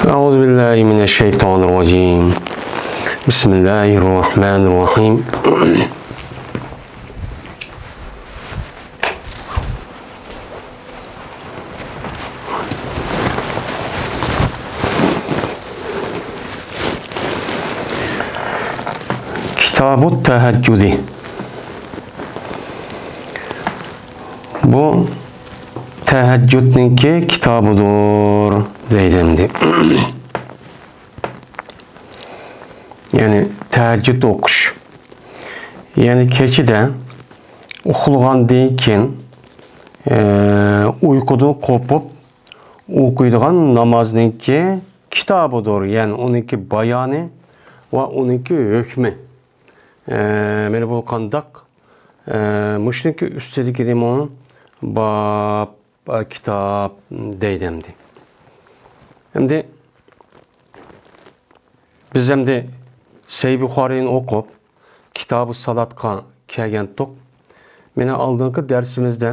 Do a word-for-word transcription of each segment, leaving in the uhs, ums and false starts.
أعوذ بالله من الشيطان الرجيم. بسم الله الرحمن الرحيم. كتاب التهجد. بۇ تەھەججۇدنىڭكى كىتابىدۇر دەيدۇ ئەمدى. يەنى تەھەججۇد ئوقۇش. يەنى كېچىدە ئۇخلىغاندىن كېيىن، ئە، ئۇيقۇدىن قوپۇپ ئوقۇيدىغان نامازنىڭكى كىتابىدۇر. يەنى ئۇنىڭكى بايانى ۋە ئۇنىڭكى ھۆكمى. ئە، مانا بۇ قانداق؟ ئە، مۇشۇنىڭكى ئۈستىدىكى نېمە؟ باب، ئە، كىتاب دەيدۇ ئەمدى. ئەمدى بىز ئەمدى سەھىھ بۇخارىينى ئوقۇپ، كىتابۇ سالاتقا كەلگەنتۇق. مانا ئالدىنقى دەرسىمىزدە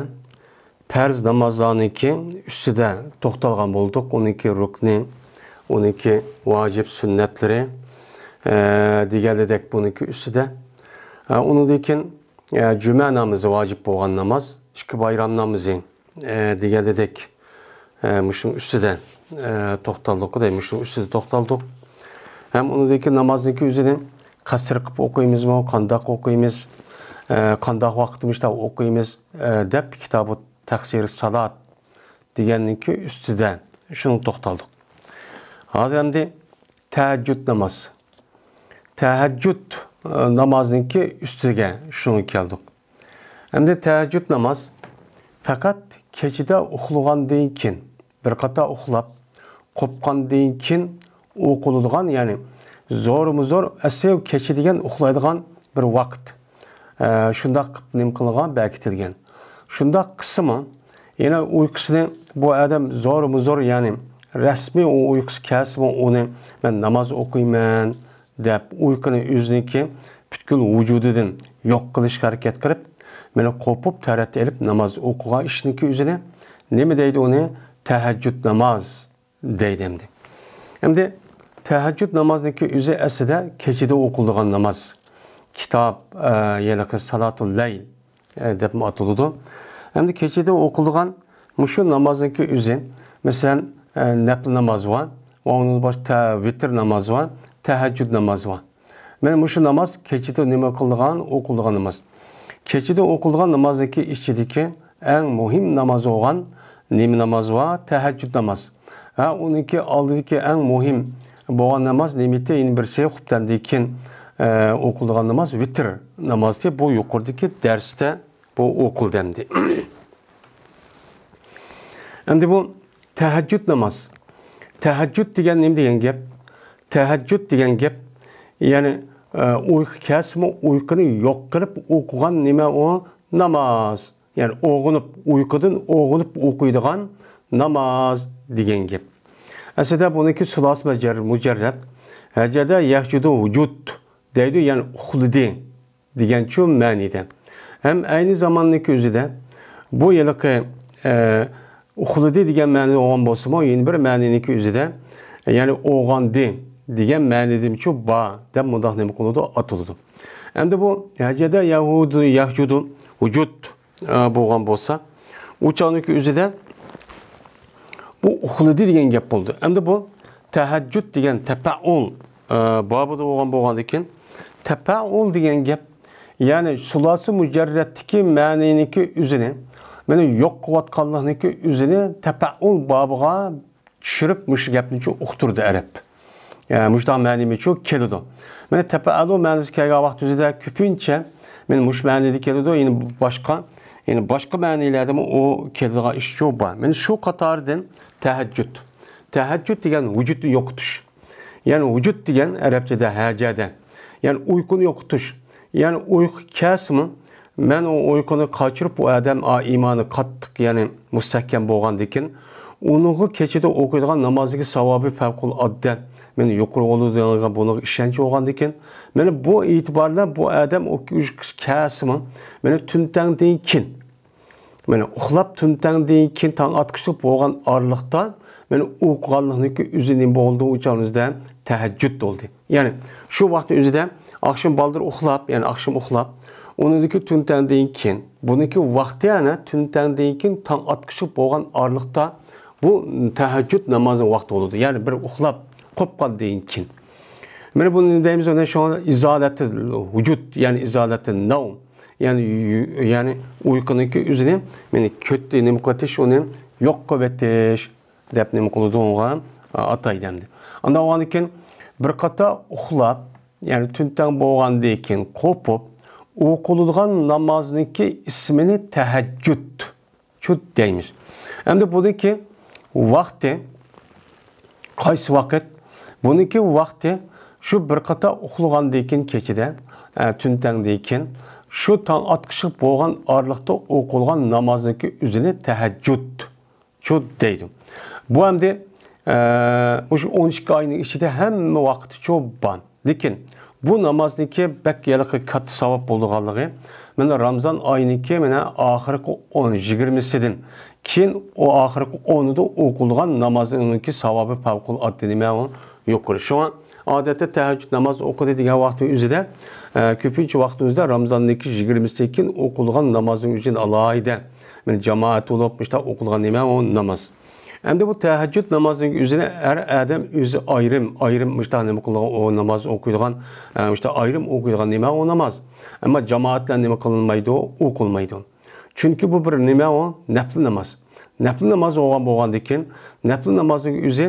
پەرز نامازلارنىڭكى ئۈستىدە توختالغان بولدۇق. ئۇنىڭكى رۇكنى، ئۇنىڭكى ۋاجىپ سۈننەتلىرى، ئە، دېگەنلىدەك بۇنىڭكى ئۈستىدە. ئە، ئۇنىڭدىن كېيىن، ئە، جۈمە نامىزى ۋاجىپ بولغان ناماز، ئىككى بايرام نامىزى، ئە، دېگەنلىدەك، ئە، مۇشۇنىڭ ئۈستىدە، ئە، توختالدۇق، دەي، مۇشۇنىڭ ئۈستىدە توختالدۇق. ھەم ئۇنىڭدىن كېيىن نامازنىڭكى ئۆزىنى قەسىر قىلىپ ئوقۇيمىزمۇ، قانداق ئوقۇيمىز، ئە، قانداق ۋاقىتتا مۇشۇنداق ئوقۇيمىز، ئە، دەپ كىتابۇ تەقسىر سالات دېگەننىڭكى ئۈستىدە شۇنىڭغا توختالدۇق. ھازىر ئەمدى تەھەججۇد ناماز. تەھەججۇد، ئە، نامازنىڭكى ئۈستىگە شۇنىڭغا كەلدۇق. ئەمدى تەھەججۇد ناماز پەقەت كېچىدە ئۇخلىغاندىن كېيىن، بىر قاتار ئۇخلاپ، قوپقاندىن كېيىن ئوقۇلىدىغان، يەنى زورمۇ زور ئەسلى كېچە دېگەن ئۇخلايدىغان بىر ۋاقىت. ئە، شۇنداق قىلىپ نېمە قىلغان، بەكىتىلگەن. شۇنداق قىلسىمۇ، يەنە ئۇيقۇسىنى بۇ ئادەم زورمۇ زور، يەنى رەسمىي ئۇ ئۇيقۇسى كەلسىمۇ، ئۇنى مەن ناماز ئوقۇيمەن دەپ، ئۇيقۇنى ئۆزىنىڭكى پۈتكۈل ۋۇجۇدىدىن يوق قىلىشقا ھەرىكەت قىلىپ، مانا قوپۇپ تەرەت ئېلىپ ناماز ئوقۇغان ئىشنىڭكى ئۆزىنى نېمە دەيدۇ ئۇنى؟ تەھەججۇد ناماز دەيدۇ ئەمدى. ئەمدى تەھەججۇد نامازنىڭكى ئۆزى ئەسلىدە كېچىدە ئوقۇلىدىغان ناماز. كىتاب، ئە، يەنى سالاتۇل لەيل، ئە، دەپمۇ ئاتىلىدۇ. ئەمدى كېچىدە ئوقۇلىدىغان مۇشۇ نامازنىڭكى ئۆزى، مەسىلەن، ئە، نەپلى ناماز بار، ۋە ئۇنىڭدىن باشقا تە-، ۋىتىر ناماز بار، تەھەججۇد ناماز بار. مانا مۇشۇ ناماز كېچىدە نېمە قىلىدىغان، ئوقۇلىدىغان ناماز. كېچىدە ئوقۇلىدىغان نامازنىڭكى ئىچىدىكى ئەڭ مۇھىم ناماز بولغان نېمە ناماز بار؟ تەھەججۇد ناماز. ھە، ئۇنىڭكى ئالدىدىكى ئەڭ مۇھىم بولغان ناماز نېمىتى؟ يەنە بىرسى خۇپتەندىن كېيىن، ئە، ئوقۇلىدىغان ناماز ۋىتىر نامازى. بۇ يۇقىرىدىكى دەرستە بۇ ئوقۇلدى ئەمدى. ئەمدى بۇ تەھەججۇد ناماز. تەھەججۇد دېگەن نېمە دېگەن گەپ؟ تەھەججۇد دېگەن گەپ، يەنى، ئە، ئۇيقۇ كەلسىمۇ ئۇيقۇنى يوق قىلىپ ئوقۇغان نېمە ئۇ؟ ناماز. يەنى ئويغىنىپ، ئۇيقۇدىن ئويغىنىپ ئوقۇيدىغان ناماز دېگەن گەپ. ئەسلىدە بۇنىڭكى سۇلاسى مۇجەر-، مۇجەررەت. ھەجەدە يەھجۇدۇ ھۇجۇد دەيدۇ، يەنى ئۇخلىدى دېگەنچۇ مەنىدە. ھەم ئەينى زاماننىڭكى ئۆزىدە بۇ ھېلىقى، ئە، ئۇخلىدى دېگەن مەنىدە بولغان بولسىمۇ، يەنە بىر مەنىنىڭكى ئۆزىدە، يەنى ئويغاندى دېگەن مەنىدىمۇچۇ بار دەپ مۇنداق نېمە قىلىدۇ؟ ئاتىلىدۇ. ئەمدى بۇ ھەجەدە يەھۇدۇ يەھجۇدۇ ھۇجۇد، ئە، بولغان بولسا، ئۇ چاغنىڭكى ئۆزىدە بۇ ئۇخلىدى دېگەن گەپ بولدى. ئەمدى بۇ تەھەججۇد دېگەن تەپەئۇل، ئە، بابىدا بولغان بولغاندىكىن، تەپەئۇل دېگەن گەپ، يەنى سۇلاسى مۇجەررەتتىكى مەنىنىڭكى ئۆزىنى، مانا يوق قىلىۋاتقانلىقنىڭكى ئۆزىنى تەپەئۇل بابىغا چۈشۈرۈپ، مۇشۇ گەپنىچۇ ئۇقتۇردى ئەرەب. يا، مۇشۇنداق مەنىمىچۇ كېلىدۇ. مانا تەپەئەلۇ مەنىسى كەلگەن ۋاقىت ئۆزىدە كۆپىنچە، مانا مۇشۇ مەنىدە كېلىدۇ، يەنە باشقا، يەنە باشقا مەنىلەردىمۇ ئۇ كېلىدىغان ئىشچۇ بار. مانا شۇ قاتاردىن تەھەججۇد. تەھەججۇد دېگەن ۋۇجۇدنى يوقىتىش. يەنى ۋۇجۇد دېگەن ئەرەبچىدە ھەجەدە. يەنى ئۇيقۇنى يوقىتىش. يەنى ئۇيقۇ كەلسىمۇ، مەن ئۇ ئۇيقۇنى قاچۇرۇپ، ئۇ ئادەم، ئا، ئىمانى قاتتىق، يەنى مۇستەھكەم بولغاندىكىن، ئۇنىڭغا كېچىدە ئوقۇيدىغان نامازدىكى ساۋابى پەۋقۇلئاددە، مانا يۇقىرى بولىدىغانلىقىغا بۇنىڭغا ئىشەنچ بولغاندىكىن، مانا بۇ ئېتىباردا بۇ ئادەم ئۇ كەلسىمۇ، مانا تۈنتەڭدىن كېيىن، مانا ئۇخلاپ تۈنتەڭدىن كېيىن تاڭ ئاتقۇچىلىق بولغان ئارىلىقتا مانا ئوقۇغانلىقنىڭكى ئۆزى نېمە بولدى؟ ئۇ چاغنىڭىزدا تەھەججۇد بولدى. يەنى شۇ ۋاقىتنىڭ ئۆزىدە ئاخشام بالدۇر ئۇخلاپ، يەنى ئاخشام ئۇخلاپ، ئۇنىڭدىكى تۈن تەڭدىن كېيىن، بۇنىڭكى ۋاقتى يەنە تۈن تەڭدىن كېيىن تاڭ ئاتقۇچە بولغان ئارىلىقتا بۇ تەھەججۇد نامازىنىڭ ۋاقتى بولىدۇ. يەنى بىر ئۇخلاپ قوپقاندىن كېيىن. مانا بۇنى دەيمىز، ئۇنى شۇڭا ئىزالەتى ۋۇجۇد، يەنى ئىزالەتى نەۋم. يەنى، يەنى ئۇيقۇنىڭكى ئۆزىنى، مانا كۆتى نېمە قىلىۋېتىش، ئۇنى يوق قىلىۋېتىش دەپ نېمە قىلىدۇ ئۇنىڭغا، ئاتايدۇ ئەمدى. ئاندىن ئۇنىڭدىن كېيىن بىر قاتا ئۇخلاپ، يەنى تۈن تەڭ بولغاندىن كېيىن قوپۇپ، ئوقۇلىدىغان نامازنىڭكى ئىسمىنى تەھەججۇد شۇ دەيمىز. ئەمدى بۇنىڭكى ۋاقتى قايسى ۋاقىت؟ بۇنىڭكى ۋاقتى شۇ بىر قاتا ئۇخلىغاندىن كېيىن كېچىدە، ئە، تۈن تەڭدىن كېيىن شۇ تاڭ ئاتقۇچە بولغان ئارىلىقتا ئوقۇلغان نامازنىڭكى ئۆزىنى تەھەججۇد شۇ دەيدۇ. بۇ ئەمدى، ئە، مۇشۇ ئون ئىككى ئاينىڭ ئىچىدە ھەممە ۋاقىتتا شۇ بار. لېكىن بۇ نامازنىڭكى بەك ھېلىقى كاتتا ساۋاب بولىدىغانلىقى، مانا رامزان ئاينىڭكى مانا ئاخىرقى ئون، يىگىرمىسىدىن كېيىن ئۇ ئاخىرقى ئونىدا ئوقۇلغان نامازنىڭكى ساۋابى پەۋقۇلئاددە نېمە ئۇ يۇقىرى. شۇڭا ئادەتتە تەھەججۇد ناماز ئوقۇدى دېگەن ۋاقتى ئۆزىدە، ئە، كۆپىنچە ۋاقتىمىزدا رامزاندىكى يىگىرمىسىدىن كېيىن ئوقۇلغان نامازنىڭ ئۆزىنى ئالاھىدە، مانا جامائەت بولۇپ مۇشۇنداق ئوقۇلغان نېمە ئۇ ناماز. ئەمدى بۇ تەھەججۇد نامازنىڭ ئۆزىنى ھەر ئادەم ئۆزى ئايرىم، ئايرىم مۇشۇنداق نېمە قىلىدىغان، ئۇ ناماز ئوقۇيدىغان، ئە، مۇشۇنداق ئايرىم ئوقۇيدىغان نېمە ئۇ ناماز. ئەمما جامائەت بىلەن نېمە قىلىنمايدۇ، ئوقۇلمايدۇ. چۈنكى بۇ بىر نېمە ئۇ؟ نەپلى ناماز. نەپلى ناماز بولغان، بولغاندىن كېيىن، نەپلى نامازنىڭ ئۆزى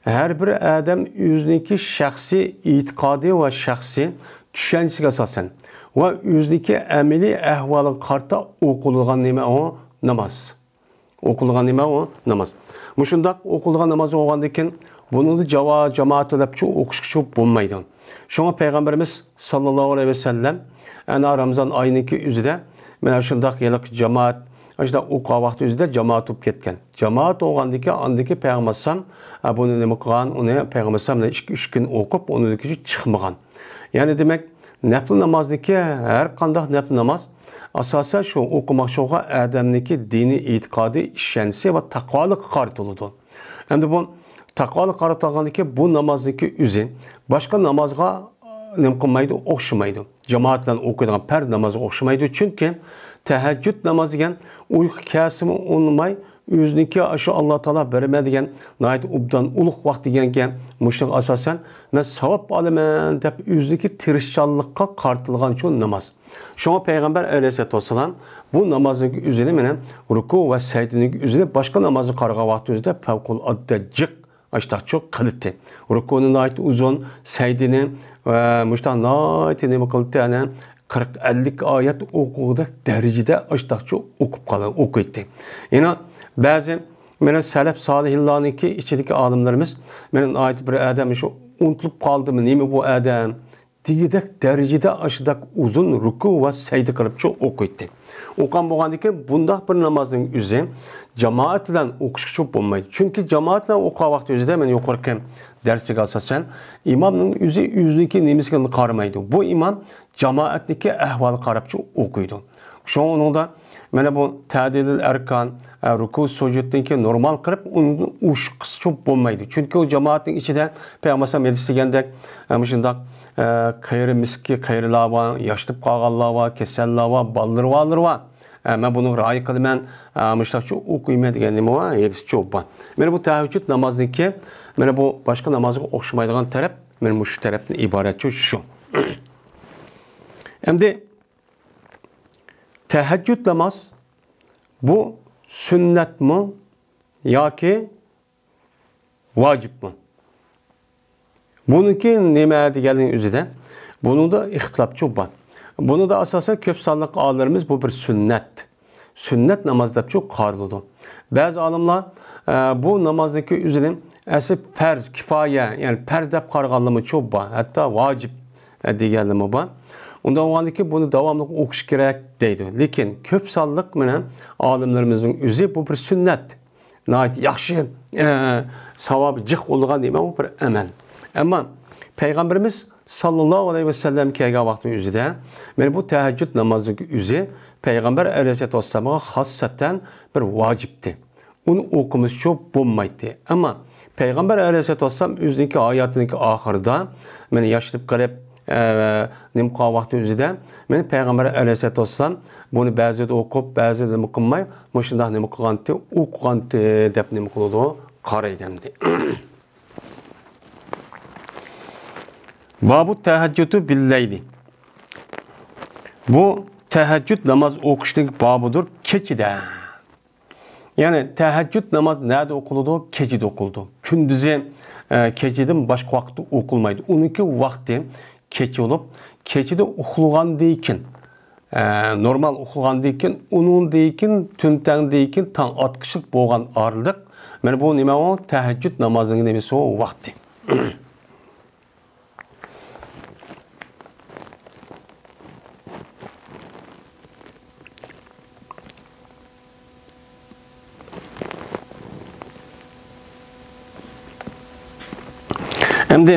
ھەر بىر ئادەم ئۆزىنىڭكى شەخسىي ئېتىقادى ۋە شەخسىي چۈشەنچىسىگە ئاساسەن ۋە ئۆزىنىڭكى ئەمەلىي ئەھۋالىغا قارىتا ئوقۇلىدىغان نېمە ئۇ؟ ناماز. ئوقۇلغان نېمە ئۇ؟ ناماز. مۇشۇنداق ئوقۇلغان ناماز بولغاندىن كېيىن، بۇنىڭدا جاۋا-، جامائەت بىلەنچۇ ئوقۇشقىچۇ بولمايدۇ. شۇڭا پەيغەمبىرىمىز ساللاللاھۇ ئەلەيھى ۋەسەللەم ئەنە رامىزان ئايىنىڭكى ئۆزىدە مانا شۇنداق ھېلىقى جامائەت، شۇنداق ئوقۇغان ۋاقتى ئۆزىدە جامائەت بولۇپ كەتكەن. جامائەت بولغاندىن كېيىن، ئاندىن كېيىن پەيغەمبەر ئەلەيھىسسالام، ئە، بۇنى نېمە قىلغان؟ ئۇنى پەيغەمبەر ئەلەيھىسسالام بىلەن ئىككى، ئۈچ كۈن ئوقۇپ، ئۇنىڭدىن كېيىن چىقمىغان. يەنى دېمەك، نەپلى نامازنىڭكى، ھەر قانداق نەپلى ناماز ئاساسەن شۇ ئوقۇماقچى بولغان ئادەمنىڭكى دىنىي ئېتىقادى، ئىشەنچىسى ۋە تەقۋالىققا قارىتىلىدۇ. ئەمدى بۇ تەقۋالىققا قارىتىلغاندىكى بۇ نامازنىڭكى ئۆزى باشقا نامازغا نېمە قىلمايدۇ، ئوخشىمايدۇ. جامائەت بىلەن ئوقۇيدىغان پەرز نامازغا ئوخشىمايدۇ. چۈنكى تەھەججۇد ناماز دېگەن ئۇيقۇ كەلسىمۇ ئۇنىماي، ئۆزىنىڭكى ئاشۇ ئاللا تائالا بېرىمەن دېگەن ناھايىتى ئوبدان ئۇلۇغ ۋاقتى دېگەنگە، مۇشۇنىڭغا ئاساسەن مەن ساۋاب ئالىمەن دەپ ئۆزىنىڭكى تىرىشچانلىققا قارىتىلغان شۇ ناماز. شۇڭا پەيغەمبەر ئەلەيھىسسالاتۇ ۋەسسالام بۇ نامازنىڭ ئۆزىنى، مانا رۇكۇ ۋە سەجدىنىڭ ئۆزىنى باشقا نامازغا قارىغان ۋاقتىمىزدا پەۋقۇلئاددە جىق ئاشتاقچۇ قىلىتتى. رۇكۇنى ناھايىتى ئۇزۇن، سەجدىنى، ئە، مۇشتاق ناھايىتى نېمە قىلىتتى، يەنى قىرىق، ئەللىك ئايەت ئوقۇغۇدەك دەرىجىدە ئاشتاقچۇ ئوقۇپ قال-، ئوقۇيتتى. يەنە بەزى، مانا سەلەپ سالىھىنلارنىڭكى ئىچىدىكى ئالىملىرىمىز، مانا ناھايىتى بىر ئادەم شۇ ئۇنتۇلۇپ قالدىمۇ، نېمە بۇ ئادەم؟ دېگۈدەك دەرىجىدە ئاشۇنداق ئۇزۇن رۇكۇ ۋە سەجدە قىلىپچۇ ئوقۇيتتى. ئوقۇغان بولغاندىكىن، بۇنداق بىر نامازنىڭ ئۆزى جامائەت بىلەن ئوقۇشقىچۇ بولمايدۇ. چۈنكى جامائەت بىلەن ئوقۇغان ۋاقتى ئۆزىدە، مەن يۇقىرىقى دەرسلىككە ئاساسەن، ئىمامنىڭ ئۆزى ئۆزىنىڭكى نېمىسىگە قارىمايدۇ. بۇ ئىمام جامائەتنىڭكى ئەھۋالىغا قاراپچۇ ئوقۇيدۇ. شۇڭا ئۇنىڭدا مانا بۇ تەدىلىل ئەركان، ئە، رۇكۇ سۇجۇدنىڭكى نورمال قىلىپ، ئۇنى ئوشۇققىسىچۇ بولمايدۇ. چۈنكى ئۇ جامائەتنىڭ ئىچىدە پەيغەمبەر ئەلەيھىسسالام ھېلىسى دېگەندەك، ئە، مۇشۇنداق، ئە، قېرى مىسكىن، قېرىلار بار، ياشىنىپ قالغانلار بار، كېسەللەر بار، بالىلىرى بارلىرى بار. ئە، مەن بۇنىڭغا رىئايە قىلىمەن، ئە، مۇشۇنداقچۇ ئوقۇيمەن دېگەن نېمە بار؟ ھېلىسىچۇ بار. مانا بۇ تەھەججۇد نامازنىڭكى، مانا بۇ باشقا نامازغا ئوخشىمايدىغان تەرەپ، مانا مۇشۇ تەرەپتىن ئىبارەتچۇ شۇ. ئەمدى تەھەججۇد ناماز بۇ سۈننەتمۇ ياكى ۋاجىپمۇ؟ بۇنىڭكى نېمە دېگەننىڭ ئۆزىدە، بۇنىڭدا ئىختىلاپچۇ بار. بۇنىڭدا ئاساسەن كۆپ سانلىق ئالىملىرىمىز بۇ بىر سۈننەت، سۈننەت ناماز دەپچۇ قارىلىدۇ. بەزى ئالىملار، ئە، بۇ نامازنىڭكى ئۆزىنى ئەسلى پەرز، كىپايە، يەنى پەرز دەپ قارىغانلىرىمۇچۇ بار، ھەتتا ۋاجىپ، ئە، دېگەنلىرىمۇ بار. ئۇنداق بولغاندىكىن بۇنى داۋاملىق ئوقۇش كېرەك دەيدۇ. لېكىن كۆپ سانلىق مانا ئالىملىرىمىزنىڭ ئۆزى بۇ بىر سۈننەت. ناھايىتى ياخشى، ئە، ساۋابى جىق بولغان نېمە ئۇ بىر ئەمەل. ئەمما پەيغەمبىرىمىز ساللاللاھۇ ئەلەيھى ۋەسەللەم كەلگەن ۋاقىتنىڭ ئۆزىدە، مانا بۇ تەھەججۇد نامازنىڭ ئۆزى پەيغەمبەر ئەلەيھىسسالاتۇ ۋەسسالامغا خاسسەتەن بىر ۋاجىپتى. ئۇنى ئوقۇمىسىچۇ بولمايتتى. ئەمما پەيغەمبەر ئەلەيھىسسالاتۇ ۋەسسالام ئۆزىنىڭكى ھاياتىنىڭكى ئاخىرىدا، مانا ياشىنىپ قېلىپ، ئە، نېمە قىلغان ۋاقتى ئۆزىدە، مانا پەيغەمبەر ئەلەيھىسسالاتۇ ۋەسسالام بۇنى بەزىدە ئوقۇپ، بەزىدە نېمە قىلماي، مۇشۇنداق نېمە قىلغانتى، ئوقۇغانتى دەپ نېمە قىلىدۇ، قارايدۇ ئەمدى. بابۇ تەھەججۇدۇ بىللەيلى. بۇ تەھەججۇد ناماز ئوقۇشنىڭ بابىدۇر كېچىدە. يەنى تەھەججۇد ناماز نەدە ئوقۇلىدۇ؟ كېچىدە ئوقۇلىدۇ. كۈندۈزى، ئە، كېچىدىن باشقا ۋاقىتتا ئوقۇلمايدۇ. ئۇنىڭكى ۋاقتى كېچە بولۇپ، كېچىدە ئۇخلىغاندىن كېيىن، ئە، نورمال ئۇخلىغاندىن كېيىن، ئۇنىڭدىن كېيىن، تۈنتەڭدىن كېيىن، تاڭ ئاتقۇچىلىق بولغان ئارىلىق، مانا بۇ نېمە ئۇ؟ تەھەججۇد نامازىنىڭ نېمىسى ئۇ؟ ۋاقتى. ئەمدى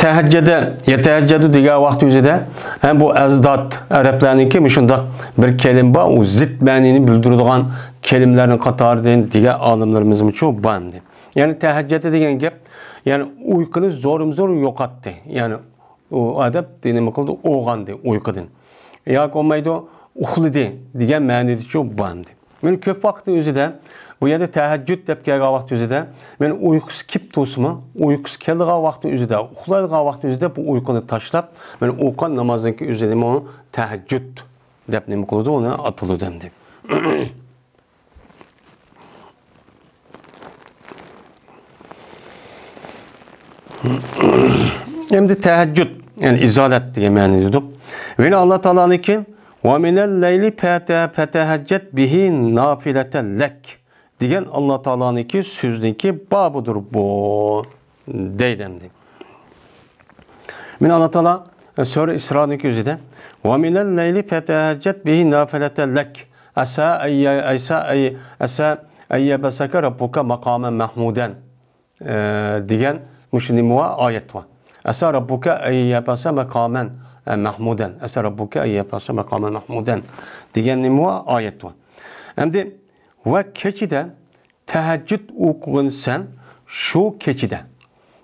تەھەججەدە، يەتەھەججەدۇ دېگەن ۋاقىت ئۆزىدە، ھەم بۇ ئەزداد ئەرەبلەرنىڭكى مۇشۇنداق بىر كەلىمە بار، ئۇ زىت مەنىنى بىلدۈرىدىغان كەلىمىلەرنىڭ قاتارىدىن دېگەن ئالىملىرىمىزمۇچۇ بار ئەمدى. يەنى تەھەججەدە دېگەن گەپ، يەنى ئۇيقۇنى زورمۇ زور يوقاتتى. يەنى ئۇ ئادەم نېمە قىلدى؟ ئويغاندى ئۇيقۇدىن. ياكى بولمايدۇ، ئۇخلىدى دېگەن مەنىدىچۇ بار ئەمدى. مانا كۆپ ۋاقىتنىڭ ئۆزىدە، بۇ يەردە تەھەججۇد دەپ كەلگەن ۋاقىت ئۆزىدە، مانا ئۇيقۇسى كېلىپ تۇرسىمۇ، ئۇيقۇسى كېلىدىغان ۋاقىتنىڭ ئۆزىدە، ئۇخلايدىغان ۋاقىتنىڭ ئۆزىدە بۇ ئۇيقۇنى تاشلاپ، مانا ئوقۇغان نامازنىڭكى ئۆزى نېمە ئۇ؟ تەھەججۇد دەپ نېمە قىلىدۇ؟ ئۇنى ئاتىلىدۇ ئەمدى. ئەمدى تەھەججۇد، يەنى ئىزالەت دېگەن مەنىدە دېدۇق. يەنە ئاللا تائالانىڭكى، «ۋە مىنەل لەيلى فەتە-، فەتەھەججەت بىھى نافىلەتەن لەك» دېگەن ئاللا تائالانىڭكى سۆزىنىڭكى بابىدۇر بۇ، دەيدۇ ئەمدى. مانا ئاللا تائالا، ئە، سۈرە ئىسرانىڭكى ئۆزىدە، «ۋە مىنەل لەيلى فەتەھەججەت بىھى نافىلەتەن لەك، ئەسا ئەييە-، ئەسا ئەي-، ئەسا ئەييەبئەسەكە رەببۇكە مەقامەن مەھمۇدەن.» ئە، دېگەن مۇشۇ نېمە بار؟ ئايەت بار. «ئەسا رەببۇكە ئەييەبئەسە مەقامەن، ئە، مەھمۇدەن. ئەسا رەببۇكە ئەييەبئەسە مەقامەن مەھمۇدەن» دېگەن نېمە بار؟ ئايەت بار. ئەمدى، ۋە كېچىدە تەھەججۇد ئوقۇغىن سەن شۇ كېچىدە.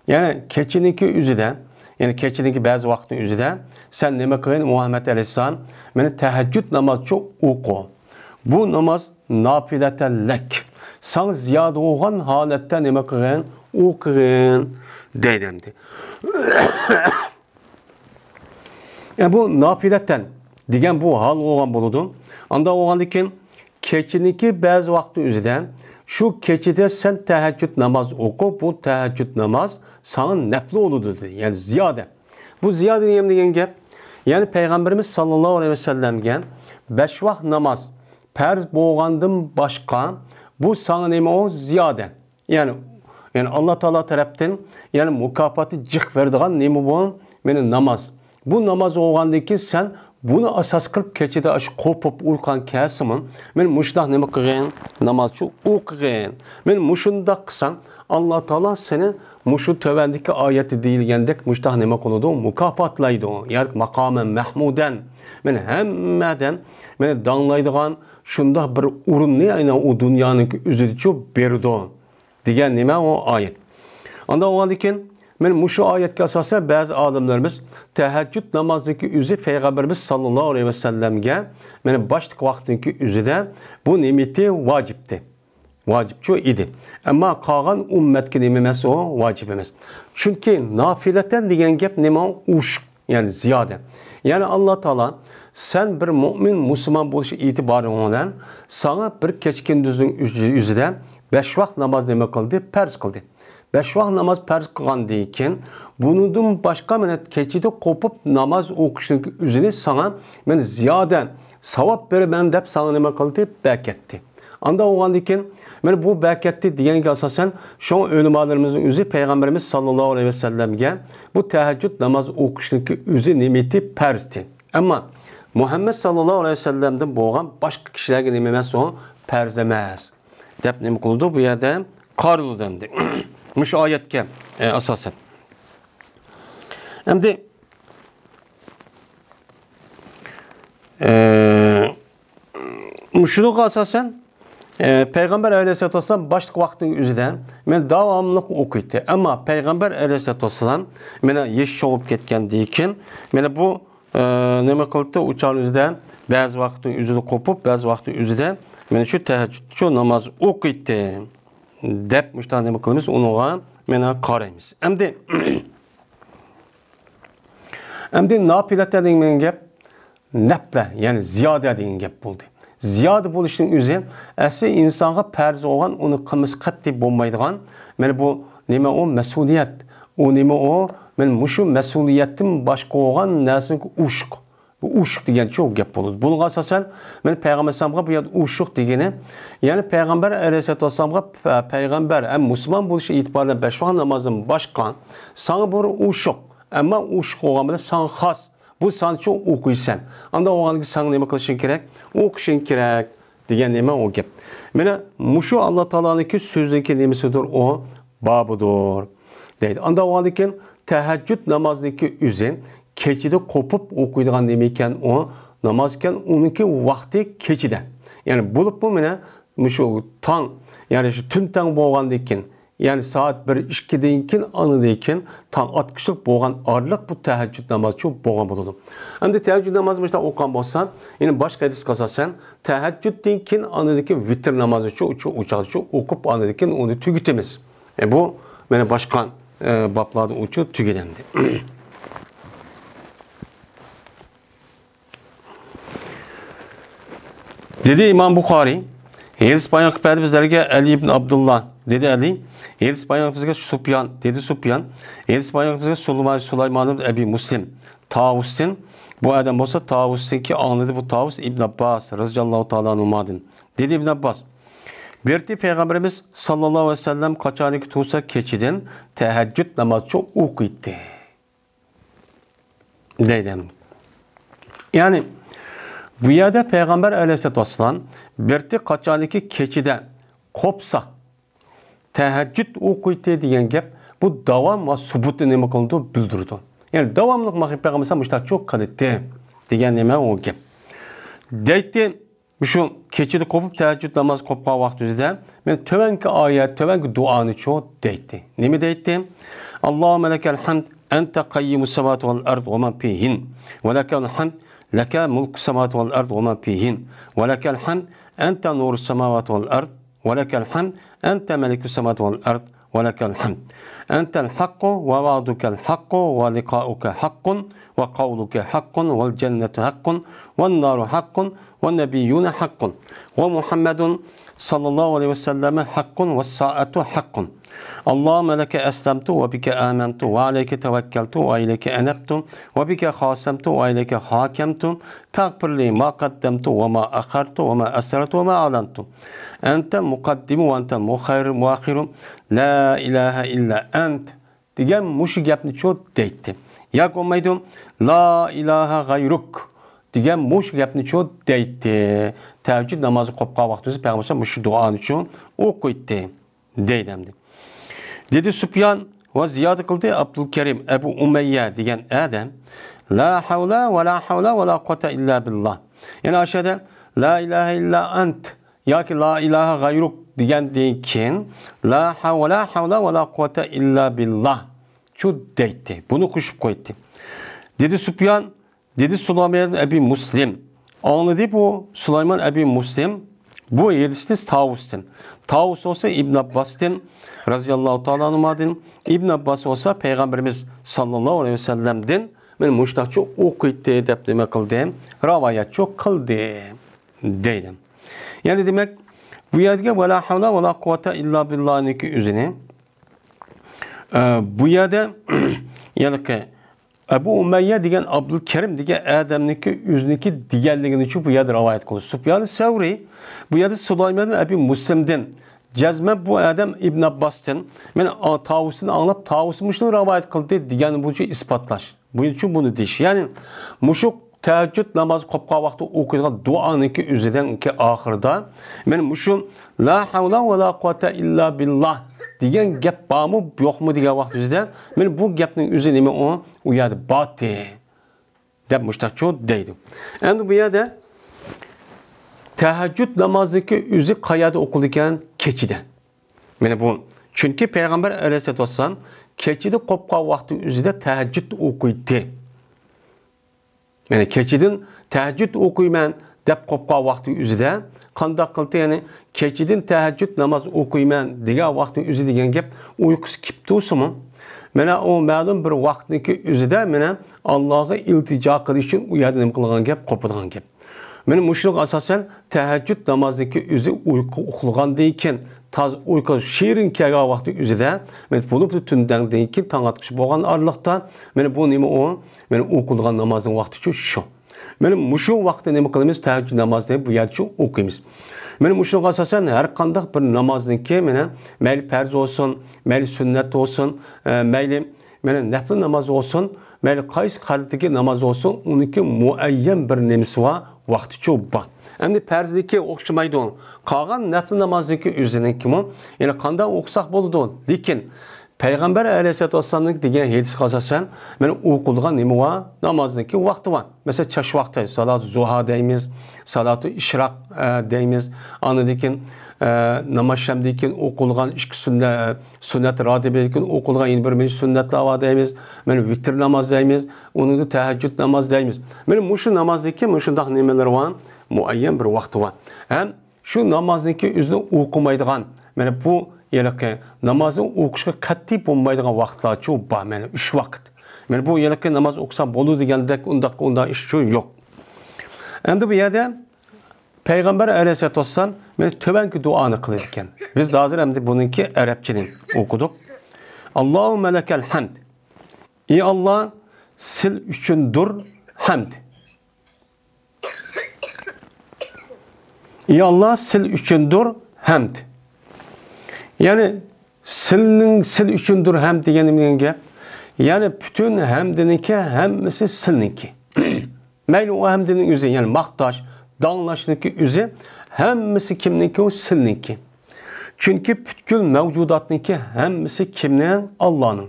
يەنى كېچىنىڭكى ئۆزىدە، يەنى كېچىنىڭكى بەزى ۋاقىتنىڭ ئۆزىدە سەن نېمە قىلغىن، مۇھەممەد ئەلەيھىسسالام، مانا تەھەججۇد نامازچۇ ئوقۇ. بۇ ناماز نافىلەتەن لەك. ساڭا زىيادە بولغان ھالەتتە نېمە قىلغىن؟ ئوقۇغىن، دەيدۇ ئەمدى. ئە، بۇ نافىلەتەن دېگەن بۇ ھال بولغان بولىدۇ. ئانداق بولغاندىن كېيىن كېچىنىڭكى بەزى ۋاقتى ئۆزىدە، شۇ كېچىدە سەن تەھەججۇد ناماز ئوقۇ، بۇ تەھەججۇد ناماز ساڭا نەپلى بولىدۇ دېدى، يەنى زىيادە. بۇ زىيادە دېگەن، دېگەن گەپ، يەنى پەيغەمبىرىمىز ساللاللاھۇ ئەلەيھى ۋەسەللەمگە بەش ۋاق ناماز پەرز بولغاندىن باشقا، بۇ ساڭا نېمە ئۇ؟ زىيادە. يەنى، يەنى ئاللا تائالا تەرەپتىن، يەنى مۇكاپاتى جىق بېرىدىغان نېمە بۇ؟ مانا ناماز. بۇ ناماز بولغاندىن كېيىن سەن بۇنى ئاساس قىلىپ كېچىدە ئاشۇ قوپۇپ ئۇيقۇڭ كەلسىمۇ، مانا مۇشۇنداق نېمە قىلغىن؟ نامازچۇ ئوقۇغىن. مانا مۇشۇنداق قىلساڭ، ئاللا تائالا سېنى مۇشۇ تۆۋەندىكى ئايەتتە دېيىلگەندەك مۇشۇنداق نېمە قىلىدۇ؟ مۇكاپاتلايدۇ. ياكى ماقامەن مەھمۇدەن. مانا ھەممە ئادەم مانا داڭلايدىغان شۇنداق بىر ئورۇننى ئەينى ئۇ دۇنيانىڭكى ئۆزىدىچۇ بېرىدۇ. دېگەن نېمە ئۇ ئايەت. ئانداق بولغاندىن كېيىن، مانا مۇشۇ ئايەتكە ئاساسەن بەزى ئالىملىرىمىز تەھەججۇد نامازنىڭكى ئۆزى پەيغەمبىرىمىز ساللاللاھۇ ئەلەيھى ۋەسەللەمگە، مانا باشلىق ۋاقىتنىڭكى ئۆزىدە بۇ نېمىتى ۋاجىپتى. ۋاجىپچۇ ئىدى. ئەمما قالغان ئۈممەتكە نېمە ئەمەس ئۇ؟ ۋاجىپ ئەمەس. چۈنكى نافىلەتەن دېگەن گەپ نېمە؟ ئوشۇق. يەنى زىيادە. يەنى ئاللا تائالا سەن بىر مۆمىن مۇسۇلمان بولۇش ئېتىبارىڭ بىلەن ساڭا بىر كېچە كۈندۈزنىڭ ئۆزى-، ئۆزىدە بەش ۋاق ناماز نېمە قىلدى؟ پەرز قىلدى. بەش ۋاق ناماز پەرز قىلغاندىن كېيىن، بۇنىڭدىن باشقا مانا كېچىدە قوپۇپ ناماز ئوقۇشنىڭ ئۆزىنى ساڭا مەن زىيادە ساۋاب بېرىمەن دەپ ساڭا نېمە قىلدى؟ بەركەتتى. ئانداق بولغاندىن كېيىن، مانا بۇ بەركەتتى دېگەنگە ئاساسەن، شۇڭا ئۆلىمالىرىمىزنىڭ ئۆزى پەيغەمبىرىمىز ساللاللاھۇ ئەلەيھى ۋەسەللەمگە بۇ تەھەججۇد ناماز ئوقۇشنىڭكى ئۆزى نېمىتى؟ پەرزتى. ئەمما مۇھەممەد ساللاللاھۇ ئەلەيھى ۋەسەللەمدىن بولغان باشقا كىشىلەرگە نېمە ئەمەس ئۇ؟ پەرز ئەمەس دەپ نېمە قىلىدۇ؟ بۇ يەردە قارىلىدۇ ئەمدى. مۇشۇ ئايەتكە، ئە، ئاساسەن. ئەمدى، ئە، مۇشۇنىڭغا ئاساسەن، ئە، پەيغەمبەر ئەلەيھىسسالاتۇ ۋەسسالام باشلىق ۋاقىتنىڭ ئۆزىدە مەن داۋاملىق ئوقۇيتتى. ئەمما پەيغەمبەر ئەلەيھىسسالاتۇ ۋەسسالام مانا يېشى چوڭىيىپ كەتكەندىن كېيىن، مانا بۇ، ئە، نېمە قىلدى؟ ئۇ چاغنىڭ ئۆزىدە بەزى ۋاقىتنىڭ ئۆزىدە قوپۇپ، بەزى ۋاقىتنىڭ ئۆزىدە مانا شۇ تەھەججۇد شۇ ناماز ئوقۇيتتى، دەپ مۇشۇنداق نېمە قىلىمىز؟ ئۇنىڭغا مانا قارايمىز. ئەمدى ئەمدى ناپىلەتە دېگەن گەپ نەپلە، يەنى زىيادە دېگەن گەپ بولدى. زىيادە بولۇشنىڭ ئۆزى ئەسلى ئىنسانغا پەرز بولغان، ئۇنى قىلمىسا قەتئىي بولمايدىغان، مانا بۇ نېمە ئۇ؟ مەسئۇلىيەت. ئۇ نېمە ئۇ؟ مانا مۇشۇ مەسئۇلىيەتتىن باشقا بولغان نەرسىنىڭ ئوشۇق. بۇ ئوشۇق دېگەنچە ئۇ گەپ بولىدۇ. بۇنىڭغا ئاساسەن، مانا پەيغەمبەر ئەلەيھىسسالامغا بۇ يەردە ئوشۇق دېگىنى، يەنى پەيغەمبەر ئەلەيھىسسالاتۇ ۋەسسالامغا پە-، پەيغەمبەر ھەم مۇسۇلمان بولۇشى ئېتىبارى بىلەن بەش ۋاق نامازدىن باشقا ساڭا بىر ئوشۇق، ئەمما ئوشۇق بولغان بىلەن ساڭا خاس. بۇ سانچۇ ئوقۇيسەن. ئانداق بولغاندىكىن ساڭا نېمە قىلىشىڭ كېرەك؟ ئوقۇشۇڭ كېرەك دېگەن نېمە ئۇ گەپ. مانا مۇشۇ ئاللا تائالانىڭكى سۆزىنىڭكى نېمىسىدۇر ئۇ؟ بابىدۇر. دەيدۇ. ئانداق بولغاندىكىن تەھەججۇد نامازىنىڭكى ئۆزى كېچىدە قوپۇپ ئوقۇيدىغان نېمە ئىكەن ئۇ؟ ناماز ئىكەن، ئۇنىڭكى ۋاقتى كېچىدە. يەنى بولۇپمۇ مانا مۇشۇ تاڭ، يەنى شۇ تۈن تەڭ بولغاندىن كېيىن، يەنى سائەت بىر، ئىككىدىن كېيىن، ئاندىن كېيىن تاڭ ئاتقۇچىلىق بولغان ئارىلىق بۇ تەھەججۇد نامازى شۇ بولغان بولىدۇ. ئەمدى تەھەججۇد نامازى مۇشۇنداق ئوقۇغان بولسا، يەنى باشقا ھەدىسكە ئاساسەن، تەھەججۇدتىن كېيىن ئاندىن كېيىن ۋىتىر نامازى شۇ، شۇ، ئۇ چاغدا شۇ ئوقۇپ، ئاندىن كېيىن ئۇنى تۈگىتىمىز. ئە، بۇ مانا باشقا، ئە، بابلاردا ئۇچۇ تۈگىدى ئەمدى. دېدى ئىمام بۇخارىي، ھېدىس بايان قىلىپ بەردى بىزلەرگە ئەلى ئىبن ئابدۇللا. دېدى ئەلى، ھېدىس بايان قىلىپ بىزگە سۇپيان. دېدى سۇپيان، ھېدىس بايان قىلىپ بىزگە سۇلىماي-، سۇلايمان ئىبن ئەبى مۇسلىم. تاۋۇستىن، بۇ ئادەم بولسا تاۋۇستىنكى ئاڭلىدى، بۇ تاۋۇس ئىبن ئابباس رەزىياللاھۇ تائالا ئەنھۇمادىن. دېدى ئىبن ئابباس، بىرتى پەيغەمبىرىمىز ساللاللاھۇ ئەلەيھى ۋەسەللەم قاچانكى تۇرسا كېچىدىن تەھەججۇد نامازچۇ ئوقۇيتتى. دەيدۇ. يەنى، بۇ يەردە پەيغەمبەر ئەلەيھىسسالاتۇ ۋەسسالام بىرتى قاچانكى كېچىدە قوپسا، تەھەججۇد ئوقۇيتتى دېگەن گەپ، بۇ داۋام ۋە سۇبۇتنى نېمە قىلىدۇ؟ بىلدۈرىدۇ. يەنى، داۋاملىق ماخىي پەيغەمبەر مۇشتاقچۇ قىلىتتى دېگەن نېمە ئۇ گەپ. دەيتتى، مۇشۇ كېچىدە قوپۇپ، تەھەججۇد ناماز قوپقان ۋاقتىمىزدا مەن تۆۋەنكى ئايەت، تۆۋەنكى دۇئانىچۇ دەيتتى. نېمە دەيتتى؟ اللهم لك الحمد أنت قيم السماوات والأرض ومن فيهن، ولك الحمد لك ملك السماوات والأرض ومن فيهن، ولك الحمد أنت نور السماوات والأرض، ولك الحمد أنت ملك السماوات والأرض، ولك الحمد. أنت الحق ووعدك الحق ولقاؤك حق وقولك حق والجنة حق والنار حق والنبيون حق ومحمد صلى الله عليه وسلم حق والساعة حق. اللهم لك أسلمت وبك آمنت وعليك توكلت وإليك أنبت وبك خاصمت وإليك حاكمت فاغفر لي ما قدمت وما أخرت وما أسررت وما أعلنت. أنت المقدم وأنت المؤخر، مؤخر. لا إله إلا أنت دېگەن مۇشۇ گەپنىچۇ دەيتتى. ياكى بولمايدۇ، لا ئىلاھە غەيرۇك دېگەن مۇشۇ گەپنىچۇ دەيتتى. تەھەججۇد نامازى قوپقان ۋاقتىمىزدا پەيغەمبەر مۇشۇ دۇئانىچۇ ئوقۇيتتى. دەيدۇ ئەمدى. دېدى سۇپيان ۋە زىيادە قىلدى ئابدۇلكەرىم ئەبۇ ئۇمەييە دېگەن ئادەم، لا ھەۋلە ۋە لا ھەۋلە ۋە لا قۇۋۋەتە ئىللا بىللا. يەنى ئاشۇ يەردە لا ئىلاھە ئىللا ئەنت ياكى لا ئىلاھە غەيرۇك دېگەندىن كېيىن لا ھەۋ-، لا ھەۋلە ۋە لا قۇۋۋەتە ئىللا بىللا چۇ دەيتتى. بۇنى قوشۇپ قويدى. دېدى سۇپيان، دېدى سۇلايمان ئەبى مۇسلىم. ئاڭلىدى بۇ سۇلايمان ئەبى مۇسلىم بۇ ھەدىسنى تاۋۇستىن. تاۋۇس بولسا ئىبن ئابباستىن رەزىياللاھۇ تائالا ئەنھۇمادىن. ئىبن ئابباس بولسا پەيغەمبىرىمىز ساللاللاھۇ ئەلەيھى ۋەسەللەمدىن مانا مۇشۇنداقچە ئوقۇيتتى دەپ نېمە قىلدى؟ راۋايەتچۇ قىلدى دەيدۇ. يەنى دېمەك، بۇ يەردىكى ۋە لا ھەۋلە ۋە لا قۇۋۋەتە ئىللا بىللانىڭكى ئۆزىنى، ئە، بۇ يەردە، يەنى ئەبۇ ئۇمەييە دېگەن ئابدۇلكەرىم دېگەن ئادەمنىڭكى ئۆزىنىڭكى دېگەنلىكىنىچۇ بۇ يەردە رىۋايەت قىلدى. سۇپيان سەۋرى بۇ يەردە سۇلايمان ئەبى مۇسلىمدىن، جەزمەن بۇ ئادەم ئىبن ئابباستىن، مەن ئا-، تاۋۇستىن ئاڭلاپ، تاۋۇس مۇشۇنى رىۋايەت قىلدى دېگەن بويىچە ئىسپاتلاش. بۇنىڭ ئۈچۈن بۇنى دېيىش. يەنى مۇشۇ تەھەججۇد نامازى قوپقان ۋاقتى ئوقۇيدىغان دۇئانىڭكى ئۆزىدىنكى ئاخىرىدا، مەن مۇشۇ لا ھەۋلە ۋە لا قۇۋۋەتە ئىللا بىللا دېگەن گەپ بارمۇ، يوقمۇ دېگەن ۋاقتىدا، مەن بۇ گەپنىڭ ئۆزى نېمە ئۇ؟ ئۇ يەردە باتى دەپ مۇشتاقچۇ دەيدۇ. ئەمدى بۇ يەردە تەھەججۇد نامازىنىڭكى ئۆزى قەيەردە ئوقۇلىدىكەن؟ كېچىدە. مانا بۇ. چۈنكى پەيغەمبەر ئەلەيھىسسالاتۇ ۋەسسالام كېچىدە قوپقان ۋاقتى ئۆزىدە تەھەججۇد ئوقۇيتتى. يەنى كېچىدىن تەھەججۇد ئوقۇيمەن دەپ قوپقان ۋاقتى ئۆزىدە قانداق قىلدى؟ يەنى كېچىدىن تەھەججۇد ناماز ئوقۇيمەن دېگەن ۋاقتى ئۆزى دېگەن گەپ ئۇيقۇسى كېلىپ تۇرسىمۇ، مانا ئۇ مەلۇم بىر ۋاقىتنىڭكى ئۆزىدە مانا ئاللاغا ئىلتىجا قىلىش ئۈچۈن ئۇ يەردە نېمە قىلغان گەپ؟ قوپىدىغان گەپ. مانا مۇشۇنىڭغا ئاساسەن تەھەججۇد نامازىنىڭكى ئۆزى ئۇيقۇ ئۇخلىغاندىن كېيىن، تازا ئۇيقۇ شېرىن كەلگەن ۋاقتى ئۆزىدە، مانا بولۇپلا تۈندەندىن كېيىن تاڭ ئاتقۇچە بولغان ئارىلىقتا، مانا بۇ نېمە ئۇ؟ مانا ئوقۇلىدىغان نامازنىڭ ۋاقتىچۇ شۇ. مانا مۇشۇ ۋاقىتتا نېمە قىلىمىز؟ تەھەججۇد نامازىنى بۇ يەردىچۇ ئوقۇيمىز. مانا مۇشۇنىڭغا ئاساسەن ھەر قانداق بىر نامازنىڭكى مانا مەيلى پەرز بولسۇن، مەيلى سۈننەت بولسۇن، ئە، مەيلى مانا نەپلى ناماز بولسۇن، مەيلى قايسى قەدىردىكى ناماز بولسۇن، ئۇنىڭكى مۇئەييەن بىر نېمىسى بار، ۋاقتىچۇ بار. ئەمدى پەرزنىڭكى ئوخشىمايدۇ. قالغان نەپلى نامازنىڭكى ئۆزىنىڭكىمۇ، يەنى قانداق ئوقۇساق بولىدۇ. لېكىن پەيغەمبەر ئەلەيھىسسالاتۇ ۋەسسالامنىڭ دېگەن ھەدىسىگە ئاساسەن، مانا ئوقۇلىدىغان نېمە بار؟ نامازنىڭكى ۋاقتى بار. مەسىلەن، چاچ ۋاقتى، سالاتۇ زۇھا دەيمىز، سالاتۇ ئىشراق، ئە، دەيمىز. ئاندىن كېيىن، ئە، ناماز شەمدىن كېيىن ئوقۇلىدىغان ئىككى سۈننە-، سۈننەت راتىبىدىن كېيىن ئوقۇلىدىغان يەنە بىر مەجلىس سۈننەتلەر بار دەيمىز. مانا ۋىتىر ناماز دەيمىز. ئۇنىڭدا تەھەججۇد ناماز دەيمىز. مانا مۇشۇ نامازنىڭكى مۇشۇنداق نېمىلىرى بار، مۇئەييەن بىر ۋاقتى بار. ھەم شۇ نامازنىڭكى ئۆزىنى ئوقۇمايدىغان، مانا بۇ ھېلىقى نامازنى ئوقۇشقا قەتئىي بولمايدىغان ۋاقىتلارچۇ بار، مانا ئۈچ ۋاقىت. مانا بۇ ھېلىقى ناماز ئوقۇسام بولىدۇ دېگەندەك ئۇنداق، ئۇنداق ئىشچۇ يوق. ئەمدى بۇ يەردە پەيغەمبەر ئەلەيھىسسالاتۇ ۋەسسالام مانا تۆۋەنكى دۇئانى قىلىدىكەن. بىز ھازىر ئەمدى بۇنىڭكى ئەرەبچىنى ئوقۇدۇق. ئاللاھۇممە لەكەل ھەمد. ئى ئاللا، سىل ئۈچۈندۇر ھەمد. ئى ئاللا، سىل ئۈچۈندۇر ھەمد. يەنى سىلنىڭ، سىل ئۈچۈندۇر ھەمد دېگەن نېمە دېگەن گەپ؟ يەنى پۈتۈن ھەمدىنىڭكى ھەممىسى سىلنىڭكى. مەيلى ئۇ ھەمدىنىڭ ئۆزى، يەنى ماختاش، داڭلاشنىڭكى ئۆزى، ھەممىسى كىمنىڭكى؟ ئۇ سىلنىڭكى. چۈنكى پۈتكۈل مەۋجۇداتنىڭكى ھەممىسى كىمنىڭ؟ ئاللانىڭ.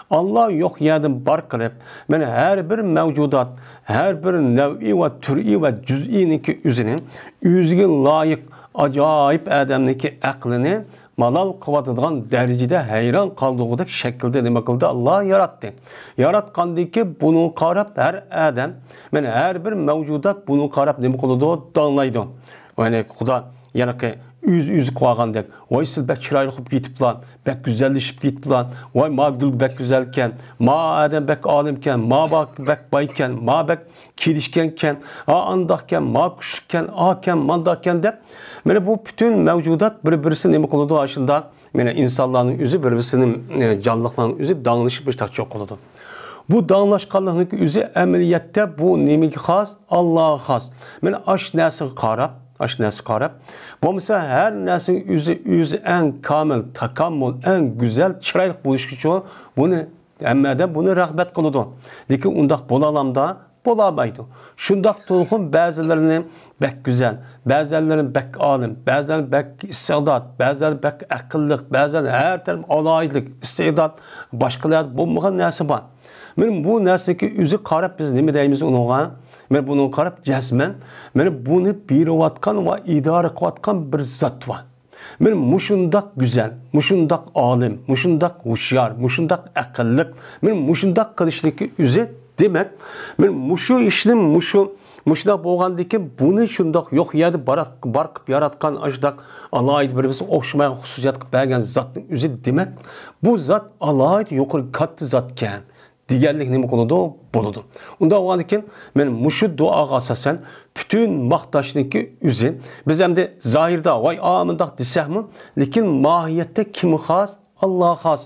ئاللا يوق يەردىن بار قىلىپ، مانا ھەر بىر مەۋجۇدات، ھەر بىر نەۋئى ۋە تۈرئى ۋە جۈزئىنىڭكى ئۆزىنى، ئۆزىگە لايىق ئاجايىپ ئادەمنىڭكى ئەقلىنى مالال قىلىۋاتىدىغان دەرىجىدە ھەيران قالدۇرغۇدەك شەكىلدە نېمە قىلدى؟ ئاللا ياراتتى. ياراتقاندىن كېيىن بۇنىڭغا قاراپ ھەر ئادەم، مانا ھەر بىر مەۋجۇدات بۇنىڭغا قاراپ نېمە قىلىدۇ؟ داڭلايدۇ. يەنى خۇدا، يەنى ئۆز-ئۆزى قىلىۋالغاندەك، ۋاي سىز بەك چىرايلىق بولۇپ كېتىپلا، بەك گۈزەللىشىپ كېتىپلا، ۋاي ما گۈل بەك گۈزەلكەن، ما ئادەم بەك ئالىمكەن، ما با-، بەك بايكەن، ما بەك كېلىشكەنكەن، ھا ئانداقكەن، ما كۈچلۈككەن، ئاكەن، مانداقكەن دەپ، مانا بۇ پۈتۈن مەۋجۇدات بىر-بىرسىنى نېمە قىلىدۇ ئاشۇنداق؟ مانا ئىنسانلارنىڭ ئۆزى بىر-بىرسىنى، ئە، جانلىقلارنىڭ ئۆزى داڭلىشىپ مۇشۇنداق چوق قىلىدۇ. بۇ داڭلاشقانلىقنىڭ ئۆزى ئەمەلىيەتتە بۇ نېمىگە خاس؟ ئاللاغا خاس. مانا ئاش نەرسىگە قاراپ، ئاش نەرسىگە قاراپ، بولمىسا ھەر نەرسىنىڭ ئۆزى، ئۆزى ئەڭ كامىل، تاكاممۇل، ئەڭ گۈزەل، چىرايلىق بولۇشقىچۇ بۇنى ھەممە ئادەم بۇنى رىغبەت قىلىدۇ. لېكىن ئۇنداق بولالامدا؟ بولالمايدۇ. شۇنداق تۇرغۇن بەزىلىرىنى بەك گۈزەل، بەزىلىرىنى بەك ئالىم، بەزىلىرىنى بەك ئىستىئدات، بەزىلىرىنى بەك ئەقىللىق، بەزىلىرىنى ھەر تەرەپ ئالاھىدىلىك، ئىستىئدات، باشقىلاردا بولمىغان نەرسە بار. مانا بۇ نەرسىنىڭكى ئۆزىگە قاراپ بىز نېمە دەيمىز ئۇنىڭغا؟ مانا بۇنىڭغا قاراپ جەزمەن، مانا بۇنى بېرىۋاتقان ۋە ئىدارە قىلىۋاتقان بىر زات بار. مانا مۇشۇنداق گۈزەل، مۇشۇنداق ئالىم، مۇشۇنداق ھوشيار، مۇشۇنداق ئەقىللىق، مانا مۇشۇنداق قىلىشنىڭكى ئۆزى، دېمەك، مانا مۇشۇ ئىشنى مۇشۇ، مۇشۇنداق بولغاندىكىن بۇنى شۇنداق يوق يەردە بار، بار قىلىپ ياراتقان ئاشۇنداق ئالاھىدە بىر بىرسىگە ئوخشىمايدىغان خۇسۇسىيەت قىلىپ بەرگەن زاتنىڭ ئۆزى، دېمەك، بۇ زات ئالاھىدە يۇقىرى كاتتا زاتكەن. دېگەنلىك نېمە قىلىدۇ؟ بولىدۇ. ئۇنداق بولغاندىكىن، مانا مۇشۇ دۇئاغا ئاساسەن، پۈتۈن ماختاشنىڭكى ئۆزى، بىز ئەمدى زاھىردا، ۋاي، ئا، مۇنداق دېسەكمۇ، لېكىن ماھىيەتتە كىمگە خاس؟ ئاللاغا خاس.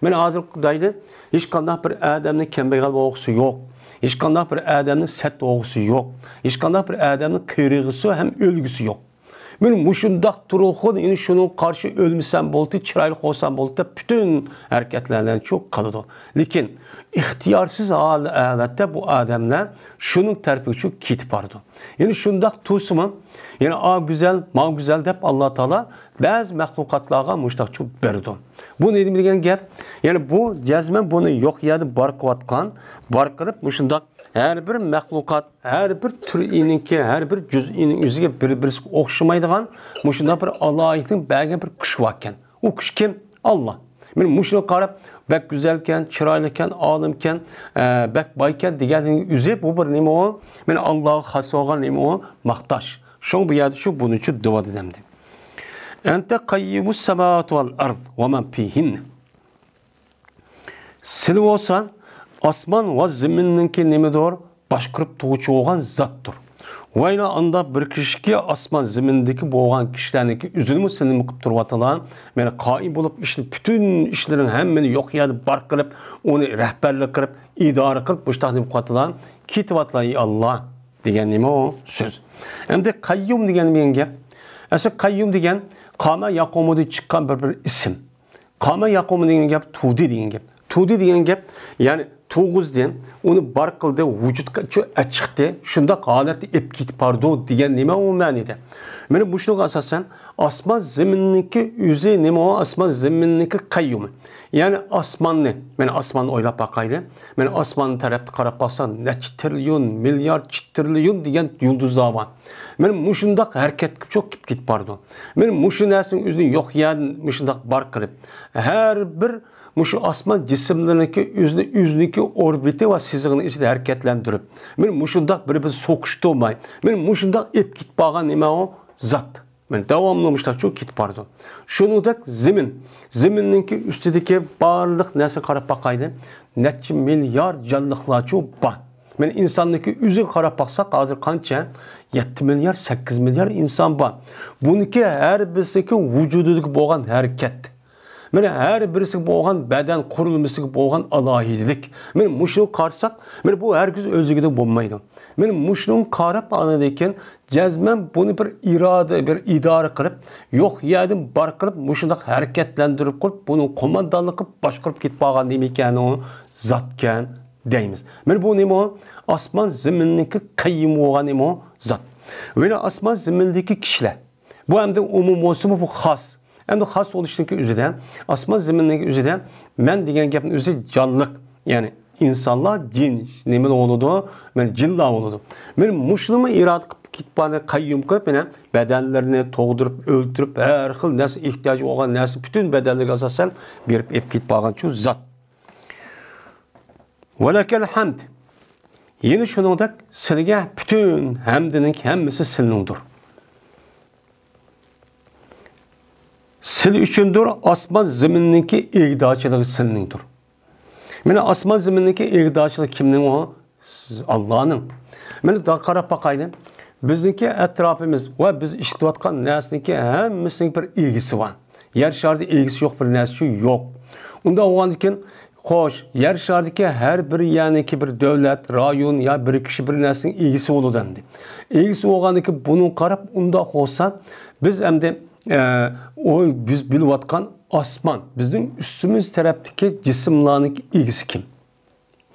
مانا ھازىر دەيلى، ھېچقانداق بىر ئادەمنىڭ كەمبەغەل بولغۇسى يوق. ھېچقانداق بىر ئادەمنىڭ سەت بولغۇسى يوق. ھېچقانداق بىر ئادەمنىڭ قېرىغۇسى ھەم ئۆلگۈسى يوق. مانا مۇشۇنداق تۇرغۇن، يەنى شۇنىڭغا قارشى ئۆلمىسەم بولدى، چىرايلىق بولسام بولدى دەپ پۈتۈن ھەرىكەتلەرنى چوق قىلىدۇ. لېكىن ئىختىيارسىز ھال-، ھالەتتە بۇ ئادەملەر شۇنىڭ تەرىپىگە چوق كېتىپ بارىدۇ. يەنى شۇنداق تۇرسىمۇ، يەنى ئا گۈزەل، ما گۈزەل دەپ ئاللا تائالا بەزى مەخلۇقاتلارغا مۇشۇنداق چوق بېرىدۇ. بۇ نېمە دېگەن گەپ؟ يەنى بۇ جەزمەن بۇنى يوق يەردە بار قىلىۋاتقان، بار قىلىپ مۇشۇنداق ھەر بىر مەخلۇقات، ھەر بىر تۈرىنىڭكى، ھەر بىر جۈزئىنىڭ ئۆزىگە بىر-، بىرسىگە ئوخشىمايدىغان مۇشۇنداق بىر ئالاھىدىلىك بەرگەن بىر كۈچ باركەن. ئۇ كۈچ كىم؟ ئاللا. مانا مۇشۇنىڭغا قاراپ، بەك گۈزەلكەن، چىرايلىقكەن، ئالىمكەن، ئە، بەك بايكەن دېگەننىڭ ئۆزى بۇ بىر نېمە ئۇ؟ مانا ئاللاغا خاس بولغان نېمە ئۇ؟ ماختاش. شۇڭا بۇ يەردە شۇ بۇنى شۇ دېۋاتىدۇ ئەمدى. ئەنتە قەييۇمۇس ساماۋاتى ۋەل ئەرد ۋە مەن فىھىننە. سىلى بولسا ئاسمان ۋە زېمىننىڭكى نېمىدۇر؟ باشقۇرۇپ تۇرغۇچى بولغان زاتتۇر. ۋايلا ئاندا بىر كىشىكى ئاسمان زېمىندىكى بولغان كىشىلەرنىڭكى ئۆزىنىمۇ سىلىنى قىلىپ تۇرۇۋاتىلا. مانا قائىم بولۇپ ئىشنى، پۈتۈن ئىشلىرىنىڭ ھەممىنى يوق يەردە بار قىلىپ، ئۇنى رەھبەرلىك قىلىپ، ئىدارە قىلىپ، مۇشتاق نېمە قىلىۋاتىلا، كېتىۋاتىلا، ئى ئاللا دېگەن نېمە ئۇ سۆز. ئەمدى قەييۇم دېگەن نېمە گەپ؟ ئەسلى قەييۇم دېگەن قامە يەقۇمۇدىن چىققان بىر، بىر ئىسىم. قامە يەقۇمۇ دېگەن گەپ تۇردى دېگەن گەپ. تۇردى دېگەن گەپ، يەنى تۇرغۇزدى، ئۇنى بار قىلدى، ۋۇجۇدقا چۈ-، ئەچىقتى، شۇنداق ھالەتتە ئېلىپ كېتىپ بارىدۇ دېگەن نېمە ئۇ مەنىدە. مانا مۇشۇنىڭغا ئاساسەن ئاسمان زېمىننىڭكى ئۆزى نېمە ئۇ؟ ئاسمان زېمىننىڭكى قەييۇمى. يەنى ئاسماننى، مانا ئاسماننى ئويلاپ باقايلى. مانا ئاسمان تەرەپتە قاراپ باقساق، نەچچە تىرىليون، مىليارد، چىتىرىليون دېگەن يۇلدۇزلار بار. مانا مۇشۇنداق ھەرىكەتكە چوقۇپ كېتىپ بارىدۇ. مانا مۇشۇ نەرسىنىڭ ئۆزىنى يوق يەردىن مۇشۇنداق بار قىلىپ، ھەر بىر مۇشۇ ئاسمان جىسىملىرىنىڭكى ئۆزىنى، ئۆزىنىڭكى ئوربىتى ۋە سىزىقىنىڭ ئىچىدە ھەرىكەتلەندۈرۈپ، مانا مۇشۇنداق بىر-بىرىنى سوقۇشتۇرماي، مانا مۇشۇنداق ئېلىپ كېتىپ بارغان نېمە ئۇ؟ زات. مانا داۋاملىق مۇشۇنداق چوقۇپ كېتىپ بارىدۇ. شۇنىڭدەك زېمىن، زېمىننىڭكى ئۈستىدىكى بارلىق نەرسىگە قاراپ باقايلى. نەچچە مىليارد جانلىقلارچۇ بار. مانا ئىنساننىڭكى ئۆزىگە قاراپ باقساق، ھازىر قانچە؟ يەتتە مىليارد، سەككىز مىليارد ئىنسان بار. بۇنىڭكى ھەر بىرسىنىڭكى ۋۇجۇدىدىكى بولغان ھەرىكەت. مانا ھەر بىرسىگە بولغان بەدەن قۇرۇلمىسىغا بولغان ئالاھىدىلىك. مانا مۇشۇنى قارىساق، مانا بۇ ھەرگىز ئۆزلۈكىدىن بولمايدۇ. مانا مۇشۇنىڭغا قاراپ ئاندىن كېيىن جەزمەن بۇنى بىر ئىرادە، بىر ئىدارە قىلىپ، يوق يەردىن بار قىلىپ، مۇشۇنداق ھەرىكەتلەندۈرۈپ قىلىپ، بۇنىڭ قوماندانلىقى باشقۇرۇپ كېتىپ قالغان نېمە ئىكەن ئۇ؟ زاتكەن دەيمىز. مانا بۇ نېمە ئۇ؟ ئاسمان زېمىننىڭكى قەييۇمى بولغان نېمە ئۇ؟ زات. ۋە ئاسمان زېمىندىكى كىشىلەر. بۇ ئەمدى ئومۇم بولسىمۇ، بۇ خاس. ئەمدى خاس بولۇشنىڭكى ئۆزىدە، ئاسمان زېمىننىڭكى ئۆزىدە مەن دېگەن گەپنىڭ ئۆزى جانلىق. يەنى ئىنسانلار، جىن، نېمىلەر بولىدۇ؟ مانا جىنلار بولىدۇ. مانا مۇشۇنىمۇ ئىرادە قىلىپ كېتىپ بارنى قەييۇم قىلىپ، مانا بەدەنلىرىنى تۇغدۇرۇپ، ئۆلتۈرۈپ، ھەر خىل نەرسە، ئېھتىياجى بولغان نەرسە، پۈتۈن بەدەنلىرىگە ئاساسەن بېرىپ ئېلىپ كېتىپ بارغانچۇ زات. ۋەلەكەل ھەمد. يەنە شۇنىڭدەك سىلىگە پۈتۈن ھەمدىنىڭ ھەممىسى سىلىنىڭدۇر. سىلى ئۈچۈندۇر، ئاسمان زېمىننىڭكى ئىگىدارچىلىقى سىلىنىڭدۇر. مانا ئاسمان زېمىننىڭكى ئىگىدارچىلىقى كىمنىڭ ئۇ؟ سىز ئاللانىڭ. مانا دا قاراپ باقايلى. بىزنىڭكى ئەتراپىمىز ۋە بىز ئىشلىتىۋاتقان نەرسىنىڭكى ھەممىسىنىڭ بىر ئىگىسى بار. يەر شارىدا ئىگىسى يوق بىر نەرسىچۇ يوق. ئۇنداق بولغاندىكىن، خوش، يەر شارىدىكى ھەر بىر يەرنىڭكى بىر دۆلەت، رايون يا بىر كىشى بىر نەرسىنىڭ ئىگىسى بولىدۇ ئەمدى. ئىگىسى بولغاندىكىن بۇنىڭغا قاراپ ئۇنداق بولسا، بىز ئەمدى، ئە، ئۇ بىز بىلىۋاتقان ئاسمان، بىزنىڭ ئۈستىمىز تەرەپتىكى جىسىملارنىڭكى ئىگىسى كىم؟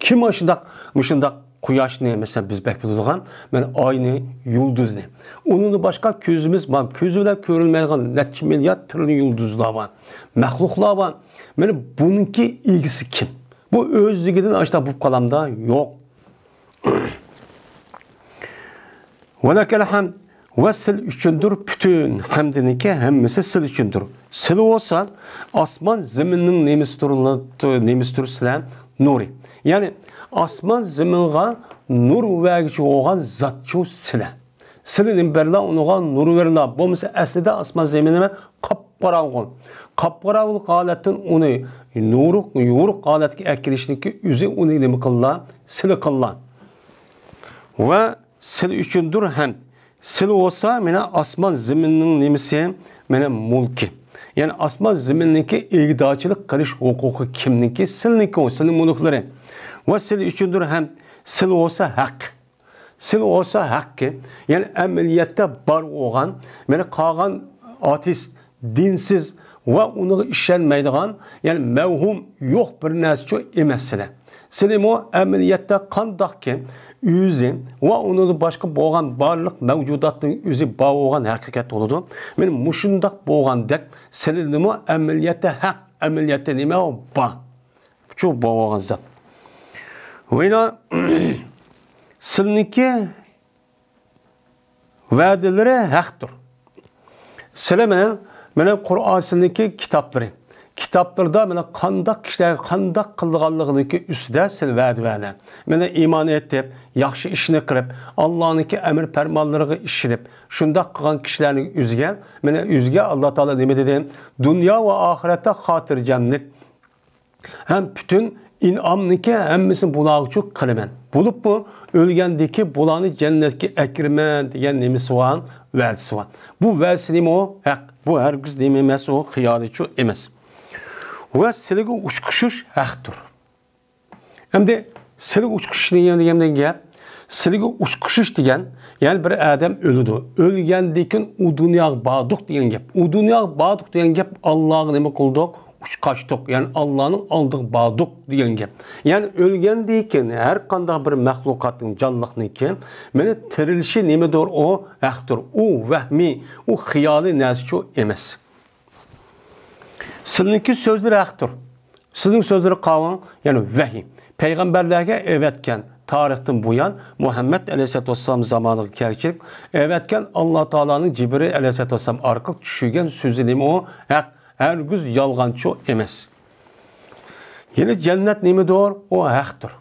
كىم ئاشۇنداق، مۇشۇنداق قۇياشنى، مەسىلەن، بىز بەك بىلىدىغان، مانا، ئاينى، يۇلدۇزنى. ئۇنىڭدىن باشقا كۆزىمىز بار، كۆزى بىلەن كۆرۈلمەيدىغان نەچچە مىليارد تىرىليون يۇلدۇزلار بار، مەخلۇقلار بار. مانا، بۇنىڭكى ئىگىسى كىم؟ بۇ ئۆزلۈكىدىن ئاشۇنداق بولۇپ قالامدا؟ يوق. ۋەلەكەل ھەمد ۋە سىل ئۈچۈندۇر، پۈتۈن ھەمدىنىڭكى ھەممىسى سىل ئۈچۈندۇر. سىل بولسا ئاسمان زېمىننىڭ نېمىسىدۇر، نېمىسىدۇر سىلە؟ نۇرى. يەنى ئاسمان زېمىنغا نۇر بەرگۈچى بولغان زاتچۇ سىلە. سىلە نېمە بەرلا ئۇنىڭغا نۇر بەرلا. بولمىسا ئەسلىدە ئاسمان زېمىن نېمە؟ قاپقاراڭغۇ. قاپقاراڭغۇلۇق ھالەتتىن ئۇنى يورۇق، يورۇق ھالەتكە ئەكىرىشنىڭكى ئۆزى ئۇنى نېمە قىللا؟ سىلە قىللا. ۋە سىل ئۈچۈندۇر ھەمد. سىل بولسا مانا ئاسمان زېمىننىڭ نېمىسى؟ مانا مۇلكى. يەنى ئاسمان زېمىننىڭكى ئىگىدارچىلىق قىلىش ھوقۇقى كىمنىڭكى؟ سىلنىڭكى ئۇ، سىلنىڭ مۇلۇكلىرى. ۋە سىل ئۈچۈندۇر ھەمد. سىل بولسا ھەق. سىل بولسا ھەققى. يەنى ئەمەلىيەتتە بار بولغان، مانا قالغان ئاتېئىست، دىنسىز ۋە ئۇنىڭغا ئىشەنمەيدىغان، يەنى مەۋھۇم يوق بىر نەرسىچۇ ئەمەس سىلە. سىلىمۇ ئەمەلىيەتتە قانداقكى ئۆزى ۋە ئۇنىڭدىن باشقا بولغان بارلىق مەۋجۇداتنىڭ ئۆزى بار بولغان ھەقىقەت بولىدۇ. مانا مۇشۇنداق بولغاندەك سىلىمۇ ئەمەلىيەتتە ھەق، ئەمەلىيەتتە نېمە بار؟ شۇ بولغان زات. ۋەيلا، سىلىنىڭكى ۋەدىلىرى ھەقتۇر. سىلى مېنىڭ، مېنىڭ قۇرئان سىلىنىڭكى كىتابلىرى. كىتابلىرىدا مانا قانداق كىشىلەرگە قانداق قىلىدىغانلىقىنىڭكى ئۈستىدە سىلى ۋەدە بەردى. مانا ئىمان ئېيتىپ، ياخشى ئىشنى قىلىپ، ئاللانىڭكى ئەمر پەرمانلىرىغا ئىشىنىپ، شۇنداق قىلغان كىشىلەرنىڭ ئۆزىگە، مانا ئۆزىگە ئاللا تائالا نېمە دېدى؟ دۇنيا ۋە ئاخىرەتتە خاتىرجەملىك ھەم پۈتۈن ئىنئامنىڭكى ھەممىسىنى بۇلارغىچۇ قىلىمەن. بولۇپمۇ ئۆلگەندىكى بۇلارنى جەننەتكە ئەكىرىمەن دېگەن نېمىسى بار؟ ۋەدىسى بار. بۇ ۋەدىسى نېمە ئۇ؟ ھەق. بۇ ھەرگىز نېمە ئەمەس ئۇ؟ خىيالىچۇ ئەمەس. ۋە سىلىگە ئۇچقۇشۇش ھەقتۇر. ئەمدى سىلىگە ئۇچقۇشۇش دېگەن، دېگەن گەپ، سىلىگە ئۇچقۇشۇش دېگەن، يەنى بىر ئادەم ئۆلىدۇ. ئۆلگەندىن كېيىن ئۇ دۇنياغا باردۇق دېگەن گەپ. ئۇ دۇنياغا باردۇق دېگەن گەپ، ئاللاغا نېمە قىلدۇق؟ ئۇچقاشتۇق. يەنى ئاللانىڭ ئالدىغا باردۇق دېگەن گەپ. يەنى ئۆلگەندىن كېيىن ھەر قانداق بىر مەخلۇقاتنىڭ، جانلىقنىڭكى مانا تىرىلىشى نېمىدۇر؟ ئۇ ھەقتۇر. ئۇ ۋەھمىي، ئۇ خىيالىي نەرسىچۇ ئەمەس. سىلىنىڭكى سۆزلىرى ھەقتۇر. سىلىنىڭ سۆزلىرى قاۋۇڭ، يەنى ۋەھىي. پەيغەمبەرلەرگە ئەۋەتكەن، تارىختىن بۇيان مۇھەممەد ئەلەيھىسسالاتۇ ۋەسسالام زامانىغا كەلگۈچىلىك ئەۋەتكەن ئاللا تائالانىڭ جىبرىل ئەلەيھىسسالاتۇ ۋەسسالام ئارقىلىق چۈشۈرگەن سۆزى نېمە ئۇ؟ ھەق، ھەرگىز يالغانچۇ ئەمەس. يەنى جەننەت نېمىدۇر؟ ئۇ ھەقتۇر.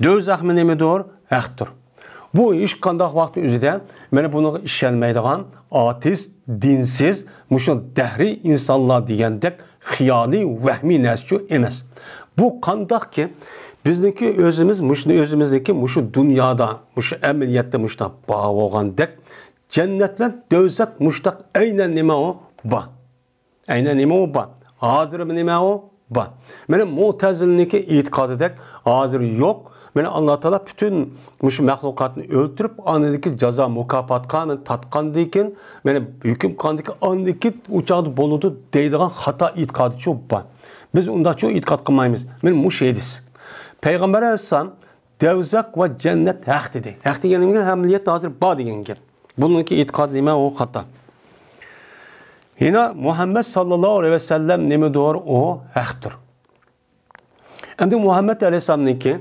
دوزاخمۇ نېمىدۇر؟ ھەقتۇر. بۇ ھېچقانداق ۋاقىتنىڭ ئۆزىدە مانا بۇنىڭغا ئىشەنمەيدىغان ئاتېئىست، دىنسىز، مۇشۇ دەھرىي ئىنسانلار دېگەندەك خىيالىي، ۋەھمىي نەرسىچۇ ئەمەس. بۇ قانداقكى، بىزنىڭكى ئۆزىمىز، مۇشۇ ئۆزىمىزنىڭكى مۇشۇ دۇنيادا، مۇشۇ ئەمەلىيەتتە مۇشۇنداق بار بولغاندەك، جەننەت بىلەن دوزاخ مۇشۇنداق ئەينەن نېمە ئۇ؟ بار. ئەينەن نېمە ئۇ بار؟ ھازىر نېمە ئۇ بار؟ مانا مۇتەزىلىنىڭكى ئېتىقادىدەك ھازىر يوق. مانا ئاللا تائالا پۈتۈن مۇشۇ مەخلۇقاتنى ئۆلتۈرۈپ، ئاندىن كېيىن جازا مۇكاپاتقا مانا تارتقاندىن كېيىن، مانا ھۆكۈم قىلغاندىن كېيىن، ئاندىن كېيىن ئۇ چاغدا بولىدۇ دەيدىغان خاتا ئېتىقادىچۇ بار. بىز ئۇنداقچۇ ئېتىقاد قىلمايمىز. مانا مۇشۇ ھەدىس. پەيغەمبەر ئەلەيھىسسالام دوزاخ ۋە جەننەت ھەق دېدى. ھەق دېگەن نېمە؟ ئەمەلىيەتتە ھازىر بار دېگەن گەپ. بۇنىڭكى ئېتىقادى نېمە؟ ئۇ خاتا. يەنە مۇھەممەد ساللاللاھۇ ئەلەيھى ۋەسەللەم نېمىدۇر؟ ئۇ ھەقتۇر. ئەمدى مۇھەممەد ئەلەيھىسسالامنىڭكى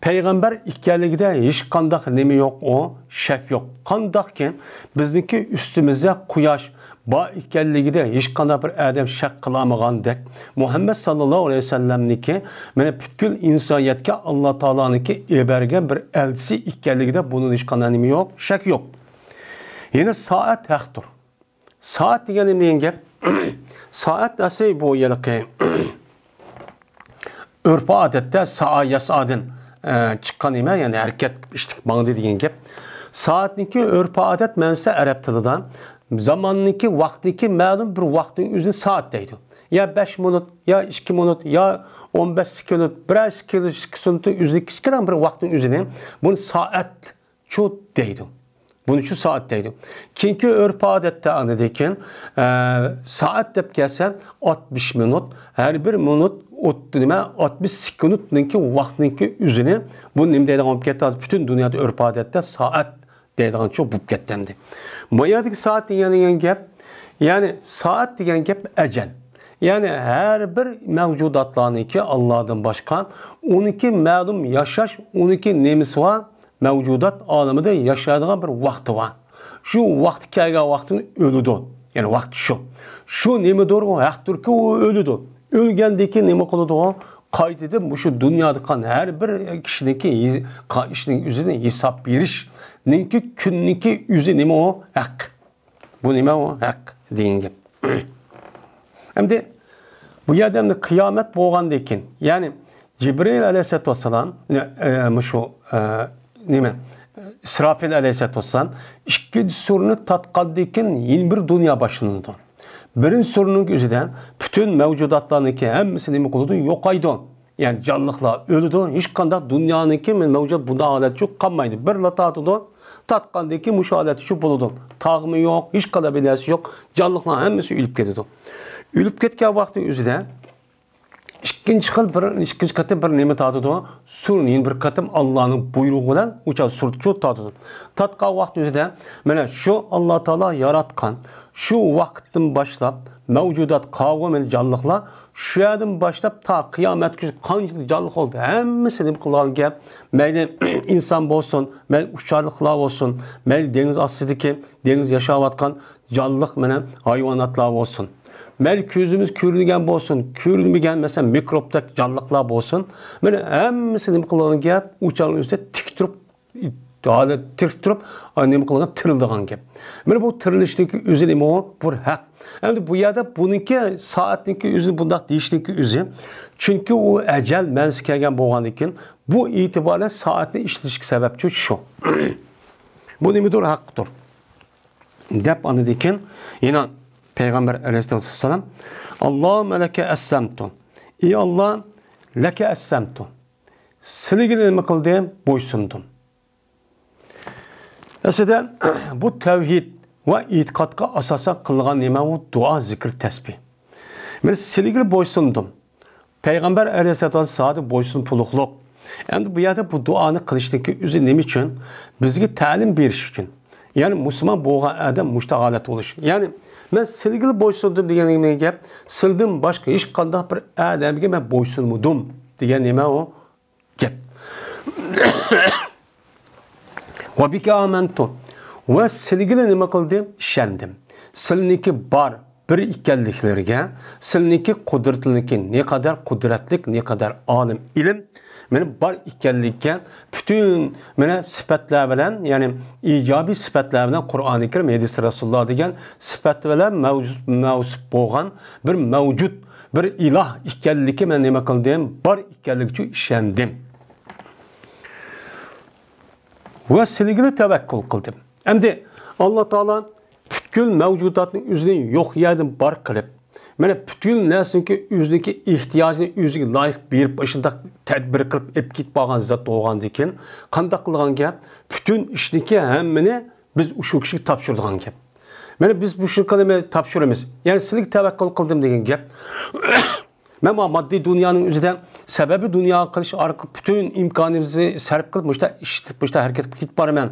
پەيغەمبەر ئىكەنلىكىدە ھېچقانداق نېمە يوق، ئۇ شەك يوق. قانداقكى بىزنىڭكى ئۈستىمىزدە قۇياش بار ئىكەنلىكىدە ھېچقانداق بىر ئادەم شەك قىلالمىغاندەك، مۇھەممەد ساللاللاھۇ ئەلەيھى ۋەسەللەمنىڭكى مانا پۈتكۈل ئىنسانىيەتكە ئاللا تائالانىڭكى ئېبەرگەن بىر ئەلچىسى ئىكەنلىكىدە بۇنىڭ ھېچقانداق نېمە يوق، شەك يوق. يەنە سائەت ھەقتۇر. سائەت دېگەن نېمە دېگەن گەپ؟ سائەت ئەسلى بۇ ھېلىقى ئۆرپ-ئادەتتە سائا ياسئادىن، ئە، چىققان نېمە، يەنى ھەرىكەت، ئىشلىك ماڭدى دېگەن گەپ. سائەتنىڭكى ئۆرپ-ئادەت مەنىسى ئەرەب تىلىدا زاماننىڭكى، ۋاقىتنىڭكى مەلۇم بىر ۋاقىتنىڭ ئۆزىنى سائەت دەيدۇ. يا بەش مىنۇت، يا ئىككى مىنۇت، يا ئون بەش سېكۇنت، بىرەر سېكۇنت، سېكۇنتنىڭ ئۆزىنى، كىچىككىنە بىر ۋاقىتنىڭ ئۆزىنى، بۇنى سائەت شۇ دەيدۇ. بۇنى شۇ سائەت دەيدۇ. كېيىنكى ئۆرپ-ئادەتتە ئاندىن كېيىن، ئە، سائەت دەپ كەلسە، ئاتمىش مىنۇت، ھەر بىر مىنۇت ئوت-، نېمە، ئاتمىش سېكۇنتنىڭكى ۋاقتىنىڭكى ئۆزىنى، بۇ نېمە دەيدىغان بولۇپ كەتتى؟ ھازىر پۈتۈن دۇنيادا ئۆرپ-ئادەتتە سائەت دەيدىغانچۇ بولۇپ كەتتى ئەمدى. بۇ يەردىكى سائەت دېگەن، دېگەن گەپ، يەنى سائەت دېگەن گەپ ئەجەل. يەنى ھەر بىر مەۋجۇداتلارنىڭكى ئاللادىن باشقا ئۇنىڭكى مەلۇم ياشاش، ئۇنىڭكى نېمىسى بار؟ مەۋجۇدات ئالىمىدە ياشايدىغان بىر ۋاقتى بار. شۇ ۋاقتى كەلگەن ۋاقتىدا ئۆلىدۇ. يەنى ۋاقتى شۇ. شۇ نېمىدۇر؟ ئۇ ھەقتۇركى، ئۇ ئۆلىدۇ. ئۆلگەندىن كېيىن نېمە قىلىدۇ؟ قايتىدىن مۇشۇ دۇنيادا قىلغان ھەر بىر كىشىنىڭكى ھېس-، قا-، ئىشىنىڭ ئۆزىنى ھېساب بېرىشنىڭكى كۈننىڭكى ئۆزى نېمە ئۇ؟ ھەق. بۇ نېمە ئۇ؟ ھەق دېگەن گەپ. ئەمدى بۇ يەردە ئەمدى قىيامەت بولغاندىن كېيىن، يەنى جىبرىل ئەلەيھىسسالاتۇ ۋەسسالام، ئە، مۇشۇ، ئە، نېمە، ئىسراپىل ئەلەيھىسسالاتۇ ۋەسسالام ئىككىنچى سۇرنى تارتقاندىن كېيىن يېڭى بىر دۇنيا باشلىنىدۇ. بىرىنچى سۇرنىڭ ئۆزىدە پۈتۈن مەۋجۇداتلارنىڭكى ھەممىسى نېمە قىلىدۇ؟ يوقايدۇ. يەنى جانلىقلار ئۆلىدۇ، ھېچقانداق دۇنيانىڭكى مەۋجۇت بۇنداق ھالەتچۇ قالمايدۇ. بىرلا تارتىدۇ، تارتقاندىن كېيىن مۇشۇ ھالەتچۇ بولىدۇ. تاغمۇ يوق، ھېچقانداق بىر نەرسە يوق، جانلىقلار ھەممىسى ئۆلۈپ كېتىدۇ. ئۆلۈپ كەتكەن ۋاقتى ئۆزىدە ئىككىنچى خىل بىر، ئىككىنچى قېتىم بىر نېمە تارتىدۇ؟ سۇرنى يەنە بىر قېتىم ئاللانىڭ بۇيرۇقى بىلەن ئۇ چاغ سۇرتچۇ تارتىدۇ. تارتقان ۋاقىت ئۆزىدە مانا شۇ ئاللا تائالا ياراتقان، شۇ ۋاقىتتىن باشلاپ مەۋجۇدات قالغان مانا جانلىقلار شۇ يەردىن باشلاپ تا قىيامەتكىچە قانچىلىك جانلىق بولدى، ھەممىسى نېمە قىلغان گەپ؟ مەيلى ئىنسان بولسۇن، مەيلى ئۇچارلىقلار بولسۇن، مەيلى دېڭىز ئاستىدىكى، دېڭىز ياشاۋاتقان جانلىق مانا ھايۋاناتلار بولسۇن. مەيلى كۆزىمىز كۆرۈنگەن بولسۇن، كۆرۈنمىگەن، مەسىلەن، مىكروبتەك جانلىقلار بولسۇن. مانا ھەممىسى نېمە قىلغان گەپ؟ ئۇ چاغنىڭ ئۆزىدە تىك تۇرۇپ، ھالەت تىرىك تۇرۇپ، ئا، نېمە قىلغان؟ تىرىلدىغان گەپ. مانا بۇ تىرىلىشنىڭكى ئۆزى نېمە ئۇ؟ بىر ھەق. ئەمدى بۇ يەردە بۇنىڭكى سائەتنىڭكى ئۆزىنى بۇنداق دېيىشنىڭكى ئۆزى، چۈنكى ئۇ ئەجەل مەنزىسى كەلگەن بولغاندىن كېيىن، بۇ ئېتىبارەن سائەتنى ئىشلىتىشكە سەۋەبچى شۇ. بۇ نېمىدۇر؟ ھەقتۇر. دەپ ئاندىن كېيىن يەنە پەيغەمبەر ئەلەيھىسسالام، «ئاللاھۇممە لەكە ئەسلەمتۇ». ئى ئاللا، لەكە ئەسلەمتۇ. سىلىگىلا نېمە قىلدىم؟ بويسۇندۇم. ئەسلىدە بۇ تەۋھىد ۋە ئېتىقادقا ئاساسەن قىلىنغان نېمە ئۇ؟ دۇئا، زىكىر، تەسبىھ. مەن سىلىگىلا بويسۇندۇم. پەيغەمبەر ئەلەيھىسسالام سادە بويسۇن پۇلۇقلۇق. ئەمدى بۇ يەردە بۇ دۇئانى قىلىشنىڭكى ئۆزى نېمە ئۈچۈن؟ بىزگە تەلىم بېرىش ئۈچۈن. يەنى مۇسۇلمان بولغان ئادەم مۇشۇنداق ھالەت بولۇش. يەنى مەن سىلىگىلا بويسۇندۇم دېگەن نېمە گەپ؟ سىلدىن باشقا ھېچقانداق بىر ئادەمگە مەن بويسۇنمىدىم دېگەن نېمە ئۇ؟ گەپ. ۋە بىكە ئامەنتۇ. ۋە سىلگىلا نېمە قىلدىم؟ ئىشەندىم. سىلنىڭكى بار، بىر ئىكەنلىكلىرىگە، سىلنىڭكى قۇدرىتىڭكى نەقەدەر قۇدرەتلىك، نەقەدەر ئالىم، ئىلىم، مېنىڭ بار ئىكەنلىككە، پۈتۈن مانا سۈپەتلەر بىلەن، يەنى ئىجابىي سۈپەتلەر بىلەن قۇرئانى كەرىم، ھەدىسى رەسۇلۇللا دېگەن سۈپەت بىلەن مەۋجۇت، مەۋسۇپ بولغان بىر مەۋجۇت، بىر ئىلاھ ئىكەنلىكى مەن نېمە قىلدىم؟ بار ئىكەنلىكى ئۈچۈن ئىشەندىم. ۋە سىلىگىلا تەۋەككۈل قىلدىم. ئەمدى ئاللا تائالا پۈتكۈل مەۋجۇداتنى ئۆزىنى يوق يەردىن بار قىلىپ، مانا پۈتكۈل نەرسىنىڭكى ئۆزىنىڭكى ئېھتىياجىنى ئۆزىگە لايىق بېرىپ، ئاشۇنداق تەدبىر قىلىپ ئېلىپ كېتىپ بارغان زات بولغاندىكىن، قانداق قىلغان گەپ؟ پۈتۈن ئىشنىكى ھەممىنى بىز ئۇشۇ كىشىگە تاپشۇرىدىغان گەپ. مانا بىز بۇ ئىشنى قىلىمىز، تاپشۇرىمىز. يەنى سىلىگە تەۋەككۈل قىلدىم دېگەن گەپ. مەن ما ماددىي دۇنيانىڭ ئۆزىدە سەۋەبىي دۇنياغا قىلىش ئارقىلىق پۈتۈن ئىمكانىمىزنى سەرپ قىلىپ، مۇشتا ئىشلىتىپ، مۇشتا ھەرىكەت قىلىپ كېتىپ بارىمەن.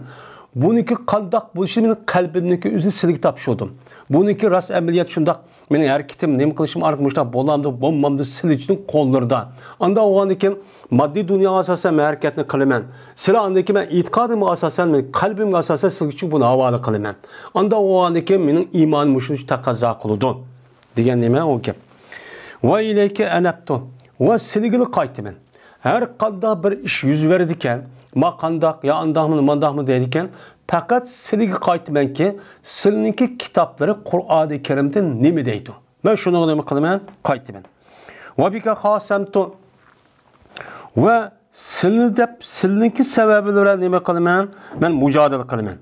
بۇنىڭكى قانداق بولۇشىنى مېنىڭ قەلبىمنىڭكى ئۆزىنى سىلىگە تاپشۇردۇم. بۇنىڭكى راست ئەمەلىيەت شۇنداق. مېنىڭ ھەرىكىتىم، نېمە قىلىشىم ئارقىلىق مۇشتا بولامدۇ، بولمامدۇ، سىلىچىنىڭ قوللىرىدا. ئاندا بولغاندىن كېيىن ماددىي دۇنياغا ئاساسەن مەن ھەرىكەتنى قىلىمەن. سىلە ئاندىن كېيىن مەن ئېتىقادىمغا ئاساسەن، مېنىڭ قەلبىمگە ئاساسەن سىلىگە بۇنى ھاۋالە قىلىمەن. ئاندا بولغاندىن كېيىن مېنىڭ ئىمانىم مۇشۇنى تەقەززا قىلىدۇ. دېگەن نېمە ئۇ گەپ؟ ۋە ئىلەيكە ئەنەبتۇ. ۋە سىلىگىلا قايتىمەن. ھەر قانداق بىر ئىش يۈز بېرىدىكەن، ما قانداق، يا ئانداقمۇ، مانداقمۇ دەيدىكەن، پەقەت سىلىگە قايتىمەنكى، سىلىنىڭكى كىتابلىرى قۇرئانى كەرىمدە نېمە دەيدۇ؟ مەن شۇنىڭغا نېمە قىلىمەن؟ قايتىمەن. ۋە بىكە خاسەمتۇ. ۋە سىلنى دەپ، سىلنىڭكى سەۋەبى بىلەن نېمە قىلىمەن؟ مەن مۇجادىلە قىلىمەن.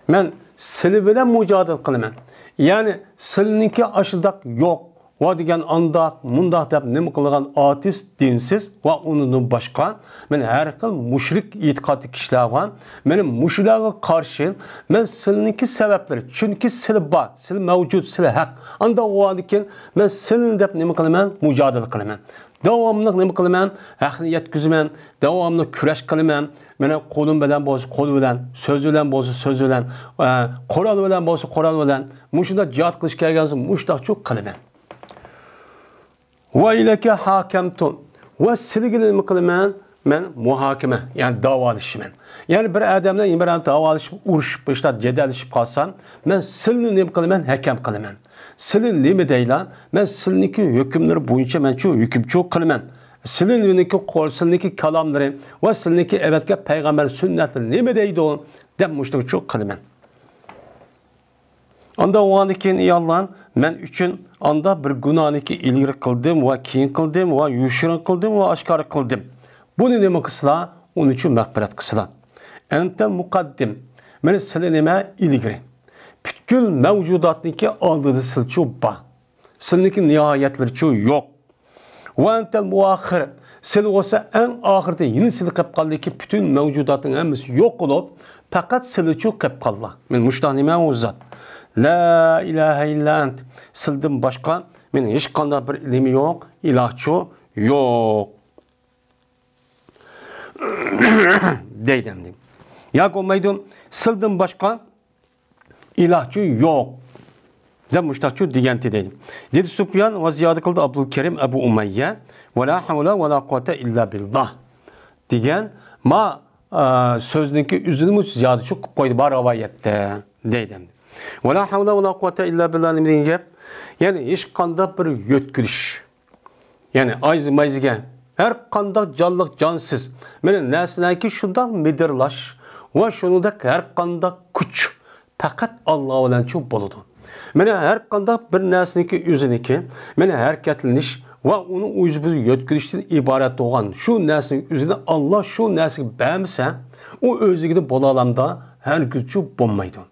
مەن سىلى بىلەن مۇجادىلە قىلىمەن. يەنى سىلىنىڭكى ئاشۇنداق يوق، ۋە دېگەن ئانداق، مۇنداق دەپ نېمە قىلغان ئاتېئىست، دىنسىز ۋە ئۇنىڭدىن باشقا، مەن ھەر خىل مۇشرىك ئېتىقادتىكى كىشىلەرگە، مەن مۇشۇلارغا قارشى، مەن سىلىنىڭكى سەۋەبلىرى، چۈنكى سىلى بار، سىلى مەۋجۇت، سىلى ھەق. ئانداق بولغاندىكىن مەن سىلىنى دەپ نېمە قىلىمەن؟ مۇجادىلە قىلىمەن. داۋاملىق نېمە قىلىمەن؟ ھەقنى يەتكۈزىمەن. داۋاملىق كۈرەش قىلىمەن. مانا قولۇم بىلەن بولسا قول بىلەن، سۆز بىلەن بولسا سۆز بىلەن، ئە، قورال بىلەن بولسا قورال بىلەن. مۇشۇنداق جىھاد قىلىش كەلگەن بولسا مۇشۇنداقچۇ قىلىمەن. ۋە ئىلەيكە ھاكەمتۇ. ۋە سىلىگە نېمە قىلىمەن؟ مەن مۇھاكىمە، يەنى داۋالىشىمەن. يەنى بىر ئادەم بىلەن يەنە بىر ئادەم داۋالىشىپ، ئۇرۇشۇپ، ئىشتا جېدەللىشىپ قالسام، مەن سىلىنى نېمە قىلىمەن؟ ھەكەم قىلىمەن. سىلى نېمە دەيلا؟ مەن سىلىنىڭكى ھۆكۈملىرى بويىچە مەنچۇ ھۆكۈمچۇ قىلىمەن. سىلىنىڭكى قول، سىلىنىڭكى كالاملىرى ۋە سىلىنىڭكى ئەۋەتكەن پەيغەمبەر سۈننەتلىرى نېمە دەيدۇ؟ دەپ مۇشۇنىڭچۇ قىلىمەن. ئاندا بولغاندىن كېيىن، ئى ئاللا، مەن ئۈچۈن ئاندا بىر گۇناھنىكى ئىلگىرى قىلدىم ۋە كېيىن قىلدىم ۋە يوشۇرۇن قىلدىم ۋە ئاشكارا قىلدىم. بۇنى نېمە قىلسىلا، ئۇنى ئۈچۈن مەغپىرەت قىلسىلا. ئەنتەل مۇقەددىم، مانا سىلى نېمە؟ ئىلگىرى. پۈتكۈل مەۋجۇداتنىڭكى ئالدىدا سىلچۇ بار. سىلىنىڭكى نىھايەتلىرىچۇ يوق. ۋە ئەنتەل مۇئەخخىر. سىلى بولسا ئەڭ ئاخىرىدا يەنە سىلى قېلىپ قالدىكى، پۈتۈن مەۋجۇداتنىڭ ھەممىسى يوق بولۇپ، پەقەت سىلىچۇ قېلىپ قاللا. مانا مۇشۇنداق نېمە ئۇ زات. لا ئىلاھە ئىللا ئەنت. سىلىدىن باشقا مانا ھېچقانداق بىر نېمە يوق، ئىلاھچۇ يوق. دەيدۇ ئەمدى. ياكى بولمايدۇ، سىلدىن باشقا ئىلاھچۇ يوق. دەپ مۇشتاقچۇ دېگەنتى دەيدۇ. دېدى سۇپيان ۋە زىيادە قىلدى ئابدۇلكەرىم ئەبۇ ئۇمەييە، ۋە لا ھەۋلە ۋە لا قۇۋۋەتە ئىللا بىللاھ دېگەن ما، ئە، سۆزنىڭكى ئۆزىنىمۇ زىيادىچۇ قىلىپ قويدى بار رىۋايەتتە دەيدۇ. ۋە لا ھەۋلە ۋە لا قۇۋۋەتە ئىللا بىللاھ نېمە دېگەن گەپ؟ يەنى ھېچقانداق بىر يۆتكىلىش، يەنى ئايزى مايزىگە ھەر قانداق جانلىق جانسىز، مانا نەرسىلەرگە شۇنداق مىدىرلاش ۋە شۇنىڭدەك ھەر قانداق كۈچ پەقەت ئاللا بىلەنچۇ بولىدۇ. مانا ھەر قانداق بىر نەرسىنىڭكى ئۆزىنىڭكى، مانا ھەرىكەتلىنىش ۋە ئۇنى ئۆزى بىر يۆتكىلىشتىن ئىبارەت بولغان شۇ نەرسىنىڭ ئۆزىنى ئاللا شۇ نەرسىگە بەرمىسە، ئۇ ئۆزلۈكىدە بولالامدا ھەرگىزچۇ بولمايدۇ.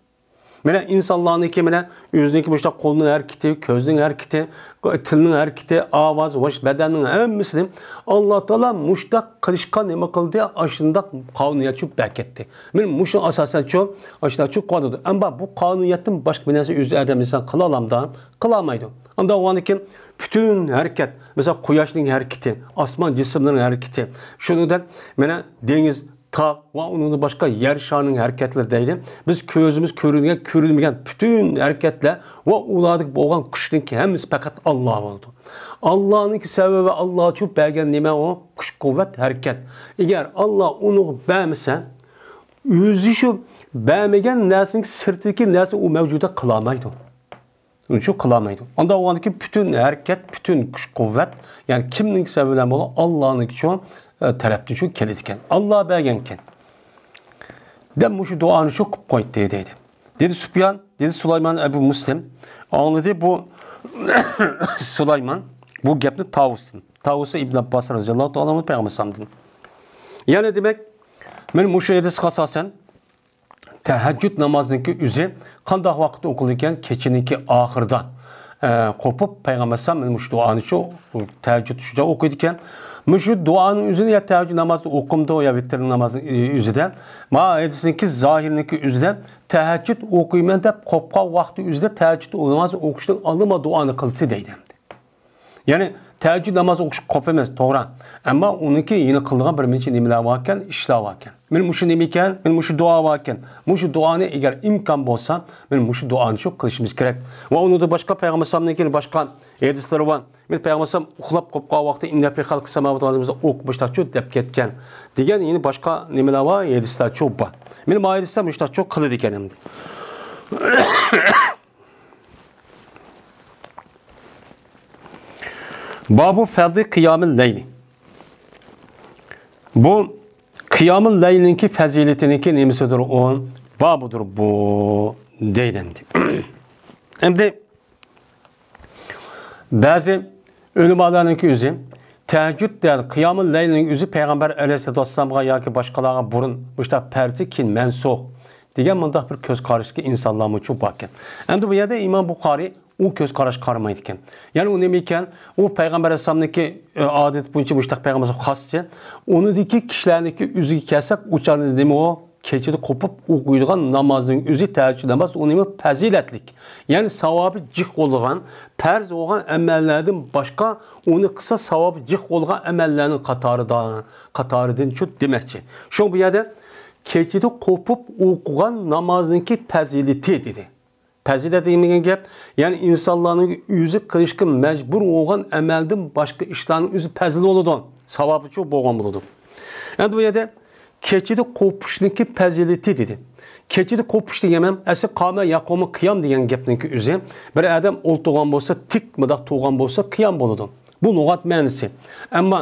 مانا ئىنسانلارنىڭكى مانا ئۆزىنىڭكى مۇشۇنداق قولنىڭ ھەرىكىتى، كۆزنىڭ ھەرىكىتى، تىلنىڭ ھەرىكىتى، ئاۋاز، ۋە بەدەننىڭ ھەممىسىنى ئاللا تائالا مۇشۇنداق قىلىشقا نېمە قىلدى؟ ئاشۇنداق قانۇنىيەتچۇ بەركەتتى. مانا مۇشۇ ئاساسەنچۇ ئاشۇنداقچۇ قىلىۋاتىدۇ. ئەمما بۇ قانۇنىيەتتىن باشقا بىر نەرسە ئۆزى ئادەم ئىنسان قىلالامدا؟ قىلالمايدۇ. ئانداق بولغاندىكىن پۈتۈن ھەرىكەت، مەسىلەن، قۇياشنىڭ ھەرىكىتى، ئاسمان جىسىملىرىنىڭ ھەرىكىتى، شۇنىڭدەك مانا دېڭىز، تاغ ۋە ئۇنىڭدىن باشقا يەر شارىنىڭ ھەرىكەتلىرى دەيلى. بىز كۆزىمىز كۆرۈنگەن، كۆرۈنمىگەن پۈتۈن ھەرىكەتلەر ۋە ئۇلاردىكى بولغان كۈچنىڭكى ھەممىسى پەقەت ئاللا بولىدۇ. ئاللانىڭكى سەۋەبى ئاللاچۇ بەرگەن نېمە ئۇ؟ كۈچ، قۇۋۋەت، ھەرىكەت. ئەگەر ئاللا ئۇنىڭغا بەرمىسە، ئۆزى شۇ بەرمىگەن نەرسىنىڭ سىرتىدىكى نەرسە ئۇ مەۋجۇدات قىلالمايدۇ. ئۇنچۇ قىلالمايدۇ. ئانداق بولغاندىكىن پۈتۈن ھەرىكەت، پۈتۈن كۈچ-قۇۋۋەت، يەنى كىمنىڭ سەۋەبى بىلەن بولۇپ؟ ئاللانىڭكى شۇ، ئە، تەرەپتىن شۇ كېلىدىكەن. ئاللا بەرگەنكەن. دەپ مۇشۇ دۇئانى شۇ قىلىپ قويدى دەيدۇ. دېدى سۇپيان، دېدى سۇلايمان ئەبۇ مۇسلىم. ئاڭلىدى بۇ سۇلايمان بۇ گەپنى تاۋۇستىن. تاۋۇسى ئىبن ئابباس رەزىياللاھۇ تائالا ئەنھۇ پەيغەمبەر ئەلەيھىسسالامدىن. يەنى دېمەك، مانا مۇشۇ ھەدىسكە ئاساسەن، تەھەججۇد نامازنىڭكى ئۆزى قانداق ۋاقىتتا ئوقۇلىدىكەن؟ كېچىنىڭكى ئاخىرىدا، ئە، قوپۇپ، پەيغەمبەر ئەلەيھىسسالام مۇشۇ دۇئانى شۇ تەھەججۇد شۇ ئوقۇيدىكەن. مۇشۇ دۇئانىڭ ئۆزىنى يا تەھەججۇد نامازدا ئوقۇمدۇ يا ۋىتىر نامازنىڭ ئۆزىدە؟ ما ھەدىسنىڭكى زاھىرىنىڭكى ئۆزىدە تەھەججۇد ئوقۇيمەن دەپ قوپقان ۋاقتى ئۆزىدە تەھەججۇد ناماز ئوقۇشنىڭ ئالدىما دۇئانى قىلدى دەيدۇ. يەنى تەھەججۇد ناماز ئوقۇش قوپ ئەمەس، توغرا. ئەمما ئۇنىڭكى يەنە قىلىدىغان بىر نەچچە نېمىلەر باركەن، ئىشلار باركەن. مانا مۇشۇ نېمە ئىكەن؟ مانا مۇشۇ دۇئا باركەن. مۇشۇ دۇئانى ئەگەر ئىمكان بولسا، مانا مۇشۇ دۇئانى شۇ قىلىشىمىز كېرەك. ۋە ئۇنىڭدىن باشقا پەيغەمبەر ئەلەيھىسسالامنىڭكى باشقا ھەدىسلىرى بار. مانا پەيغەمبەر ئەلەيھىسسالام ئۇخلاپ قوپقان ۋاقتى «ئىننە فى خەلقىس ساماۋاتى ۋەل ئەرزى» ئوقۇپ باشلاپچۇ دەپ كەتكەن دېگەن يەنە باشقا نېمىلەر بار، ھەدىسلەرچۇ بار. مانا ما ھەدىسلەر مۇشۇنداقچۇ قىلىدىكەن ئەمدى. بابۇ فەزلى قىيامىل لەيلى. بۇ قىيامىل لەيلنىڭكى پەزىلىتىنىڭكى نېمىسىدۇر ئۇ؟ بابىدۇر بۇ دەيدۇ ئەمدى. ئەمدى بەزى ئۆلىمالارنىڭكى ئۆزى تەھەججۇد دەل قىيامىل لەيلنىڭ ئۆزى پەيغەمبەر ئەلەيھىسسالاتۇ ۋەسسالامغا ياكى باشقىلارغا بۇرۇن مۇشۇنداق پەرزى، كېيىن مەنسۇخ دېگەن مۇنداق بىر كۆز قاراشتىكى ئىنسانلارمۇچۇ باركەن. ئەمدى بۇ يەردە ئىمام بۇخارىي ئۇ كۆز قاراش قارىمايدىكەن. يەنى ئۇ نېمە ئىكەن؟ ئۇ پەيغەمبەر ئەلەيھىسسالامنىڭكى، ئە، ئادىتى بويىچە مۇشۇنداق پەيغەمبەر خاسچە. ئۇنىڭدىكى كىشىلەرنىڭكى ئۆزىگە كەلسەك، ئۇ چاغدا نېمە ئۇ؟ كېچىدە قوپۇپ ئوقۇيدىغان نامازنىڭ ئۆزى، تەھەججۇد ناماز، ئۇ نېمە؟ پەزىلەتلىك. يەنى ساۋابى جىق بولىدىغان، پەرز بولغان ئەمەللەردىن باشقا ئۇنى قىلسا ساۋابى جىق بولىدىغان ئەمەللەرنىڭ قاتارىدا، قاتارىدىنچۇ دېمەكچى. شۇڭا بۇ يەردە كېچىدە قوپۇپ ئوقۇغان نامازنىڭكى پەزىلىتى دېدى. پەزىلەت دېگەن گەپ، يەنى ئىنسانلارنىڭ ئۆزى قىلىشقا مەجبۇر بولغان ئەمەلدىن باشقا ئىشلارنىڭ ئۆزى پەزىل بولىدۇ، ساۋابىچۇ بولغان بولىدۇ. ئەمدى بۇ يەردە كېچىدە قوپۇشنىڭكى پەزىلىتى دېدى. كېچىدە قوپۇش دېگەن ھەم ئەسلى قامە يەقۇمۇ قىيام دېگەن گەپنىڭكى ئۆزى، بىر ئادەم ئولتۇرغان بولسا، تىك مۇنداق تۇرغان بولسا، قىيام بولىدۇ. بۇ لۇغەت مەنىسى. ئەمما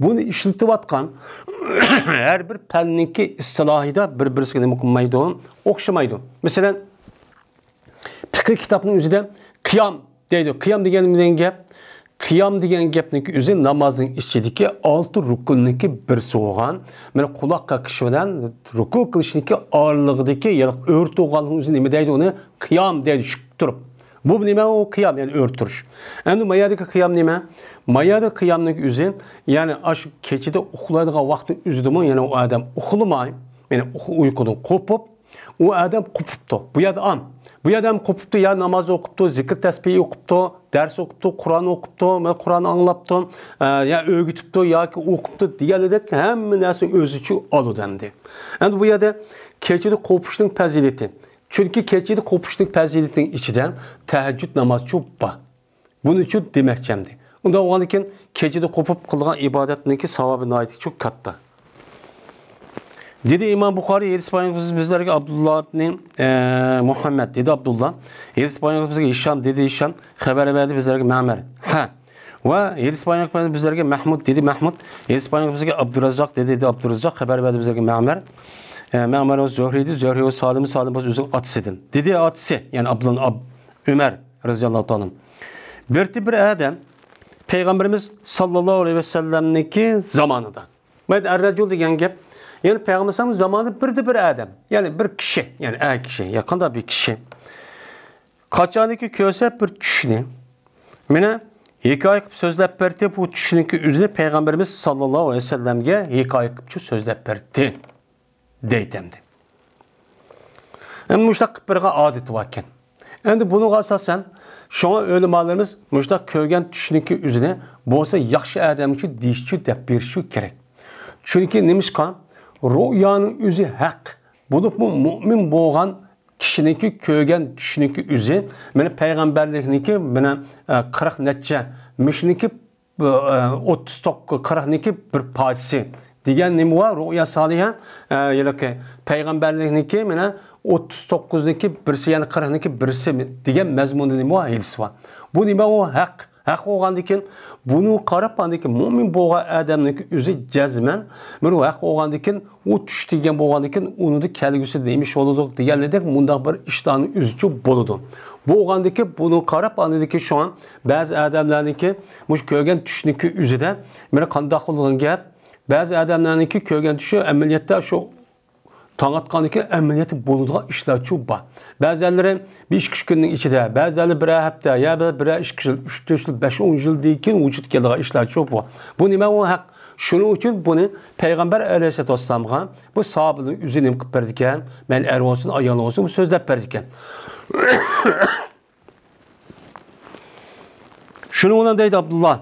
بۇنى ئىشلىتىۋاتقان ھەر بىر پەننىڭكى ئىستىلاھىدا بىر-بىرسىگە نېمە قىلمايدۇ؟ ئوخشىمايدۇ. مەسىلەن، پىقھىي كىتابنىڭ ئۆزىدە قىيام دەيدۇ. قىيام دېگەن نېمە دېگەن گەپ؟ قىيام دېگەن گەپنىڭكى ئۆزى نامازنىڭ ئىچىدىكى ئالتە رۇكۇننىڭكى بىرسى بولغان، مانا قۇلاق قېقىش بىلەن رۇكۇ قىلىشنىڭكى ئارىلىقىدىكى، يەنى ئۆرە تۇرغانلىقنىڭ ئۆزى نېمە دەيدۇ ئۇنى؟ قىيام دەيدۇ، چۈشۈپ تۇرۇپ. بۇ نېمە ئۇ قىيام، يەنى ئۆرە تۇرۇش. ئەمدى ما يەردىكى قىيام نېمە؟ ما يەردە قىيامنىڭكى ئۆزى، يەنى ئاشۇ كېچىدە ئۇخلايدىغان ۋاقىتنىڭ ئۆزىدىمۇ يەنى ئۇ ئادەم ئۇخلىماي، يەنى ئۇخ-، ئۇيقۇدىن قوپۇپ، ئۇ ئادەم قوپۇپتۇ. بۇ يەردە ئام. بۇ يەردە ھەم قوپۇپتۇ، يا ناماز ئوقۇپتۇ، زىكىر تەسبىھ ئوقۇپتۇ، دەرس ئوقۇپتۇ، قۇرئان ئوقۇپتۇ، مانا قۇرئان ئاڭلاپتۇ، ئە، يا ئۆگىتىپتۇ، ياكى ئوقۇپتۇ دېگەنلىرىدەك ھەممە نەرسىنى ئۆزىچە ئالىدۇ ئەمدى. ئەمدى بۇ يەردە كېچىدە قوپۇشنىڭ پەزىلىتى. چۈنكى كېچىدە قوپۇشنىڭ پەزىلىتىنىڭ ئىچىدە تەھەججۇد نامازچۇ بار. بۇنى ئۈچۈن دېمەكچى ئەمدى. ئۇنداق بولغاندىكىن كېچىدە قوپۇپ قىلغان ئىبادەتنىڭكى ساۋابى ناھايىتى چوڭ كاتتا. دېدى ئىمام بۇخارىي، ھەدىس بايان قىلسا بىزلەرگە ئابدۇللا ئىبنى، ئە، مۇھەممەد، دېدى ئابدۇللا. ھەدىس بايان قىلسا بىزگە ھىشام، دېدى ھىشام. خەۋەر بەردى بىزلەرگە مەمەر. ھە. ۋە ھەدىس بايان قىلسا بىزلەرگە مەھمۇد، دېدى مەھمۇد. ھەدىس بايان قىلسا بىزگە ئابدۇراززاق، دېدى، دېدى ئابدۇراززاق. خەۋەر بەردى بىزلەرگە مەمەر. ئە، مەمەر بولسا زۆھرىدىن، زۆھرى بولسا سالىم، سالىم بولسا ئۆزىنىڭ ئاتىسىدىن. دېدى ئاتىسى، يەنى ئابدۇللا ئاب-، ئۆمەر رەزىياللاھۇ تائالا. بىرتى بىر ئادەم پەيغەمبىرىمىز ساللاللاھۇ ئەلەيھى ۋەسەللەمنىڭكى زامانىدا. مەن ئەررەجۇل دېگەن گەپ، يەنى پەيغەمبەر ئەلەيھىسسالام زامانىدا بىردە بىر ئادەم، يەنى بىر كىشى، يەنى ئەر كىشى، يا قانداق بىر كىشى. قاچانكى كۆرسە بىر چۈشنى، مانا ھېكايە قىلىپ سۆزلەپ بەردى، بۇ چۈشنىڭكى ئۆزىنى پەيغەمبىرىمىز ساللاللاھۇ ئەلەيھى ۋەسەللەمگە ھېكايە قىلىپچۇ سۆزلەپ بەردى. دەيتتى ئەمدى. ئەمدى مۇشۇنداق قىلىپ بېرىدىغان ئادىتى باركەن. ئەمدى بۇنىڭغا ئاساسەن، شۇڭا ئۆلىمالىرىمىز مۇشۇنداق كۆرگەن چۈشنىڭكى ئۆزىنى بولسا ياخشى ئادەمگىچۇ دېيىشچۇ، دەپ بېرىشچۇ كېرەك. چۈنكى نېمىشقا؟ رۇئيانىڭ ئۆزى ھەق، بولۇپمۇ مۇئمىن بولغان كىشىنىڭكى كۆرگەن چۈشنىڭكى ئۆزى، مانا پەيغەمبەرلىكنىڭكى مانا، ئە، قىرىق نەچچە، مۇشۇنىڭكى بۇ، ئە، ئوتتۇز توققۇز، قىرىقنىڭكى بىر پارچىسى دېگەن نېمە بار؟ رۇئيا سالىھە، ئە، ياكى پەيغەمبەرلىكنىڭكى مانا ئوتتۇز توققۇزنىڭكى بىرسى، يەنى قىرىقنىڭكى بىرسى دېگەن مەزمۇندا نېمە بار؟ ھەدىس بار. بۇ نېمە ئۇ؟ ھەق. ھەق بولغاندىكىن، بۇنى قاراپ، ئاندىكىن مۇئمىن بولغان ئادەمنىڭكى ئۆزى جەزمەن، بۇ ھەق بولغاندىكىن، ئۇ چۈش دېگەن بولغاندىكىن، ئۇنىڭدا كەلگۈسىدە نېمە ئىش بولىدۇ دېگەنلىرىدەك مۇنداق بىر ئىشلارنىڭ ئۆزىچۇ بولىدۇ. بولغاندىكىن، بۇنى قاراپ، ئاندىكىن شۇڭا بەزى ئادەملەرنىڭكى مۇشۇ كۆرگەن چۈشنىڭكى ئۆزىدە، مانا قانداق قىلىدىغان گەپ، بەزى ئادەملەرنىڭكى كۆرگەن چۈشى ئەمەلىيەتتە شۇ تاڭ ئاتقاندىكىن ئەمەلىيەتتە بولىدىغان ئىشلارچۇ بار. بەزىلىرى بىر ئىككى ئۈچ كۈننىڭ ئىچىدە، بەزىلەر بىرەر ھەپتە، يا بىر، بىرەر ئىككى يىل، ئۈچ، تۆت يىل، بەش، ئون يىلدىن كېيىن ۋۇجۇدقا كېلىدىغان ئىشلارچۇ بۇ. بۇ نېمە ئۇ ھەق؟ شۇنىڭ ئۈچۈن بۇنى پەيغەمبەر ئەلەيھىسسالاتۇ ۋەسسالامغا بۇ ساھابىلەرنىڭ ئۆزى نېمە قىلىپ بەردىكەن؟ مەيلى ئەر بولسۇن، ئايال بولسۇن، بۇ سۆزلەپ بەردىكەن. شۇنىڭ بىلەن دەيدۇ ئابدۇللا،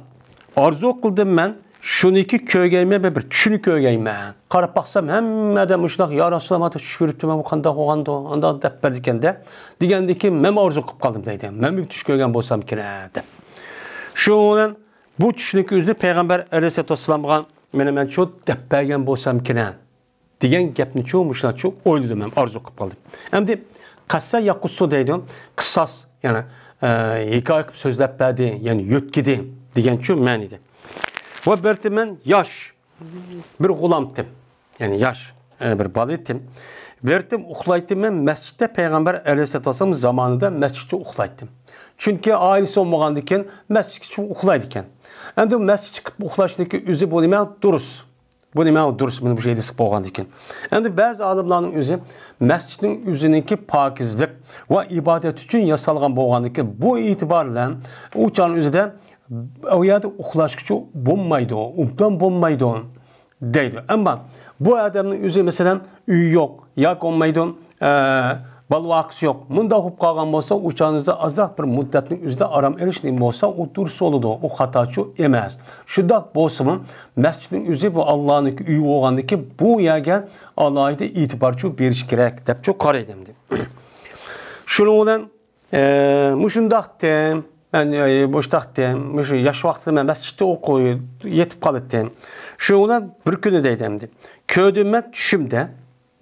ئارزۇ قىلدىم مەن، شۇنىكى كۆرگەيمەن، بىر، بىر چۈشنى كۆرگەيمەن. قاراپ باقسام، ھەممە ئادەم مۇشۇنداق، يا رەسۇلاللا، مانا چۈش كۆرۈپتىمەن، بۇ قانداق بولغاندۇ، ئانداق دەپ بەردىكەندە، دېگەندىكىن، مەنمۇ ئارزۇ قىلىپ قالدىم دەيدۇ. مەنمۇ بىر چۈش كۆرگەن بولسامكىنە دەپ. شۇنىڭ بىلەن بۇ چۈشنىڭكى ئۆزىنى پەيغەمبەر ئەلەيھىسسالاتۇ ۋەسسالامغا مانا مەن شۇ دەپ بەرگەن بولسامكىنە دېگەن گەپنىچۇ، مۇشۇنىچۇ ئويلىدىم ھەم ئارزۇ قىلىپ قالدىم. ئەمدى قەسسە يەقۇسسۇ دەيدۇ. قىساس، يەنى، ئە، ھېكايە قىلىپ سۆزلەپ بەردى، يەنى يۆتكىدى دېگەنچۇ مەنىدە. ۋە بىرتى مەن ياش، بىر غۇلامتىم. يەنى ياش، ئە، بىر بالا ئىدىم. بىرتىم ئۇخلايتتىم مەن مەسچىتتە پەيغەمبەر ئەلەيھىسسالاتۇ ۋەسسالام زامانىدا مەسچىتتە ئۇخلايتتىم. چۈنكى ئائىلىسى بولمىغاندىكىن مەسچىتكە چىقىپ ئۇخلايدىكەن. ئەمدى مەسچىتكە چىقىپ ئۇخلاشنىڭكى ئۆزى بۇ نېمە؟ دۇرۇس. بۇ نېمە؟ دۇرۇس، مانا بۇ ھەدىس بولغاندىكىن. ئەمدى بەزى ئالىملارنىڭ ئۆزى مەسچىتنىڭ ئۆزىنىڭكى پاكىزلىق ۋە ئىبادەت ئۈچۈن ياسالغان بولغاندىكىن، بۇ ئېتىبار بىلەن ئۇ چاغنىڭ ئۆزىدە ئۇ يەردە ئۇخلاشقىچۇ بولمايدۇ، ئوبدان بولمايدۇ دەيدۇ. ئەمما بۇ ئادەمنىڭ ئۆزى، مەسىلەن، ئۆيى يوق ياكى بولمايدۇ، ئە، بالا ۋاقىسى يوق. مۇنداق بولۇپ قالغان بولسا، ئۇ چاغىڭىزدا ئازراق بىر مۇددەتنىڭ ئۆزىدە ئارام ئېلىش نېمە بولسا، ئۇ دۇرۇس بولىدۇ، ئۇ خاتاچۇ ئەمەس. شۇنداق بولسىمۇ، مەسچىتنىڭ ئۆزى بۇ ئاللانىڭكى ئۆيى بولغاندىكىن، بۇ يەرگە ئالاھىدە ئېتىبارچۇ بېرىش كېرەك، دەپچۇ قارايدۇ ئەمدى. شۇنىڭ بىلەن، ئە، مۇشۇنداقتىم، مەن، ئە، مۇشۇنداقتىم، مۇشۇ ياش ۋاقتىدا مەن مەسچىتتە ئوقۇ-، يېتىپ قالاتتىم. شۇنىڭ بىلەن بىر كۈنى دەيدۇ ئەمدى. كۆردۈم مەن چۈشۈمدە،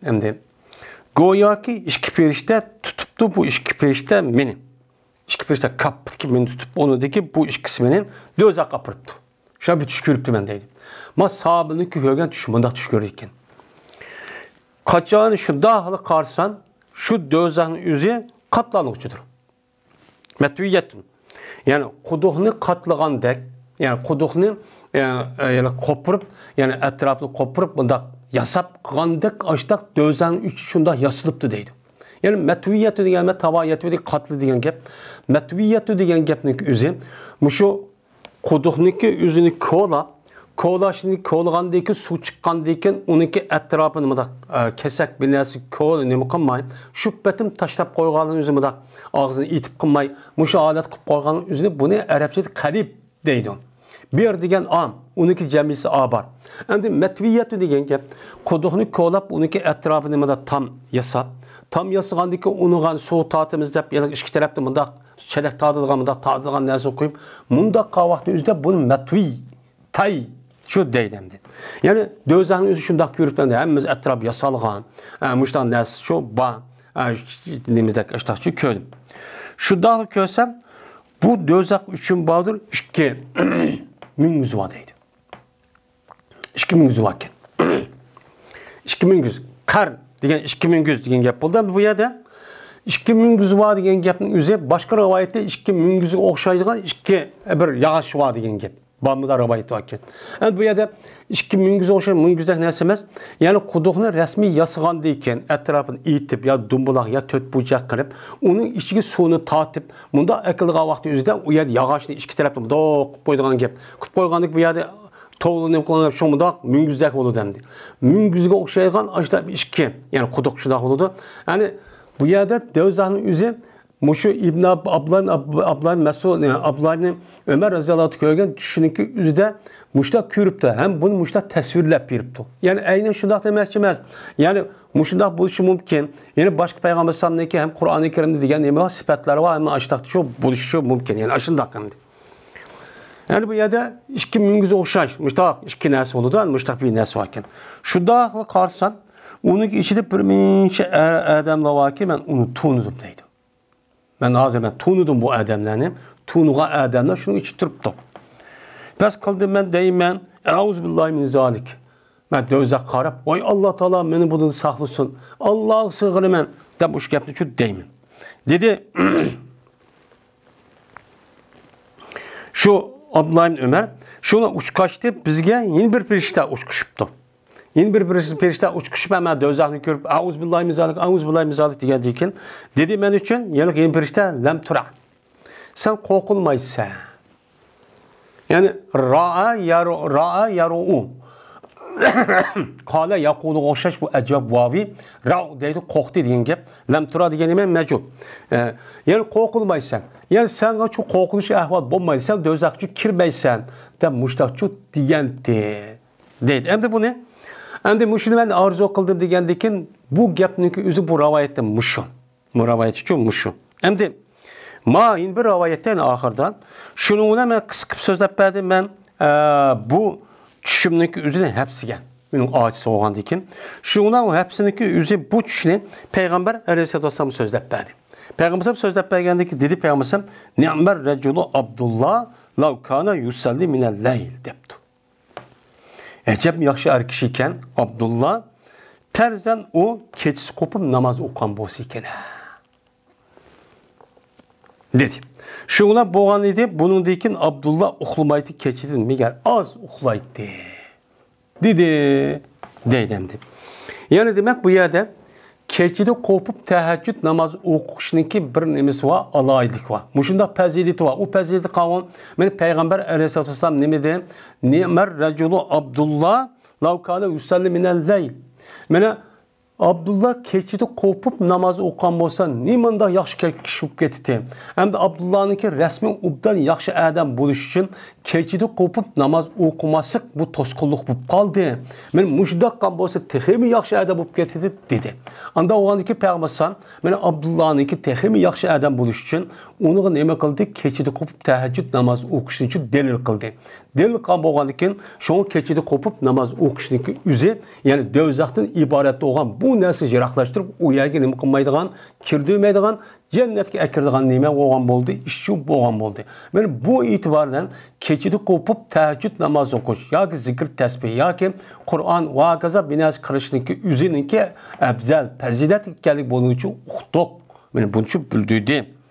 ئەمدى گوياكى ئىككى پەرىشتە تۇتۇپتۇ، بۇ ئىككى پەرىشتە مېنى. ئىككى پەرىشتە كاپپىتكى مېنى تۇتۇپ، ئۇنىڭدىكى بۇ ئىككىسى مېنى دوزاخقا ئاپىرىپتۇ. شۇ بىر چۈش كۆرۈپتىمەن دەيدۇ. ما ساھابىنىڭكى كۆرگەن چۈشى مۇنداق چۈش كۆرگەن. قاچان شۇنداق قارىسام، شۇ دوزاخنىڭ ئۆزى قاتلارنىڭ ئۇچىدۇر. مەتۋىيەتتىن. يەنى قۇدۇقنى قاتلىغاندەك، يەنى قۇدۇقنى، يەنى، يەنى قوپۇرۇپ، يەنى ئەتراپنى قوپۇرۇپ، بۇنداق ياساپ قىلغاندەك، ئاشتاق دوزاخنىڭ ئۈچى شۇنداق ياسىلىپتۇ دەيدۇ. يەنى مەتۋىيەتتە دېگەن، مەتۋايەتتە دېگەن قاتلى دېگەن گەپ. مەتۋىيەتتە دېگەن گەپنىڭ ئۆزى مۇشۇ قۇدۇقنىڭكى ئۆزىنى كولاپ، كولاشنى كولىغاندىن كېيىن، سۇ چىققاندىن كېيىن، ئۇنىڭكى ئەتراپىنى مۇنداق، ئە، كېسەك بىر نەرسە كول نېمە قىلماي، شۇ پېتىم تاشلاپ قويغانلىقىنى ئۆزى مۇنداق ئاغزىنى ئېتىپ قىلماي، مۇشۇ ھالەت قىلىپ قويغانلىقىنى ئۆزىنى، بۇنى ئەرەبچىدە قەلىب دەيدۇ. بىر دېگەن ئام، ئۇنىڭكى جەمئىسى ئا بار. ئەمدى مەتۋىيەتۇ دېگەن گەپ، قۇدۇقنى كولاپ، ئۇنىڭكى ئەتراپىنى مۇنداق تام ياساپ، تام ياسىغاندىن كېيىن ئۇنىڭغا سۇ تارتىمىز دەپ، يەنە ئىككى تەرەپتىن مۇنداق چېلەك تارتىدىغان، مۇنداق تارتىدىغان نەرسىنى قويۇپ، مۇنداق قىلغان ۋاقتى ئۆزىدە بۇنى مەتۋىي، تەي، شۇ دەيدۇ ئەمدى. يەنى دوزاخنى ئۆزى شۇنداق كۆرۈپ، ئەمدى ھەممىمىز ئەتراپ ياسالغان، ئە، مۇشۇنداق نەرسە شۇ بار، ئە، نېمىزدەك ئاشتاق شۇ كۆردۈم. شۇنداقلا كۆرسەم، بۇ دوزاخ ئۈچۈن باردۇر ئىككى مۈڭگۈز بار دەيدۇ. ئىككى مۈڭگۈز باركەن. ئىككى مۈڭگۈز، قەر دېگەن، ئىككى مۈڭگۈز دېگەن گەپ بولدى. ئەمدى بۇ يەردە ئىككى مۈڭگۈز بار دېگەن گەپنىڭ ئۆزى باشقا رىۋايەتتە ئىككى مۈڭگۈزگە ئوخشايدىغان ئىككى بىر ياغاچ بار دېگەن گەپ. بارمىدا رىۋايەت باركەن. ئەمدى بۇ يەردە ئىككى مۈڭگۈزگە ئوخشاش مۈڭگۈزدەك نەرسە ئەمەس. يەنى قۇدۇقنى رەسمىي ياسىغاندىن كېيىن ئەتراپىنى ئېتىپ يا دۇمبىلاق يا تۆت بۇرجەك قىلىپ، ئۇنىڭ ئىچىگە سۇنى تارتىپ، مۇنداق ئەكېلىدىغان ۋاقتى ئۆزىدە ئۇ يەردە ياغاچنى ئىككى تەرەپتىن مۇنداق قىلىپ قويىدىغان گەپ. قىلىپ قويغاندىكىن بۇ يەردە توۋلىنىپ قىلغان گەپ شۇ مۇنداق مۈڭگۈزدەك بولىدۇ ئەمدى. مۈڭگۈزگە ئوخشايدىغان ئاشۇنداق ئىككى، يەنى قۇدۇق شۇنداق بولىدۇ. يەنى بۇ يەردە دوزاخنىڭ ئۆزى مۇشۇ ئىبن ئاب-، ئابلاينى، ئاب-، ئابلاينى مەسئۇد، ئابلاينى ئۆمەر رەزىياللاھۇ ئەنھۇ كۆرگەن چۈشىنىڭكى ئۆزىدە مۇشۇنداق كۆرۈپتۇ ھەم بۇنى مۇشۇنداق تەسۋىرلەپ بېرىپتۇ. يەنى ئەينەن شۇنداق دېمەكچى ئەمەس. يەنى مۇشۇنداق بولۇشى مۇمكىن. يەنى باشقا پەيغەمبەر ئەلەيھىسسالامنىڭكى ھەم قۇرئانى كەرىمدە دېگەن نېمە بار، سۈپەتلەر بار، ھەم ئاشۇنداق شۇ بولۇشى مۇمكىن. يەنى ئاشۇنداق ئەمدى. يەنى بۇ يەردە ئىككى مۈڭگۈزگە ئوخشاش مۇشۇنداق ئىككى نەرسە بولىدۇ، مۇشۇنداق بىر نەرسە باركەن. شۇنداقلا قارىسام، ئۇنىڭ ئىچىدە بىر مۇنچە ئە-، ئادەملەر باركى، مەن ئۇنى تونۇدۇم دەيدۇ. مەن ھازىر مەن تونۇدۇم بۇ ئادەملەرنى، تونۇغان ئادەملەر شۇنىڭ ئىچىدە تۇرۇپتۇ. بەس قىلدىم مەن دەيمەن، ئەئۇزۇ بىللاھى مىن زالىك. مەن دوزاخقا قاراپ، ۋاي ئاللا تائالا مېنى بۇنىڭدىن ساقلىسۇن، ئاللاغا سىغىنىمەن دەپ مۇشۇ گەپنى شۇ دەيمەن. دېدى. شۇ ئابدۇللا ئىبن ئۆمەر شۇنى ئۇچقاچتى، بىزگە يەنە بىر پەرىشتە ئۇچقۇشۇپتۇ. يەنە بىر پەرىشتە، پەرىشتە ئۇچقۇشۇپ، ھەممە دوزاخنى كۆرۈپ، ئەئۇزۇ بىللاھى مىن زالىك، ئەئۇزۇ بىللاھى مىن زالىك دېگەندىن كېيىن، دېدى مەن ئۈچۈن، يەنە يەنە پەرىشتە، لەم تۇرا. سەن قورقۇلمايسەن. يەنى رائا يەرۇ، رائا يەرۇئۇ. قالە يەقۇلۇغا ئوخشاش بۇ ئەجۋاب ۋاۋى، رەئۇ دەيدۇ، قورقتى دېگەن گەپ. لەم تۇرا دېگەن نېمە؟ مەجھۇل. ئە، يەنى قورقۇلمايسەن. يەنى سەنگە شۇ قورقۇنچ ئەھۋال بولمايدۇ، سەن دوزاخقا كىرمەيسەن، دەپ مۇشتاقچۇ دېگەنتى. دەيدۇ. ئەمدى بۇنى، ئەمدى مۇشۇنى مەن ئارزۇ قىلدىم دېگەندىكىن، بۇ گەپنىڭكى ئۆزى بۇ رىۋايەتتە مۇشۇ. بۇ رىۋايەتچۇ مۇشۇ. ئەمدى ما يەنە بىر رىۋايەتتە يەنە ئاخىرىدا، شۇنىڭ بىلەن مەن قىسقا قىلىپ سۆزلەپ بەردىم مەن، ئە، بۇ چۈشۈمنىڭكى ئۆزىنى ھەپسىگە، ئۇنىڭ ئاچىسى بولغاندىن كېيىن، شۇنىڭ بىلەن ئۇ ھەپسىنىڭكى ئۆزى بۇ چۈشنى پەيغەمبەر ئەلەيھىسسالاتۇ ۋەسسالام سۆزلەپ بەردى. پەيغەمبەر سۆزلەپ بەرگەندىن كېيىن دېدى پەيغەمبەر، نىئمەر رەجۇلۇ ئابدۇللا لەۋ كانە يۇسەللى مىنەل لەيل دەپتۇ. ئەجەب ياخشى ئەر كىشى ئىكەن ئابدۇللا، پەرزەن ئۇ كېچىسى قوپۇپ ناماز ئوقۇغان بولسا ئىكەن، دېدى. شۇ بىلەن بولغان ئىدى، بۇنىڭدىن كېيىن ئابدۇللا ئۇخلىمايتتى، كېچىدىن مەگەر ئاز ئۇخلايتتى، دېدى، دەيدۇ ئەمدى. يەنى دېمەك، بۇ يەردە كېچىدە قوپۇپ تەھەججۇد ناماز ئوقۇشنىڭكى بىر نېمىسى بار، ئالاھىدىلىكى بار. مۇشۇنداق پەزىلىتى بار. ئۇ پەزىلىتى قاۋۇن. مانا پەيغەمبەر ئەلەيھىسسالاتۇ ۋەسسالام نېمە دېدى؟ نىئمەر رەجۇلۇ ئابدۇللا لەۋ كانە يۇسەللى مىنەل لەيل. مانا ئابدۇللا كېچىدە قوپۇپ ناماز ئوقۇغان بولسا، نېمانداق ياخشى كىشى بولۇپ كېتىتى. ئەمدى ئابدۇللانىڭكى رەسمىي ئوبدان ياخشى ئادەم بولۇش ئۈچۈن كېچىدە قوپۇپ ناماز ئوقۇماسلىق بۇ توسقۇنلۇق بولۇپ قالدى. مانا مۇشۇنداق قىلغان بولسا تېخىمۇ ياخشى ئادەم بولۇپ كېتىدۇ، دېدى. ئاندا بولغاندىكىن پەيغەمبەر ئەلەيھىسسالام مانا ئابدۇللانىڭكى تېخىمۇ ياخشى ئادەم بولۇش ئۈچۈن ئۇنىڭغا نېمە قىلدى؟ كېچىدە قوپۇپ تەھەججۇد ناماز ئوقۇشنى ئۈچۈن دەلىل قىلدى. دەلىل قىلغان بولغاندىكىن شۇڭا كېچىدە قوپۇپ ناماز ئوقۇشنىڭكى ئۆزى، يەنى دوزاختىن ئىبارەت بولغان بۇ نەرسىنى يىراقلاشتۇرۇپ، ئۇ يەرگە نېمە قىلمايدىغان، كىردۈرمەيدىغان، جەننەتكە ئەكىرىدىغان نېمە بولغان بولدى، ئىش شۇ بولغان بولدى. مانا بۇ ئېتىبار بىلەن كېچىدە قوپۇپ تەھەججۇد ناماز ئوقۇش ياكى زىكىر تەسبىھ ياكى قۇرئان ۋە ھاكازا بىر نەرسە قىلىشنىڭكى ئۆزىنىڭكى ئەپزەل پەزىلەت ئىكەنلىكى بۇنىڭ ئۈچۈن ئۇقتۇق. مانا بۇنىڭ ئۈچۈن بىلدۈردى،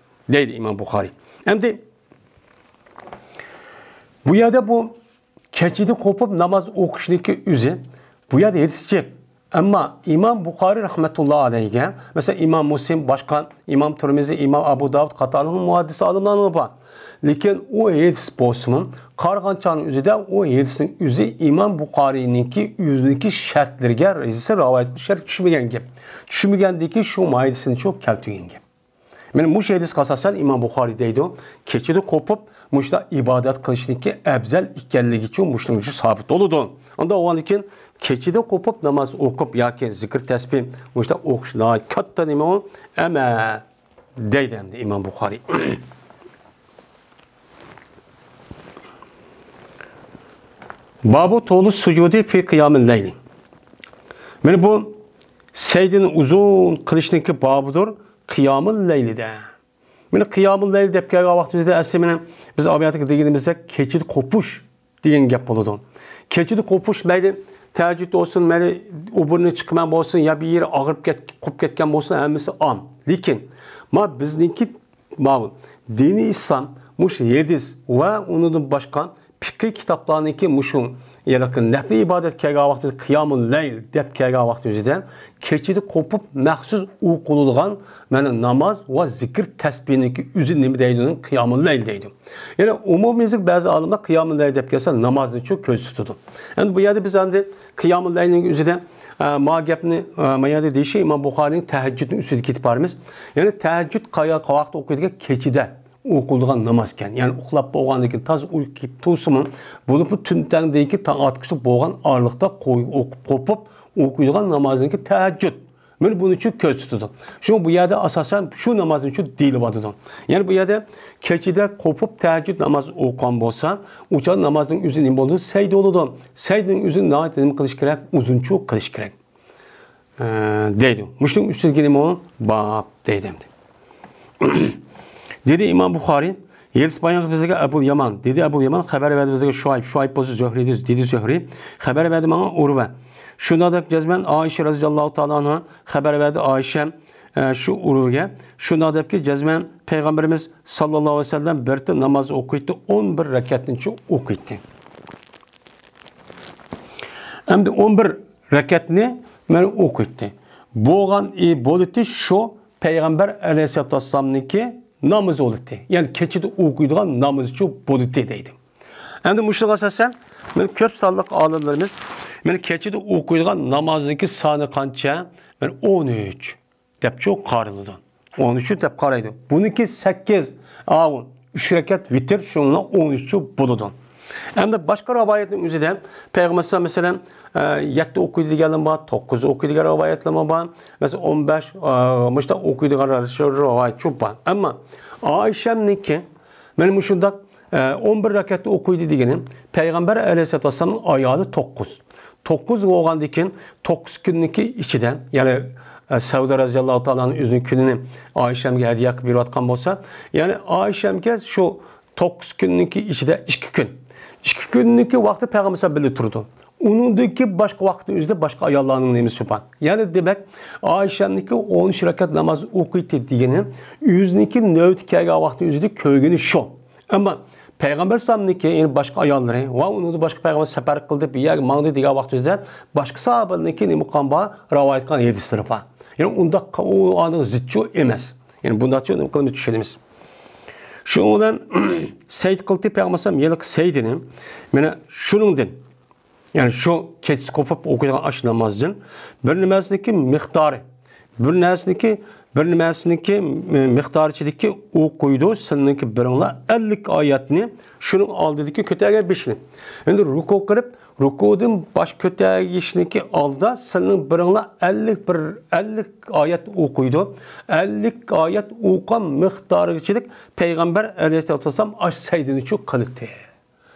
دەيدۇ ئىمام بۇخارىي. ئەمدى بۇ يەردە بۇ كېچىدە قوپۇپ ناماز ئوقۇشنىڭكى ئۆزى، بۇ يەردە ھەدىس جىق. ئەمما ئىمام بۇخارىي رەھمەتۇللا ئەلەيھىگە، مەسىلەن، ئىمام مۇسلىم، باشقا ئىمام تىرمىزى، ئىمام ئەبۇ داۋۇد قاتارلىق مۇھەددىس ئالىملارنىڭ بار. لېكىن ئۇ ھەدىس بولسىمۇ، قارىغان چاغنىڭ ئۆزىدە ئۇ ھەدىسنىڭ ئۆزى ئىمام بۇخارىينىڭكى ئۆزىنىڭكى شەرتلىرىگە، رەزىسى رىۋايەت شەرت چۈشمىگەن گەپ. چۈشمىگەندىكى شۇ ھەدىسنى شۇ كەلتۈرگەن گەپ. مانا مۇشۇ ھەدىسكە ئاساسەن ئىمام بۇخارىي دەيدۇ، كېچىدە قوپۇپ مۇشۇنداق ئىبادەت قىلىشنىڭكى ئەۋزەل ئىكەنلىكىچۇ مۇشۇنىڭ ئۈچۈن سابىت بولىدۇ. ئۇنداق بولغاندىن كېيىن كېچىدە قوپۇپ ناماز ئوقۇپ ياكى زىكىر تەسبىھ مۇشۇنداق ئوقۇش ناھايىتى كاتتا نېمە ئۇ؟ ئەمە دەيدۇ ئەمدى ئىمام بۇخارىي. بابۇ تولۇ سۇجۇدى فى قىيامىل لەيلى. مانا بۇ سەجدىنى ئۇزۇن قىلىشنىڭكى بابىدۇر قىيامىل لەيلىدە. مانا قىيامىل لەيل دەپ كەلگەن ۋاقتىمىزدا ئەسلى مانا بىز ئاۋۋالقى دېگىنىمىزدەك كېچىدە قوپۇش دېگەن گەپ بولىدۇ. كېچىدە قوپۇش مەيلى تەھەججۇد بولسۇن، مەيلى ئوبورنى چىقىمەن بولسۇن، يا بىر يېرى ئاغرىپ كەت-، قوپۇپ كەتكەن بولسۇن، ھەممىسى ئام. لېكىن ما بىزنىڭكى ماۋۇ دىنىي ئىسلام مۇشۇ ھەدىس ۋە ئۇنىڭدىن باشقا پىقھىي كىتابلارنىڭكى مۇشۇ ھېلىقى نەپلى ئىبادەت كەلگەن ۋاقتىدا قىيامۇل لەيل دەپ كەلگەن ۋاقتىمىزدا كېچىدە قوپۇپ مەخسۇس ئوقۇلىدىغان مانا ناماز ۋە زىكىر تەسبىھنىڭكى ئۆزى نېمە دەيدۇ؟ قىيامۇل لەيل دەيدۇ. يەنى ئومۇميۈزلۈك بەزى ئالىملار قىيامۇل لەيل دەپ كەلسە نامازنىچۇ كۆز تۇتىدۇ. ئەمدى بۇ يەردە بىز ئەمدى قىيامۇل لەيلنىڭ ئۆزىدە، ئە، ما گەپنى، ئە، ما يەردە دېيىشى ئىمام بۇخارىنىڭ تەھەججۇدنىڭ ئۈستىدە كېتىپ بارىمىز. يەنى تەھەججۇد قايا-، قاۋاقتا ئوقۇيدىغان؟ كېچىدە ئوقۇلىدىغان ناماز ئىكەن. يەنى ئۇخلاپ بولغاندىن كېيىن تازا ئۇيقۇ كېلىپ تۇرسىمۇ، بولۇپمۇ تۈن تەڭدىكى تاڭ ئاتقۇچە بولغان ئارىلىقتا قوي-، ئوقۇپ، قوپۇپ ئوقۇيدىغان نامازنىڭكى تەھەججۇد. مانا بۇنى ئۈچۈن كۆز تۇتىدۇ. شۇڭا بۇ يەردە ئاساسەن شۇ نامازنى ئۈچۈن دېيىلىۋاتىدۇ. يەنى بۇ يەردە كېچىدە قوپۇپ تەھەججۇد ناماز ئوقۇغان بولسا، ئۇ چاغ نامازنىڭ ئۆزى نېمە بولىدۇ؟ سەجدە بولىدۇ. سەجدىنىڭ ئۆزىنى ناھايىتى نېمە قىلىش كېرەك؟ ئۇزۇنچۇ قىلىش كېرەك. ئە، دەيدۇ. مۇشۇنىڭ ئۈستىگە نېمە ئۇ؟ باب دەيدۇ ئەمدى. دېدى ئىمام بۇخارىي، ھەدىس بايان قىلىپ بىزگە ئەبۇل يامان. دېدى ئەبۇل يامان، خەۋەر بەردى بىزگە شۇئەيب. شۇئەيب بولسا زۆھرى دېدى، دېدى زۆھرى. خەۋەر بەردى ماڭا ئۇرۋە. شۇنداق دەپ جەزمەن ئائىشە رەزىياللاھۇ تائالا ئەنھا خەۋەر بەردى، ئائىشە، ئە، شۇ ئۇرۋىگە. شۇنداق دەپكى جەزمەن پەيغەمبىرىمىز ساللاللاھۇ ئەلەيھى ۋەسەللەم بىر رەكەت ناماز ئوقۇيتتى، ئون بىر رەكەتنىچۇ ئوقۇيتتى. ئەمدى ئون بىر رەكەتنى مانا ئوقۇيتتى. بولغان، ئى، بولىتى شۇ پەيغەمبەر ئەلەيھىسسالاتۇ ۋەسسالامنىڭكى نامىزى بولىتى. يەنى كېچىدە ئوقۇيدىغان نامىزىچۇ بولىتى دەيدۇ. ئەمدى مۇشۇنىڭغا ئاساسەن، مانا كۆپ سانلىق ئالىملىرىمىز مانا كېچىدە ئوقۇيدىغان نامازنىڭكى سانى قانچە؟ مانا ئون ئۈچ دەپچۇ قارىلىدۇ. ئون ئۈچ دەپ قارايدۇ. بۇنىڭكى سەككىز، ئاۋۇ ئۈچ رەكەت ۋىتىر، شۇنىڭ بىلەن ئون ئۈچ بولىدۇ. ئەمدى باشقا رىۋايەتنىڭ ئۆزىدە پەيغەمبەر مەسىلەن، ئە، يەتتە ئوقۇيدۇ دېگەنلەرمۇ بار، توققۇز ئوقۇيدۇ دېگەن رىۋايەتلەرمۇ بار. مەسىلەن، ئون بەش، ئە، مۇشۇنداق ئوقۇيدىغان رىۋايەت شۇ بار. ئەمما ئائىشەمنىڭكى، مانا مۇشۇنداق، ئە، ئون بىر رەكەتتە ئوقۇيدۇ دېگىنى، پەيغەمبەر ئەلەيھىسسالاتۇ ۋەسسالامنىڭ ئايالى توققۇز. توققۇز بولغاندىن كېيىن، توققۇز كۈننىڭكى ئىچىدە، يەنى، ئە، سەۋدە رەزىياللاھۇ تائالا ئەنھا ئۆزىنىڭ كۈنىنى ئائىشەمگە ھەدىيە قىلىپ بېرىۋاتقان بولسا، يەنى ئائىشەمگە شۇ توققۇز كۈننىڭكى ئىچىدە ئىككى كۈن. ئىككى كۈننىڭكى ۋاقتى پەيغەمبەر بىللە تۇرىدۇ. ئۇنىڭدىكى باشقا ۋاقىتنىڭ ئۆزىدە باشقا ئاياللارنىڭ نېمىسى بار. يەنى دېمەك، ئائىشەمنىڭكى ئون ئۈچ رەكەت ناماز ئوقۇيتتى دېگىنى، ئۆزىنىڭكى نۆۋىتى كەلگەن ۋاقىتنىڭ ئۆزىدە كۆرگىنى شۇ. ئەمما پەيغەمبەر ئەلەيھىسسالامنىڭكى، يەنى باشقا ئاياللىرى ۋە ئۇنىڭدا باشقا پەيغەمبەر سەپەر قىلدى، بۇ يەرگە ماڭدى دېگەن ۋاقتىمىزدا باشقا ساھابىلەرنىڭكى نېمە قىلغان بار؟ رىۋايەت قىلغان ھەدىسلىرى بار. يەنى ئۇنداق ئۇ ئانىڭ زىتچۇ ئەمەس. يەنى بۇنداقچۇ نېمە قىلىمىز، چۈشىنىمىز. شۇنىڭ بىلەن سەجدە قىلدى پەيغەمبەر ئەلەيھىسسالام، ھېلىقى سەجدىنى مانا شۇنىڭدىن، يەنى شۇ كېچىسى قوپۇپ ئوقۇيدىغان ئاشۇ نامازدىن بىر نېمەسىنىڭكى مىقدارى، بىر نەرسىنىڭكى، بىر نېمەسىنىڭكى، ئى، مىقدارى ئىچىدىكى ئوقۇيدۇ، سىلىنىڭكى بىرىڭلار ئەللىك ئايەتنى شۇنىڭ ئالدىدىكى كۆتەرگەن بېشىنى. ئەمدى رۇكۇ قىلىپ، رۇكۇدىن باش كۆتەرگىشنىڭكى ئالدىدا سىلىنىڭ بىرىڭلار ئەللىك بىر، ئەللىك ئايەت ئوقۇيدۇ. ئەللىك ئايەت ئوقۇغان مىقدارىغىچىلىك پەيغەمبەر ئەلەيھىسسالاتۇ ۋەسسالام ئاش سەجدىنىچۇ قىلىتتى.